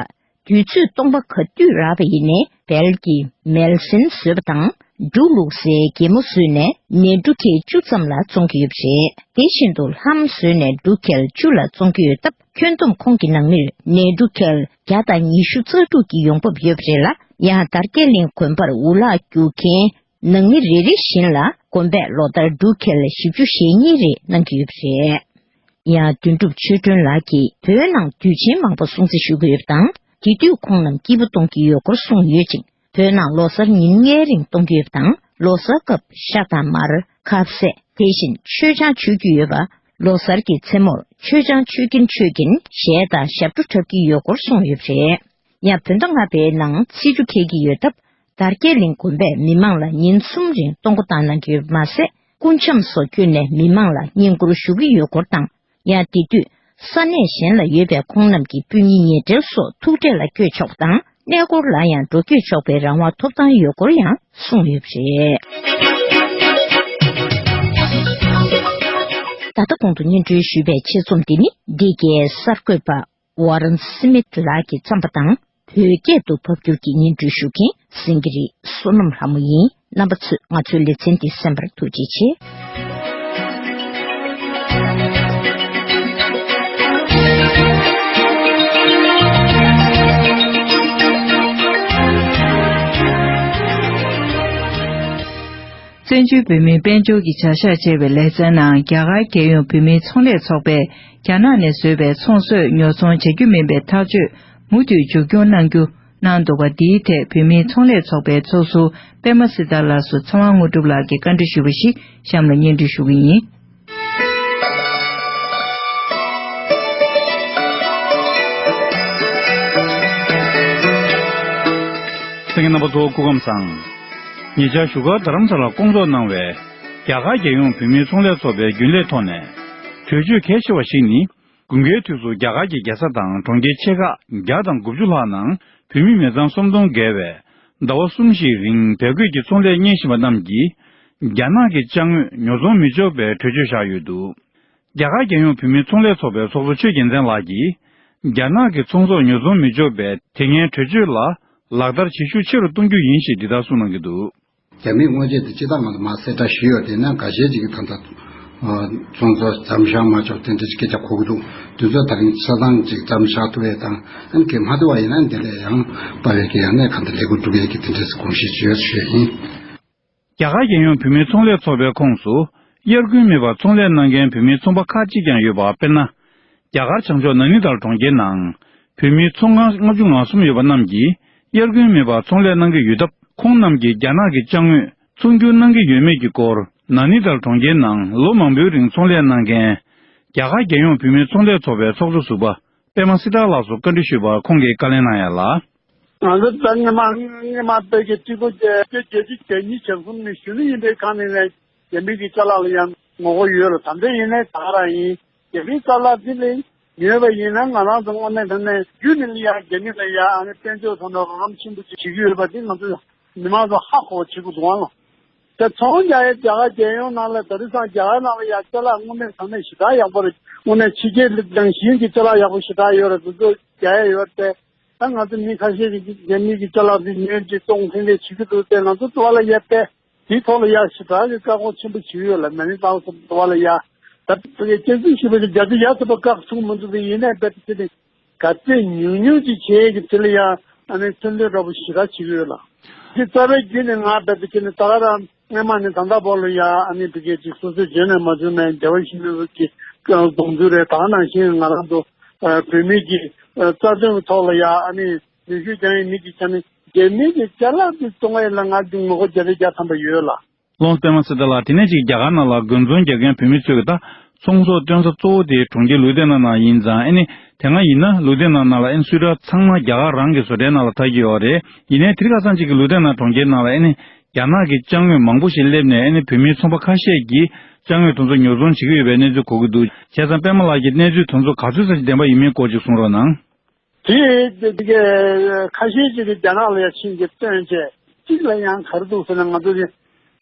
དུས་ཚོད་སྟོང་པ་ག་དུས་རག་པ་ཡིན་ནའི་བལ་གྱི་མལ་སྲན་བཟོས་པ་དང་། འབྲུ་བླུགས་སའི་གད་མོ་བཟོས་ནས་ནས་འབྲུ་ཁལ་བཅུ་ཙམ་ལ་བཙོང་གི་ཡོད་པ་རེད། དེ་བཞིན་དུ་ལྷམ་བཟོས་ནས་འབྲུ་ཁལ་བཅུ་ལ་བཙོང་གི་ཡོད་སྟབས། ཁྱོན་བསྡོམས་ཁོང་གི་ནང་མིར་ནས་འབྲུ་ཁལ་བརྒྱ་དང་ཉི་ཤུ་རྩ་དྲུག་གི་ཡོང་འབབ་ཡོད་པ་རེད་ལ། ཡང་དར་རྒྱས་གླིང་དགོན་པར་འུ་ལག་རྒྱུག་མཁན་ནང་མི་རེ་རེ་བཞིན་ལ་དགོན་པས་ལོ་ལྟར་འབྲུ་ཁལ་བཞི་བཅུ་ཞེ་གཉིས་རེ་གནང་གི་ཡོད་པ་རེད། ཡང་དོན་གྲུབ་ཆོས་སྒྲོན་ལགས་ཀྱིས་བོད་ནང་དུས་ཆེན་མང་པོ་སྲུང་བརྩི་ཞུ་གི་ཡོད་པ་དང་། དེ་དུས་ཁོང་རྣམས་སྐྱིད་པོ་གཏོང་གི་ཡོད་སྐོར་གསུངས་ཡོད་ཅིང་། བོད་ནང་ལོ་གསར་ཉིན་ལྔའི་རིང་གཏོང་གི་ཡོད་པ་དང་། ལོ་གསར་སྐབས་ཤ་དང་མར། ཁ་ཟས། དེ་བཞིན་མཆོད་ཆང་མཆོད་ཀྱི་ཡོད་པ། ལོ་གསར་གྱི་མཚན་མོར་མཆོད་ཆང་མཆོད་ཀྱིན་མཆོད་ཀྱིན་གཞས་དང་ཞབས་བྲོ་འཁྲབ་ཀྱི་ཡོད་སྐོར་གསུངས་ཡོད་པ་རེད། ཡང་བོད་ཟླ་ལྔ་པའི་ནང་ཚེས་བཅུ་འཁེལ་གྱི་ཡོད་སྟབས། དར་རྒྱས་གླིང་དགོན་པས་མི་མང་ལ་ཉིན་གསུམ་རིང་གཏོང་སྒོ་བཏང་གནང་གི་ཡོད་པ་མ་ཟད། སྐུ་འཆམ་སོགས་བསྐྱོན་ནས་མི་མང་ལ་བསྙེན་བཀུར་ཞུ་གི་ཡོད་སྐོར་དང་། ཡང་དེ་དུས་ས་གནས་གཞན་ལ་ཡོད་པའི་ཁོང་རྣམས་ཀྱི་སྤུན་ཉེ་ཉེ་འབྲེལ་སོགས་ཐུག་འཕྲད་ལ་བསྐྱོད་ཆོག་པ་དང་། གནས་སྐོར་ལ་ཡང་འགྲོ་སྐྱོད་ཆོག་པའི་རང་དབང་ཐོབ་ཐང་ཡོད་སྐོར་ཡང་གསུངས་ཡོད་པ་རེད། ད་ལྟ་གོང་དུ་སྙན་སྒྲོན་ཞུས་པའི་ཆེད་རྩོམ་འདི་ནི་འདི་གའི་གསར་འགོད་པ་ཝ་རན་སི་མིད་ལགས་ཀྱིས་བརྩམས་པ་དང་། བོད་སྐད་དུ་ཕབ་སྒྱུར་གྱིས་སྙན་སྒྲོན་ཞུ་མཁན་སེང་གེ་རི་བསོད་ནམས་ལྷ་མོ་ཡིན། རྣམ་པ་ཚོས་ང་ཚོའི་ལེ་ཚན་འདི་གསན་པར་ཐུགས་རྗེ་ཆེ། བཙན་བྱོལ་བོད་མིའི་དཔལ་འབྱོར་གྱི་བྱ་གཞག་ཅེས་པའི་ལེ་ཚན་ནང་རྒྱ་གར་རྒྱལ་ཡོངས་བོད་མིའི་ཚོང་ལས་ཚོགས་པས་རྒྱ་ནག་ནས་བཟོས་པའི་ཚོང་ཟོག་ཉོ་ཚོང་བྱ་རྒྱུ་མིན་པའི་ཐག་གཅོད་མུ་མཐུད་མཇུག་སྐྱོང་གནང་རྒྱུ་གནང་འདུག་པ། འདིའི་ཐད་བོད་མིའི་ཚོང་ལས་ཚོགས་པའི་ཚོགས་ཟུར་པད་མ་སྲིད་ཐར་ལགས་སུ་ཚེ་དབང་དངོས་གྲུབ་ལགས་ཀྱིས་བཀའ་འདྲི་ཞུས་པ་ཞིག་གཤམ་ལ་སྙན་སྒྲོན་ཞུ་གི་ཡིན། གསན་མཁན་རྣམ་པ་ཚོ་སྐུ་ཁམས་བཟང་། ཉེ་ཆར་བཞུགས་སྒར་རྡ་རམ་ས་ལར་བསྐོང་ཚོགས་གནང་བའི་རྒྱ་གར་རྒྱལ་ཡོངས་བོད་མིའི་ཚོང་ལས་ཚོགས་པའི་རྒྱུན་ལས་ཐོག་ནས་གྲོས་ཆོད་གལ་ཆེ་བ་ཞིག་ནི། དགུན་ཁའི་དུས་སུ་རྒྱ་གར་གྱི་རྒྱལ་ས་དང་གྲོང་ཁྱེར་ཆེ་ཁག་བརྒྱ་དང་དགུ་བཅུ་ལྷག་ནང་བོད་མི་མི་ཚང་སུམ་སྟོང་བརྒལ་བས་ཟླ་བ་གསུམ་བཞིའི་རིང་བལ་གོས་ཀྱི་ཚོང་ལས་གཉེར་བཞིན་པ་རྣམས་ཀྱིས་རྒྱ་ནག་གི་ཅ་དངོས་ཉོ་ཚོང་མི་ཆོག་པའི་གྲོས་ཆོད་བཞག་ཡོད་འདུག་རྒྱ་གར་རྒྱལ་ཡོངས་བོད་མིའི་ཚོང་ལས་ཚོགས་པའི་ཚོགས་གཙོ་ཆོས་རྒྱལ་མཚན་ལགས་ཀྱིས། རྒྱ་ནག་གི་ཚོང་ཟོག་ཉོ་ཚོང་མི་ཆོག་པའི་དེ་སྔའི་གྲོས་ཆོད་ལ་ལག་བསྟར་བྱེད་ཤུགས་ཆེ་རུ་གཏོང་རྒྱུ་ཡིན་ཞེས་འདི་ལྟར་གསུངས་གནང་གི་འདུག་རྒྱ་མིའི་དངོས་རྫས་དེ་སྤྱི་བཏང་ང་ཚོ་མར་གསལ་བསྒྲགས་ཞུས་ཡོད། དེ་ནས་འགའ་ཤས་ཅིག་གིས་ད་ལྟ་ཚོང་ཟོག་ཙམ་བཞག་མ་ཆོག་དེ་འདྲ་ཅིག་སྐད་ཆ་གོ་གི་འདུག་དེ་ཚོ་ད་རིང་ཆ་ཚང་ཅིག་ཙམ་བཞག་ཐུབ་ཡས་དང་། ཨ་ནི་གལ་མ་ཐུབ་པ་ཡིན་ན་འདི་ལས་ཡང་དཔའ་བའི་གི་ཡང་ནས་གང་ལྟར་ལས་འགུལ་སྒྲུབ་ཡས་ཀྱི་དེ་འདྲས་གོམས་གཤིས་ཅིག་ཡོད་ཞུ་ཡས་ཡིན། རྒྱ་གར་རྒྱལ་ཡོངས་བོད་མིའི་ཚོང་ལས་ཚོགས་པའི་ཁོངས་སུ་དབྱར་དགུན་མེད་པར་ཚོང་ལས་གནང་མཁན་བོད་མིའི་ཚོང་པ་ཁག་ཅིག་ཀྱང་ཡོད་པ། དཔེར་ན། རྒྱ་གར་བྱང་ཕྱོགས་ན་ནི་དཱལ་གྲོང་ཁྱེར་ནང་བོད་མིའི་ཚོང་ཁང་ལྔ་བཅུ་ང་གསུམ་ཡོད་པ་རྣམས་ཀྱིས་དབྱར་དགུན་མེད་པར་ཚོང་ལས་གནང་གི་ཡོད་སྟབས། ཁོང་རྣམས་ཀྱིས་རྒྱ་ནག་གི་ཅ་དངོས་ཚོང་སྒྱུར་གནང་གི་ཡོད་མེད་ཀྱི་སྐོར། ན་ནི་དཱལ་གྲོང་ཁྱེར་ནང་ལོ་མང་པོའི་རིང་ཚོང་ལས་གནང་མཁན་རྒྱ་གར་རྒྱལ་ཡོངས་བོད་མིའི་ཚོང་ལས་ཚོགས་པའི་ཚོགས་གཙོ་ཟུར་པ་པད་མ་སྲིད་ཐར་ལགས་སུ་བཀའ་འདྲི་ཞུས་པར་ཁོང་གིས་བཀའ་ལན་གནང་ཡ་ལ། ང་ཚོ་ད་སྔོན་མ་སྔོན་མ་བོད་ཀྱི་སྤྲུལ་སྐུ་བརྒྱད་ཅུ་གྱ་གཉིས་གྱ་གསུམ་ནས་གཞོན་ནུ་ཡིན་པའི་སྒང་ནས་ནས་རྒྱ་མི་གི་ཅ་ལག་ལ་ཡང་ངོ་རྒོལ་ཡོད་ལ། ད་ལྟ་ཡིན་ནའི་ད་ག་རང་ཡིན། རྒྱ་མིའི་ཅ་ལག་འདི་ལས་ཉོས་པ་ཡིན་ན་ང་རང་ཚོ་དངོས་གནས་དྲང་གནས་རྒྱུ་ནས་ལ་ཡང་རྒྱ་མི་ལ་ཡང་ཨ་ནི་དཔལ་འབྱོར་ཐོག་ནས་རོགས་རམ་ཆེན་པོ་ཅིག་བྱེད་ཀྱི་ཡོད་པ་འདི་ང་ཚོ་མི་མང་ཚོ་ཧ་གོ་བ་བྱེད་དགོས་འདུག་ཨང་ལོ། དེ་ཚོང་རྒྱག་ཡས་རྒྱ་གར་རྒྱལ་ཡོངས་ནང་ལ་དེང་སང་རྒྱ་གར་ནང་ལ་ཡང་ཅ་ལག་དངོས་གནས་དྲང་གནས་ཞེ་དྲག་ཡག་པོ་རེད། དངོས་གནས་ཕྱི་རྒྱལ་ནང་བཞིན་གྱི་ཅ་ལག་ཡག་པོ་ཞེ་དྲག་ཡོད་རེད། དེ་ཚོ་རྒྱག་ཡས་ཡོད་རེད་དེ། ད་ང་ཚོ་མི་ཁ་ཤས་ཀྱིས་རྒྱ་མི་གི་ཅ་ལག་འདི་ཉོས་ཀྱི་གཏོང་འཕྲིན་ལས་བྱེད་ཀྱི་འདུག་སྟེ། ང་ཚོ་འདི་བ་ལ་ཡ་དེ་དེའི་ཐོག་ལ་ཡ་ཞེ་དྲག་གི་བཀག་འགོག་ཆེན་པོ་བྱེད་ཀྱི་ཡོད་ལ། ན་ནིང་ཏང་སོགས་འདི་བ་ལ་ཡ་ད་བོད་ཀྱི་སྐྱེ་ཚུལ་ཞིག་པ་ཞིག་རྒྱ་ཆེ་ཡ་ཚ་པོ་བཀག་ཐུབ་མི་འདུག་སྟེ། ཡིན་ནའི་རྦད་དེ་ནི་ག་ཚད་ཉུང་ཉུང་ཅིག་བྱེད་ཀྱི་དེ་ལ་ཡ་ཨ་ནི་མཚོན་དོན་འདྲ་པོ་ཞེ་དྲག་བྱེད་ཀྱི་ཡོད་ལ། དེ་རྩ་བའི་རྒྱུ་ནི་ང་རྦད་དེ་ཁྱེད་ནི་ད་ག་རང་ སྔོན་མ་ནས་ད་ལྟ་བར་ལ་ཡ་ཨ་ནི་བི་གེ་ཅིག་སོ་སོས་བརྗོད་ནས་མ་བརྗོད་ནས་འབྲེལ་བ་ཞུ་མི་དགོས་ཀྱི་དགོངས་ཚུལ་རེད། ད་ག་ནང་བཞིན་ང་རང་ཚོ་བོད་མི་གི་རྩ་དོན་གྱི་ཐོག་ལ་ཡ་ཨ་ནི་ནུས་ཤུགས་རྒྱག་ཡས་མི་གི་ཆ་ནས་རྒྱ་མི་གི་ཅ་ལག་ཅིག་བཙོང་ཡས་ལ་ང་ཅིག་ངོ་རྒོལ་བརྒྱ་ཆ་བརྒྱ་ཐམ་པ་ཡོད་ལ། ལོངས་པད་མ་ཚེ་བརྟན་ལགས། དེ་ནས་ཅིག་རྒྱ་གར་ནང་ལ་རྒོལ་འཛིང་རྒྱག་མཁན་བོད་མི་ཚོས་ཀྱི་ད་ཚོང་ཟོག་སྟོན་ས་གཙོ་བོ་དེ་གྲོང་ཁྱེར་ལུའུ་ཏེ་ན་ནང་ཡིན་ཙང་། ཨེ་ནི་དེ་སྔ་ཡིན་ན་ལུའུ་ཏེ་ན་ནང་ལ་ཨེ་ནི་སུད་ཊར་ཚང་མ་རྒྱ་གར་རང་གི་བཟོ་གྲྭའི་ནང་ལ་འཐག་གི་ཡོད་རེད། ཡིན་ནའི་དེ་རིང་ཁ་སང་ཅིག་གི་ལུའུ་ཏེ་ན་གྲོང་ཁྱེར་ནང་ལ་ཨེ་ནི་རྒྱ་ནག་གི་ཅ་དངོས་མང་པོ་ཞིག་སླེབས་ནས། ཨེ་ནི་བོད་མིའི་ཚོང་པ་ཁ་ཤས་ཀྱིས་ཅ་དངོས་དེ་ཚོ་ཉོ་ཚོང་བྱེད་ཀྱི་ཡོད་པའི་གནས་ཚུལ་གོ་གི་འདུག་བྱས་ཙང་པད་མ་ལགས་ཀྱིས་གནས་ཚུལ་དེ་ཚོ་ག་ཚོད་ཙམ་ཞིག་བདེན་པ་ཡིན་མིན་སྐོར་ཅིག་གསུང་རོགས་གནང་། དེ་དེ་གའི་ཁ་ཤས་ཅིག་གིས་རྒྱ་ནག་ལ་ཡ་ཕྱིན་གྱི་སྟོན་བྱས། གཅིག་ལ་ཡང་ག་རེ་འདུག་ཟེར་ན། ང་ཚོ་གི་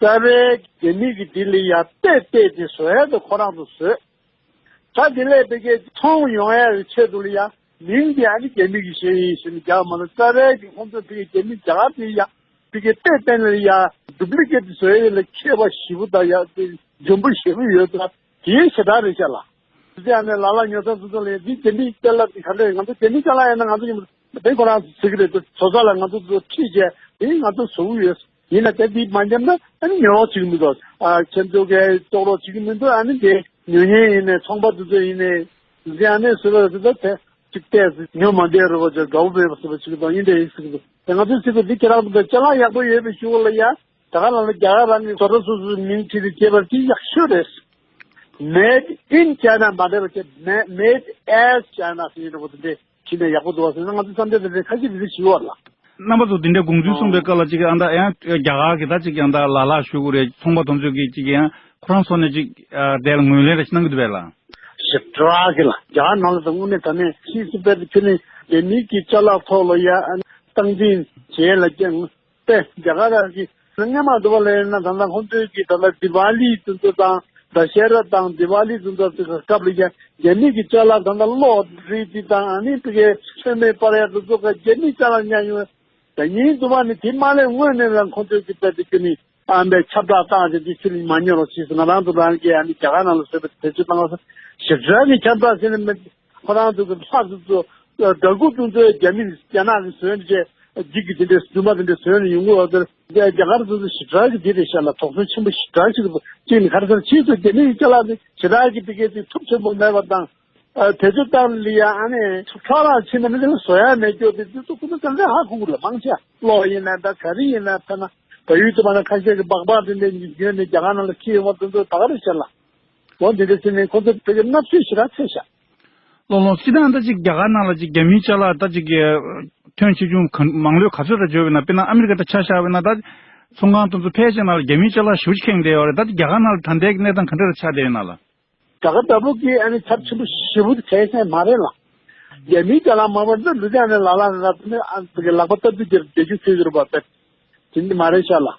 རྩ་བའི་རྒྱ་མི་གི་དེ་ལ་ཡ་བལྟས་བལྟས་ཏེ་བཟོ་ཡ་དེ་ཁོ་རང་ཚོ་བཟོས། ད་དེ་ལས་དེ་གའི་མཐོང་ཡོང་ཡ་གི་ཆེད་དུ་ལ་ཡ་མིང་དེ་ཨ་ནི་རྒྱ་མི་གི་ཤེས་ཡིན་ཟེར་ནས་རྒྱག་མ་གཏོགས། རྩ་བའི་གི་ཁོང་ཚོ་དེ་གའི་རྒྱ་མི་རྒྱ་གར་དེ་ཡ་དེ་གའི་བལྟས་བལྟས་ནས་ལ་ཡ་ཌུབ་ལི་ཀེཊ་བཟོ་ཡ་ལ་མཁས་པ་ཞེ་པོ་དང་ཡ་དེ་འཇོན་པོ་ཞེ་པོ་ཡོད་ཙང་། དེའི་ཞེ་དྲག་རེད་ཤག་ལ། དེ་ཡང་ནས་ལ་ལ་ཉོ་ཚོང་ཚོ་ཚོ་ལ་འདི་རྒྱ་མིའི་ཅ་ལག་འདི་ག་འདྲ་རེད། ང་ཚོ་རྒྱ་མིའི་ཅ་ལག་ཡིན་ན་ང་ཚོ་ཡིན་པ་དེ་ཁོ་རང་ཚོ་ཟེར་གི་རེད། བཟོ་ས་ལ་ང་ཚོ་ཚོ་ཁྲིད་བྱས་དེ་ང་ཚོ་བཟོ་གི་ཡོད། ཡིན་ན་དེ་འདི་མ་འཇམ་ན་ཨ་ནི་ཉོ་བ་བྱེད་ཀྱི་མི་འདུག་ཨ་ཁྱེད་ཚོ་གས་ལྕོགས་རོགས་བྱེད་ཀྱི་མི་འདུག་ཨ་ནི་དེ་ཉོ་མཁན་ཡིན་ནས་ཚོང་པ་དེ་ཚོ་ཡིན་ནས་འདི་ཨ་ནི་བཟོས་པ་རེད། ད་དེ་གཅིག་བལྟས་ཉོ་མ་བསྡད་རེད་པ། ཅག་དགའ་པོ་མེད་པ་ཟེར་བ་ཞིག་དང་ཡིན་འདྲ་ཡིན་ཟེར་གི་འདུག་དེ་ང་ཚོས་ཟེར་གི་འདི་ཁྱེད་རང་ཚོ་ཅ་ལག་ཡག་པོ་ཡོད་པའི་ཤུགས་ལ་ཡ། ད་ག་ལ་ལ་རྒྱ་གར་རང་གི་བཟོ་གྲྭ་སོ་སོའི་མིང་བྲིས་ཏེ་བྱས་པར་དེ་ཡག་ཤོས་རེད། Made in China མ་རེད་པ། ཁྱེད་Made as China ཟེར་ཡིན་འགྲོ་བ་དེ་འདྲས་བྲིས་ནས་ཡག་པོ་འདུག་བ་ཟེར་ན། ང་ཚོ་བསམ་འཆར་དེ་འདྲས་ཁ་ཤས་དེ་འདྲས་བྱེད་ཡོད་ལ། རྣམ་པ་ཚོ་དེ་འདྲའི་དགོངས་ཚུལ་གསུངས་པའི་སྐབས་ལ་ཅིག་ཨ་ད་ཡང་རྒྱ་གར་གྱི་ད་ཅིག་ཡང་ད་ལ་ལ་ཞུ་དགོས་རེད། ཚོང་པ་དེ་ཚོས་ཀྱི་ཅིག་ཡང་ཁོ་རང་ཚོ་ནས་ཅིག་དེ་ལ་ངོས་ལེན་རེ་ཞིག་གནང་གི་འདུག་པས་ལ། ཞེ་དྲག་གི་ལ། རྒྱ་གར་ནང་ལ་ད་དངོས་གནས་དྲང་གནས་ཕྱིས་སུ་དཔེ་ཁྱོད་ནི་རྒྱ་མི་གི་ཅ་ལག་ཐོག་ལ་ཡ་ཨ་ནི་སྟངས་འཛིན་བྱེད་ལ་ཀྱང་། དེ་རྒྱ་གར་རང་གི་སྔོན་མ་འདུག་པ་ལ་ཡིན་ན། ད་ལྟ་ཁོང་ཚོའི་གི་ད་ལྟ་དི་ཝ་ལི་དེ་ཚོ་དང་ད་ཤེ་ར་དང་དི་ཝ་ལི་དེ་ཚོ་དེ་གི་སྐབས་ལ་ཡ་རྒྱ་མི་གི་ཅ་ལག་ད་ལྟ་གློག་རིགས་དེ་དང་ཨ་ནི་དེ་གའི་མཆོད་མེ་སྤར་ཡ་དེ་ཚོ་ག་རྒྱ་མི་ཅ་ལག་ཉར་ཡོང་། ད་ཡིན་འདུག་པ་ནི་དེ་མ་སླེབས་སྔོན་ནས་ལ་ཁོང་ཚོའི་གི་དཔེ་དེ་ཁྱོད་ནི་ཨ་མའི་ཁྱབ་བསྒྲགས་བཏང་བྱས་དེ་ཕྱིར་མ་ཉོ་རོགས་བྱས་ཟེར། ང་རང་ཚོ་རང་གིས་ཨ་ནི་རྒྱ་གར་ནང་ལ་བཟོས་པའི་དེ་ཚོ་བཏང་བ་ཞེ་དྲག་གི་ཁྱབ་བསྒྲགས་བྱས་ནས་མི། ཁོ་རང་ཚོ་གི་ལྷ་ཚོ་ཚོ་ཨ་ཌ་ཀུ་དེ་ཚོ་རྒྱ་མི་རྒྱ་ནག་གི་བཟོས་ནས་བྱས། འགྱིག་གི་དེ་འདྲས་རྫུན་མ་དེ་འདྲས་བཟོས་ནས་ཡོང་གི་ཡོད་དེ། རྒྱ་གར་ཚོ་ཚོ་ཞེ་དྲག་གི་དེ་རེད་ཤག་ལ། དོགས་ཟོན་ཆེན་པོ་ཞེ་དྲག་ཞིག་རེད། གཅིག་ནི་ག་རེ་ཟེར་ན་ཕྱིས་སུ་རྒྱ་མི་ཡི་ཅ་ལག་དེ་ཞེ་དྲག་གི་དེ་གའི་དེ་ཐུབ་ཆེན་པོ་མེད་པ་དང་། ཨ་དེ་ཚོ་བཏང་ལ་ཡ་ཨ་ནི་ཁྲག་ལ་ཕྱིན་ན་མི་དེ་ལ་བཟོ་ཡ་མེད་སྐྱོ་དེ་དེ་ཚོ་ཁོ་ཚོ་ག་འདྲས་ཧ་གོ་གི་ལ། མང་ཆེ་གློག་ཡིན་ན་ད་ག་རེ་ཡིན་ན་ཐ་ན་བལ་ཡུལ་དུ་མ་ན་ཁ་ཤས་ཀྱི་སྦག་སྦག་དེ་འདྲས་ཉོས་ནས་རྒྱ་གར་ནང་ལ་ཁྱེར་ཡོང་བ་དེ་ཚོ་ད་ག་རེ་བྱས་ལ། འོ་འདི་འདྲ་བྱས་ནས་ཁོ་ཚོ་དེ་གའི་བརྣབ་སེམས་ཞེ་དྲག་ཚད་ཤག་ལོ་ལོ་སྤྱི་བཏང་ད་ཅིག་རྒྱ་གར་ནང་ལ་ཅིག་རྒྱ་མིའི་ཅ་ལག་ད་ཅིག་གི་ཐོན་ཆེ་ཆུང་གང་མང་ལོས་ག་ཚོད་རེ་འབྱོར་བས་ན། དཔེར་ན་ཨ་མི་རི་ཀ་ད་ཆ་བཞག་པས་ན། ད་ཚོང་ཁང་དེ་ཚོ་ཕལ་ཆེར་ནང་ལ་རྒྱ་མིའི་ཅ་ལག་ཞེ་པོ་ཅིག་ཁེངས་བསྡད་ཡོད་རེད། ད་རྒྱ་གར་ནང་ལ་ད་ལྟའི་གནས་སྟངས་ག་འདྲ་རེ་ཆགས་བསྡད་ཡོད་ན་ལ། རྒྱ་གར་ལྟ་བུ་གི་ཨ་ནི་ཚབས་ཆེན་པོ་ཞེ་པོ་དེ་གལ་ཆེན་མ་རེད་ལ། རྒྱ་མིའི་ཅ་ལག་མ་བར་དུ་ལུ་ཙི་ཨ་ནི་ལ་ལ་ལ་ལ་ཨ་ནི་ལག་པ་སྟབས་བདེ་རྒྱབ་རྒྱ་རྒྱུག་ཁྱེར་ཡོད་རེད་པ། དེ་འདི་མ་རེད་ཤག་ལ།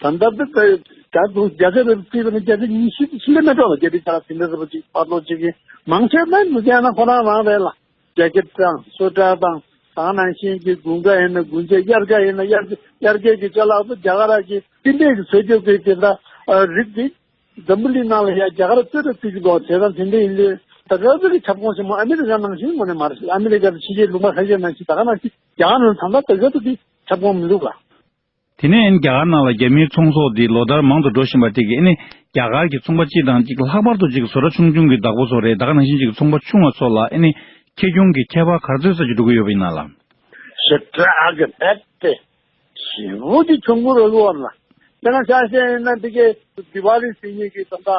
ད་ལྟ་དེ་ད་ད་དུང་རྒྱ་གར་རེ་བརྩིས་པ་ན་རྒྱ་གར་ཉི་ཤུ་ཕྱི་ལ་མེད་འགྲོ་ལ། རྒྱ་རིགས་ཁ་ལ་དེ་འདྲ་ཟེར་བ་ཅིག་ཕར་ལོག་ཅིག་གི་མང་ཆེ་བ་མི་ཟེར་ན་ཁོ་རང་རང་རེད་ལ། ཇེ་ཀེད་དང་སུ་ཊར་དང་། ད་ག་ནང་བཞིན་གྱི་དགུན་ཁ་ཡིན་ན་དགུན་ཆས། དབྱར་ཁ་ཡིན་ན་དབྱར་དབྱར་ཁའི་གི་ཅ་ལག་ཚོ་རྒྱ་གར་གྱི་སྤུན་ཟླས་ཀྱི་བཟོ་རྒྱུ་གི་དེ་འདྲ་རིགས་དེ་འཛམ་བུ་གླིང་ནང་ལ་ཡ་རྒྱ་གར་རྩེ་རུ་བརྩི་གི་འདུག་དེ་དང་དེ་འདྲ་ཡིན་དུས་ད་ག་ཚོད་ཀྱི་ཁྱབ་ཁོངས་ཆེན་མོ་ཨ་མི་རི་ཀ་ནང་བཞིན་ངོ་ནས་མ་རེད། ཨ་མི་རི་ཀ་དང་ཕྱི་རྒྱལ་ལུང་པ་ཁ་ཤས་ནང་བཞིན་ད་ག་ནང་བཞིན་རྒྱ་གར་ནང་ད་ལྟ་ད་ག་ཚོད་ཀྱི་ཁྱབ་ཁོངས་མི་འདུག་ག་དེ་ནས་རྒྱ་གར་ནང་ལ་རྒྱ་མིའི་ཚོང་ཟོག་འདི་ལོ་ལྟར་མང་དུ་འགྲོ་བཞིན་པ་དེ་གིས་ནི་རྒྱ་གར་གྱི་ཚོང་པ་སྤྱི་དང་གཅིག་ལྷག་པར་དུ་གཅིག་བཟོ་གྲྭ་ཆུང་ཆུང་གི་བདག་པོ་ཚོ་རེད། ད་ག་ནང་བཞིན་གཅིག་ཚོང་པ་ཆུང་བ་ཚོ་ལ་ཨེ་ནི་ཁེ་གྱོང་གི་ཁྱད་པར་ག་ཚོད་ཙམ་ཅིག་འགྲོ་གི་ཡོད་པ་ཡིན་ན་ལ། ཞེ་དྲག་གི་རྦད་དེ་ཞེ་པོ་ཅིག་གྱོང་གུན་རག་གི་ཡོད་ལ། དཔེར་ན་ཆ་བཞག་ཡིན་ན་འདི་གའི་དི་ཝ་ལི་ཟེར་མཁན་གྱི་ད་ལྟ་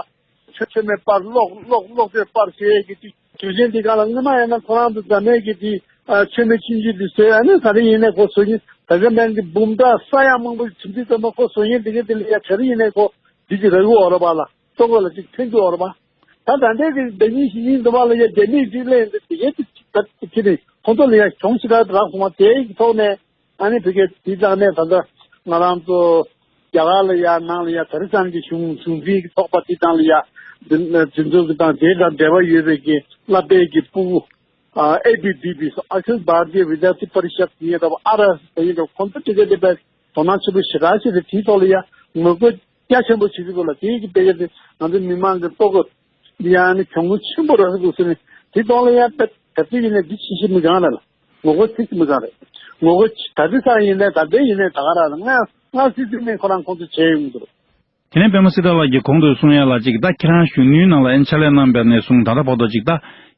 མཆོད་མཆོད་མེ་སྤར། གློག་གློག་གློག་སྤྲོད་སྤར་བྱེད་ཀྱི་དུས་དུས་ཆེན་འདི་སྒང་ལ་སྔོན་མ་ཡིན་ན་ཁོ་རང་ཚོ་རྫ་སྨན་གྱི་དེ་ཨ་མཆོད་མེ་ཆུང་ཆུང་དེ་བཟོས། ཨ་ནི་ག་རེ་ཡིན་ནའི་ཁོ་བཟོ་མཁན་ད་རྫ་སྨན་གྱི་འབུམ་ཕྲག་ས་ཡ་མང་པོ་ཁྲིམས་རྩིས་ཚང་མ་ཁོ་བཟོ་མཁན་དེ་ག་དེ་ལ་ཡ་ག་རེ་ཡིན་ནའི་ཁོ་འདི་གི་རག་གི་ཡོད་རེད་པ་ལ། ལྟོ་གོས་ལ་ཅིག་ཕན་གྱི་ཡོད་རེད་པ། ད་ད་ལྟའི་གི་ཟླ་ཉིན་ཞིག་ཡིན་འདུག་པ་ལ་ཡ་རྒྱ་མིས་ཅིག་གླེང་འདི་དེ་གའི་དེ་ཅིག་ད་དེ་ཁྱེད་ནི་ཁོང་ཚོ་ལ་ཡ་གྱོང་ཞེ་དྲག་རག་སོང་བ་དེ་ཡི་ཐོག་ནས། ཨ་ནི་བི་ཀེ་དེ་དང་ནས་ད་ལྟ་ང་རང་ཚོ་རྒྱ་གར་ལ་ཡ་ནང་ལ་ཡ་ད་རེས་ཙམ་གྱི་གཞུང་གཞུང་འཛིན་གྱི་ཚོགས་པ་དེ་དང་ལ་ཡ་འཛིན་འཛིན་འཛུགས་ཀྱི་དང་དེ་དང་འབྲེལ་བ་ཡོད་པའི་གི་བསླབ་པའི་གི་ཕྲུ་གུ་ཨ་ཨེ་བི་བི་བི་སོ་ཨ་ཁིལ་བྷར་ཏི་ཡ་ཝི་དྱ་ཐི་པ་རི་ཤད་ཡིན་འདྲ་བ། ཨར་ཨེས་ཨེས་ཡིན་འདྲ་བ། ཁོང་ཚོ་དེ་ག་དེ་དཔེ་དོ་སྣང་ཆེན་པོ་ཞེ་དྲག་བྱས་ཏེ་དེའི་ཐོག་ལ་ཡ་ངོ་རྒོལ་རྒྱ་ཆེན་པོ་བྱེད་ཀྱི་འདུག་ལ། དེའི་གི་དཔེ་ག་དེ་ང་ཚོ་མི་མང་གི་ལྟོ་གོས་ལ་ཡ་ནི་གྱོང་གུན་ཆེན་པོ་རག་གི་འདུག་ཟེར་ནས་དེའི་ཐོག་ལ་ཡ་དཔེ་ག་ཚོད་ཡིན་ནའི་འདི་ཕྱི་བཤོལ་མི་གང་རེད་ལ། ངོ་རྒོལ་ཚིག་མི་གང་རེད། ངོ་རྒོལ་ད་ལྟ་སང་ཡིན་ནའི་ད་ལྟའི་ཡིན་ནའི་ད་ག་རང་རེད། སྔ་སྔ་སི་སི་ནས་ཁོ་རང་ཁོང་ཚོ་བྱས་ཡོང་གི་འདུག་དེ་ནས་པད་མ་སྲིད་ཐར་ལགས་ཀྱིས་གོང་དུ་གསུང་ཡ་ལ་ཅིག་ད་ཁྱེད་རང་གཞོན་ནུའི་ནང་ལ་ཨེ་ཕྱག་ལས་གནང་བ་ནས་བཟུང་ད་ལྟ་བར་དུ་ཅིག་ད་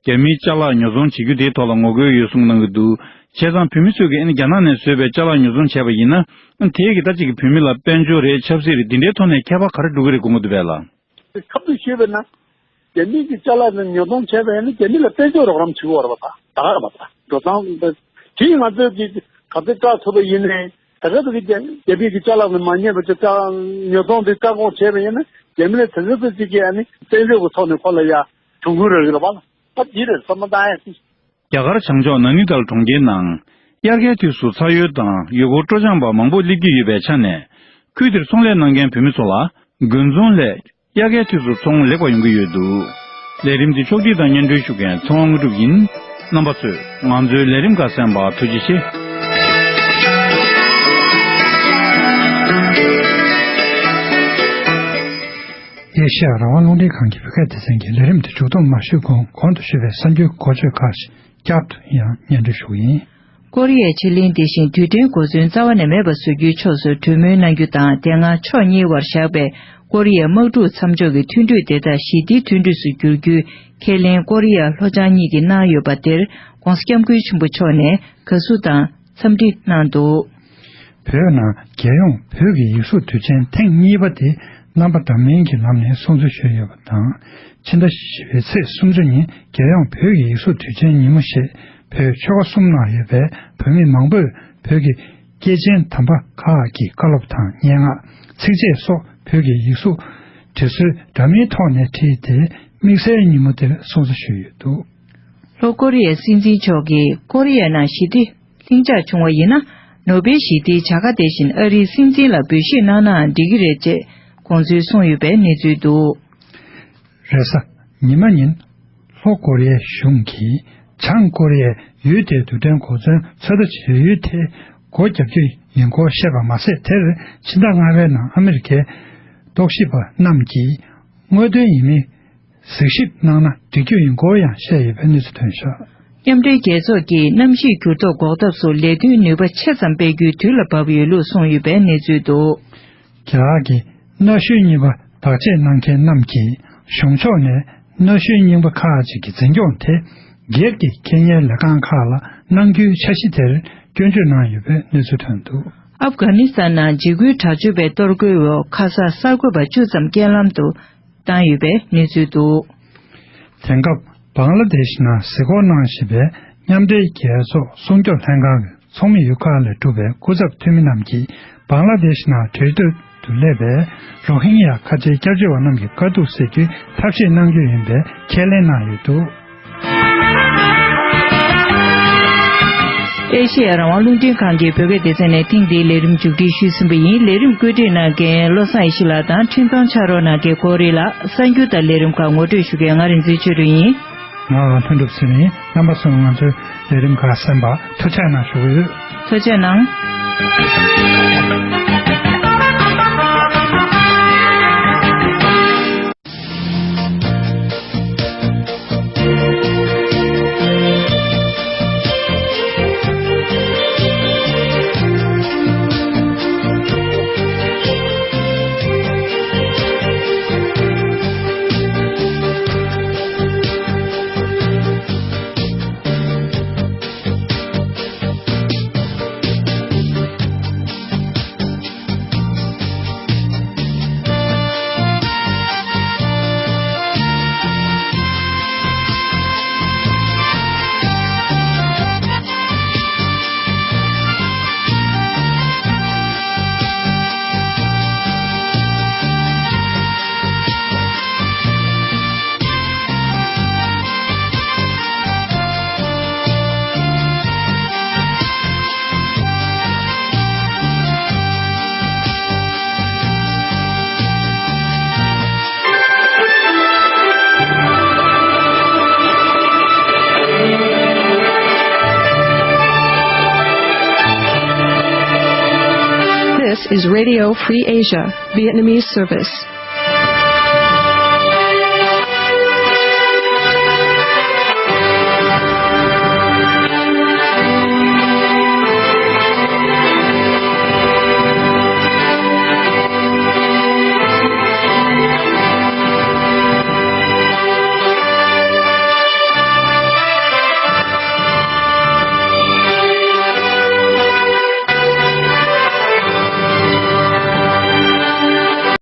རྒྱ་མིའི་ཅ་ལག་ཉོ་ཚོང་བྱེད་རྒྱུ་དེའི་ཐོག་ལ་ངོ་རྒོལ་ཡོད་གསུང་གནང་གི་འདུག་བྱས་ཙང་བོད་མི་ཚོས་ཀྱི་ཨེ་རྒྱ་ནག་ནས་བཟོས་པའི་ཅ་ལག་ཉོ་ཚོང་བྱས་པ་ཡིན་ན་དེ་གི་ད་ཅིག་བོད་མི་ལ་དཔལ་འབྱོར་རེད་ཆབ་སྲིད་རེད་འདི་འདྲའི་ཐོག་ནས་ཁྱད་པར་ག་རེ་འགྲོ་གི་རེད་དགོངས་ཀྱི་འདུག་པས་ལགས། ཁ་ཐུག་བཤད་པ་ན། རྒྱ་མི་གི་ཅ་ལག་དེ་ཉོ་ཚོང་བྱས་པ་ཡིན་ན་རྒྱ་མི་ལ་དཔལ་འབྱོར་རོགས་རམ་བྱེད་དགོས་རེད་པ། ད་ད་ག་རེད་པ། ད་འགྲོ་སྟངས་དེ་ང་ཚོས་ཀྱི་ག་ཚོད་བཀག་ཐུབ་པ་ཡིན་ནའི་ད་ག་ཚོད་ཀྱི་རྒྱ་མི་གི་ཅ་ལག་ནི་མ་ཉོས་པ་ཅིག་བཀག་ཉོ་ཚོང་དེ་བཀག་འགོག་བྱས་པ་ཡིན་ན་རྒྱ་མི་ལ་ད་ག་ཚོད་ཅིག་གི་ཨ་ནི་དཔལ་འབྱོར་གྱི་ཐོག་ནས་ཁོ་ལ་ཡ་གྱོང་གུན་རག་གི་རེད་པ། ད་འདི་རེད་བསམ་བློ་བཏང་ཡ་སྲིད། རྒྱ་གར་བྱང་ཕྱོགས་ནཱ་ནི་དཱལ་གྲོང་ཁྱེར་ནང་དབྱར་ཁའི་དུས་སུ་ཚ་ཡོལ་དང་ཡུལ་སྐོར་སྤྲོ་འཆམ་པ་མང་པོ་སླེབས་ཀྱི་ཡོད་པའི་ཆ་ནས། ཁུལ་དེར་ཚོང་ལས་གནང་མཁན་བོད་མི་ཚོ་ལ་དགུན་ཚོང་ལས་དབྱར་ཁའི་དུས་སུ་ཚོང་ལེགས་པ་ཡོང་གི་ཡོད་འདུག་ལས་རིམ་འདི་ཕྱོགས་སྒྲིག་དང་སྙན་སྒྲོན་ཞུ་མཁན་ཚེ་དབང་དངོས་གྲུབ་ཡིན། རྣམ་པ་ཚོས་ང་ཚོའི་ལས་རིམ་ཁག་གསན་པར་ཐུགས་རྗེ་ཆེ། ཨེ་ཤེ་ཡ་རང་དབང་རླུང་འཕྲིན་ཁང་གི་བོད་སྐད་སྡེ་ཚན་གྱི་ལས་རིམ་དེ་མཇུག་བསྡོམས་མ་ཞུས་གོང་གོང་དུ་ཞུས་པའི་གསར་འགྱུར་མགོ་བརྗོད་ཁག་ཅིག་བསྐྱར་དུ་ཡང་སྙན་སྒྲོན་ཞུ་གི་ཡིན། ཀོ་རི་ཡའི་ཕྱེད་གླིང་དེ་བཞིན་རྡུལ་ཕྲན་གོ་མཚོན་རྩ་བ་ནས་མེད་པ་བཟོ་རྒྱུའི་ཕྱོགས་སུ་གྲོས་མོལ་གནང་རྒྱུ་དང་དེ་སྔ་ཕྱོགས་གཉིས་དབར་བཞག་པའི་ཀོ་རི་ཡའི་དམག་འཁྲུག་མཚམས་འཇོག་གི་མཐུན་གྲོས་དེ་དག་ཞི་བདེའི་མཐུན་གྲོས་སུ་བསྒྱུར་རྒྱུའི་ཁས་ལེན་ཀོ་རི་ཡ་ལྷོ་བྱང་གཉིས་ཀྱིས་གནང་ཡོད་པ་དེར་༧གོང་ས་༧སྐྱབས་མགོན་ཆེན་པོ་མཆོག་ནས་དགའ་བསུ་དང་འཚམས་འདྲི་གནང་འདུག་བོད་ནང་རྒྱལ་ཡོངས་བོད་ཀྱི་ཡིག་གཟུགས་དུས་ཆེན་ཐེངས་གཉིས་པ་དེ་རྣམ་པ་འདྲ་མིན་གྱི་ལམ་ནས་སྲུང་བརྩི་ཞུས་ཡོད་པ་དང་། ཕྱི་ཟླ་བཞི་པའི་ཚེས་སུམ་ཅུ་ཉིན་རྒྱལ་ཡོངས་བོད་ཀྱི་ཡིག་གཟུགས་དུས་ཆེན་ཉིན་མོ་ཞེས་བོད་ཆོལ་ཁ་གསུམ་ནང་ཡོད་པའི་བོད་མི་མང་པོས་བོད་ཀྱི་སྐྱེས་ཆེན་དམ་པ་ཁག་གི་བཀའ་སློབ་དང་སྙན་ངག་ཚིགས་བཅད་སོགས་བོད་ཀྱི་ཡིག་གཟུགས་བྲིས་སྲོལ་འདྲ་མིན་ཐོག་ནས་བྲིས་ཏེ་དམིགས་བསལ་ཉིན་མོ་དེར་སྲུང་བརྩི་ཞུས་ཡོད་འདུག་ལྷོ་ཀོ་རི་ཡའི་སྲིད་འཛིན་མཆོག་གིས་ཀོ་རི་ཡའི་ནང་ཞི་བདེ་ལྷིང་འཇགས་བྱུང་བ་ཡིན་ན། ནོ་སྦེལ་ཞི་བདེའི་བྱ་དགའ་དེ་བཞིན་ཨ་རིའི་སྲིད་འཛིན་ལ་འབུལ་བཞེས་གནང་ནའང་འགྲིག་གི་རེད་ཅེས་དགོངས་ཚུལ་གསུངས་ཡོད་པའི་གནས་ཚུལ་འདུག་རེས་གཟའ་ཉི་མ་ཉིན་ལྷོ་ཀོ་རི་ཡའི་གཞུང་གིས་བྱང་ཀོ་རི་ཡའི་ཡུལ་དེའི་རྡུལ་ཕྲན་གོ་མཚོན་ཚོད་ལྟ་བྱེད་ཡུལ་དེ་སྒོ་བརྒྱབ་རྒྱུ་ཡིན་སྐོར་བཤད་པ་མ་ཟད། དེར་ཕྱི་ཟླ་ལྔ་པའི་ནང་ཨ་མི་རི་ཀའི་རྟོག་ཞིབ་པ་རྣམས་ཀྱིས་དངོས་དོན་ཡིན་མིན་གཟིགས་ཞིབ་གནང་ན་འགྲིག་རྒྱུ་ཡིན་སྐོར་ཡང་བཤད་ཡོད་པའི་གནས་ཚུལ་ཐོན་བཞག་མཉམ་འབྲེལ་རྒྱལ་ཚོགས་ཀྱིས་གནམ་གཤིས་འགྱུར་ལྡོག་འགོག་ཐབས་སུ་ལས་དོན་ནུས་པ་ཆེ་ཙམ་སྤེལ་རྒྱུའི་དུས་ལ་བབ་ཡོད་ལུགས་གསུངས་ཡོད་པའི་གནས་ཚུལ་འདུག་རྒྱ་གར་གྱི་གནའ་ཤུལ་རྙིང་པ་བདག་གཅེས་གནང་མཁན་རྣམས་ཀྱིས་གཞུང་ཕྱོགས་ནས་གནའ་ཤུལ་རྙིང་པ་ཁག་ཅིག་གི་འཛིན་སྐྱོང་དེ་སྒེར་གྱི་ཁེ་གཉེར་ལས་ཁང་ཁག་ལ་གནང་རྒྱུའི་འཆར་གཞི་དེར་སྐྱོན་བརྗོད་གནང་ཡོད་པའི་གནས་ཚུལ་ཐོན་འདུག་ཨབ་གྷ་ནི་སི་ཐན་ནང་འཇིགས་སྐུལ་དྲག་སྤྱོད་པའི་གཏོར་རྒོལ་འོག་ཁ་ས་གསར་འགོད་པ་བཅུ་ཙམ་རྐྱེན་ལམ་དུ་བཏང་ཡོད་པའི་གནས་ཚུལ་འདུག་དེང་སྐབས་བང་ལ་དེཤ་ནང་གཟིགས་སྐོར་གནང་བཞིན་པའི་མཉམ་འབྲེལ་རྒྱལ་ཚོགས་སྲུང་སྐྱོབ་ལྷན་ཁང་གི་ཚོགས་མི་ཡུལ་ཁག་ལས་གྲུབ་པའི་སྐུ་ཚབ་འཐུས་མི་རྣམས་ཀྱིས་བང་ལ་དེཤ་ནང་བྲོས་བྱོལ་དུ་སླེབས་པའི་རོ་ཧིན་ཡ་ཁ་ཆེའི་སྐྱབས་བཅོལ་བ་རྣམས་ཀྱི་དཀའ་སྡུག་སེལ་རྒྱུའི་ཐབས་ཤེས་གནང་རྒྱུ་ཡིན་པའི་ཁས་ལེན་གནང་ཡོད་འདུག་ཨེ་ཤེ་ཡ་རང་དབང་རླུང་འཕྲིན་ཁང་གི་བོད་སྐད་སྡེ་ཚན་ནས་ཐེངས་འདིའི་ལས་རིམ་མཇུག་སྒྲིལ་ཞུས་ཟིན་པ་ཡིན། ལས་རིམ་བཀོད་སྒྲིག་གནང་མཁན་བློ་བཟང་ཡེ་ཤེས་ལགས་དང་འཕྲིན་གཏོང་ཕྱག་རོགས་གནང་མཁན་ཀོ་རི་ལགས། གསར་འགྱུར་དང་ལས་རིམ་ཁག་ངོ་སྤྲོད་ཞུ་མཁན་ང་རིག་འཛིན་ཆོས་སྒྲོན་ཡིན། ང་ལྷུན་གྲུབ་ཚེ་རིང་། རྣམ་པ་ཚོས་ང་ཚོའི་ལས་རིམ་ཁག་གསན་པར་ཐུགས་རྗེ་གནང་ཞུ་གི་ཡོད། ཐུགས་རྗེ་གནང་། This is Radio Free Asia, Vietnamese service.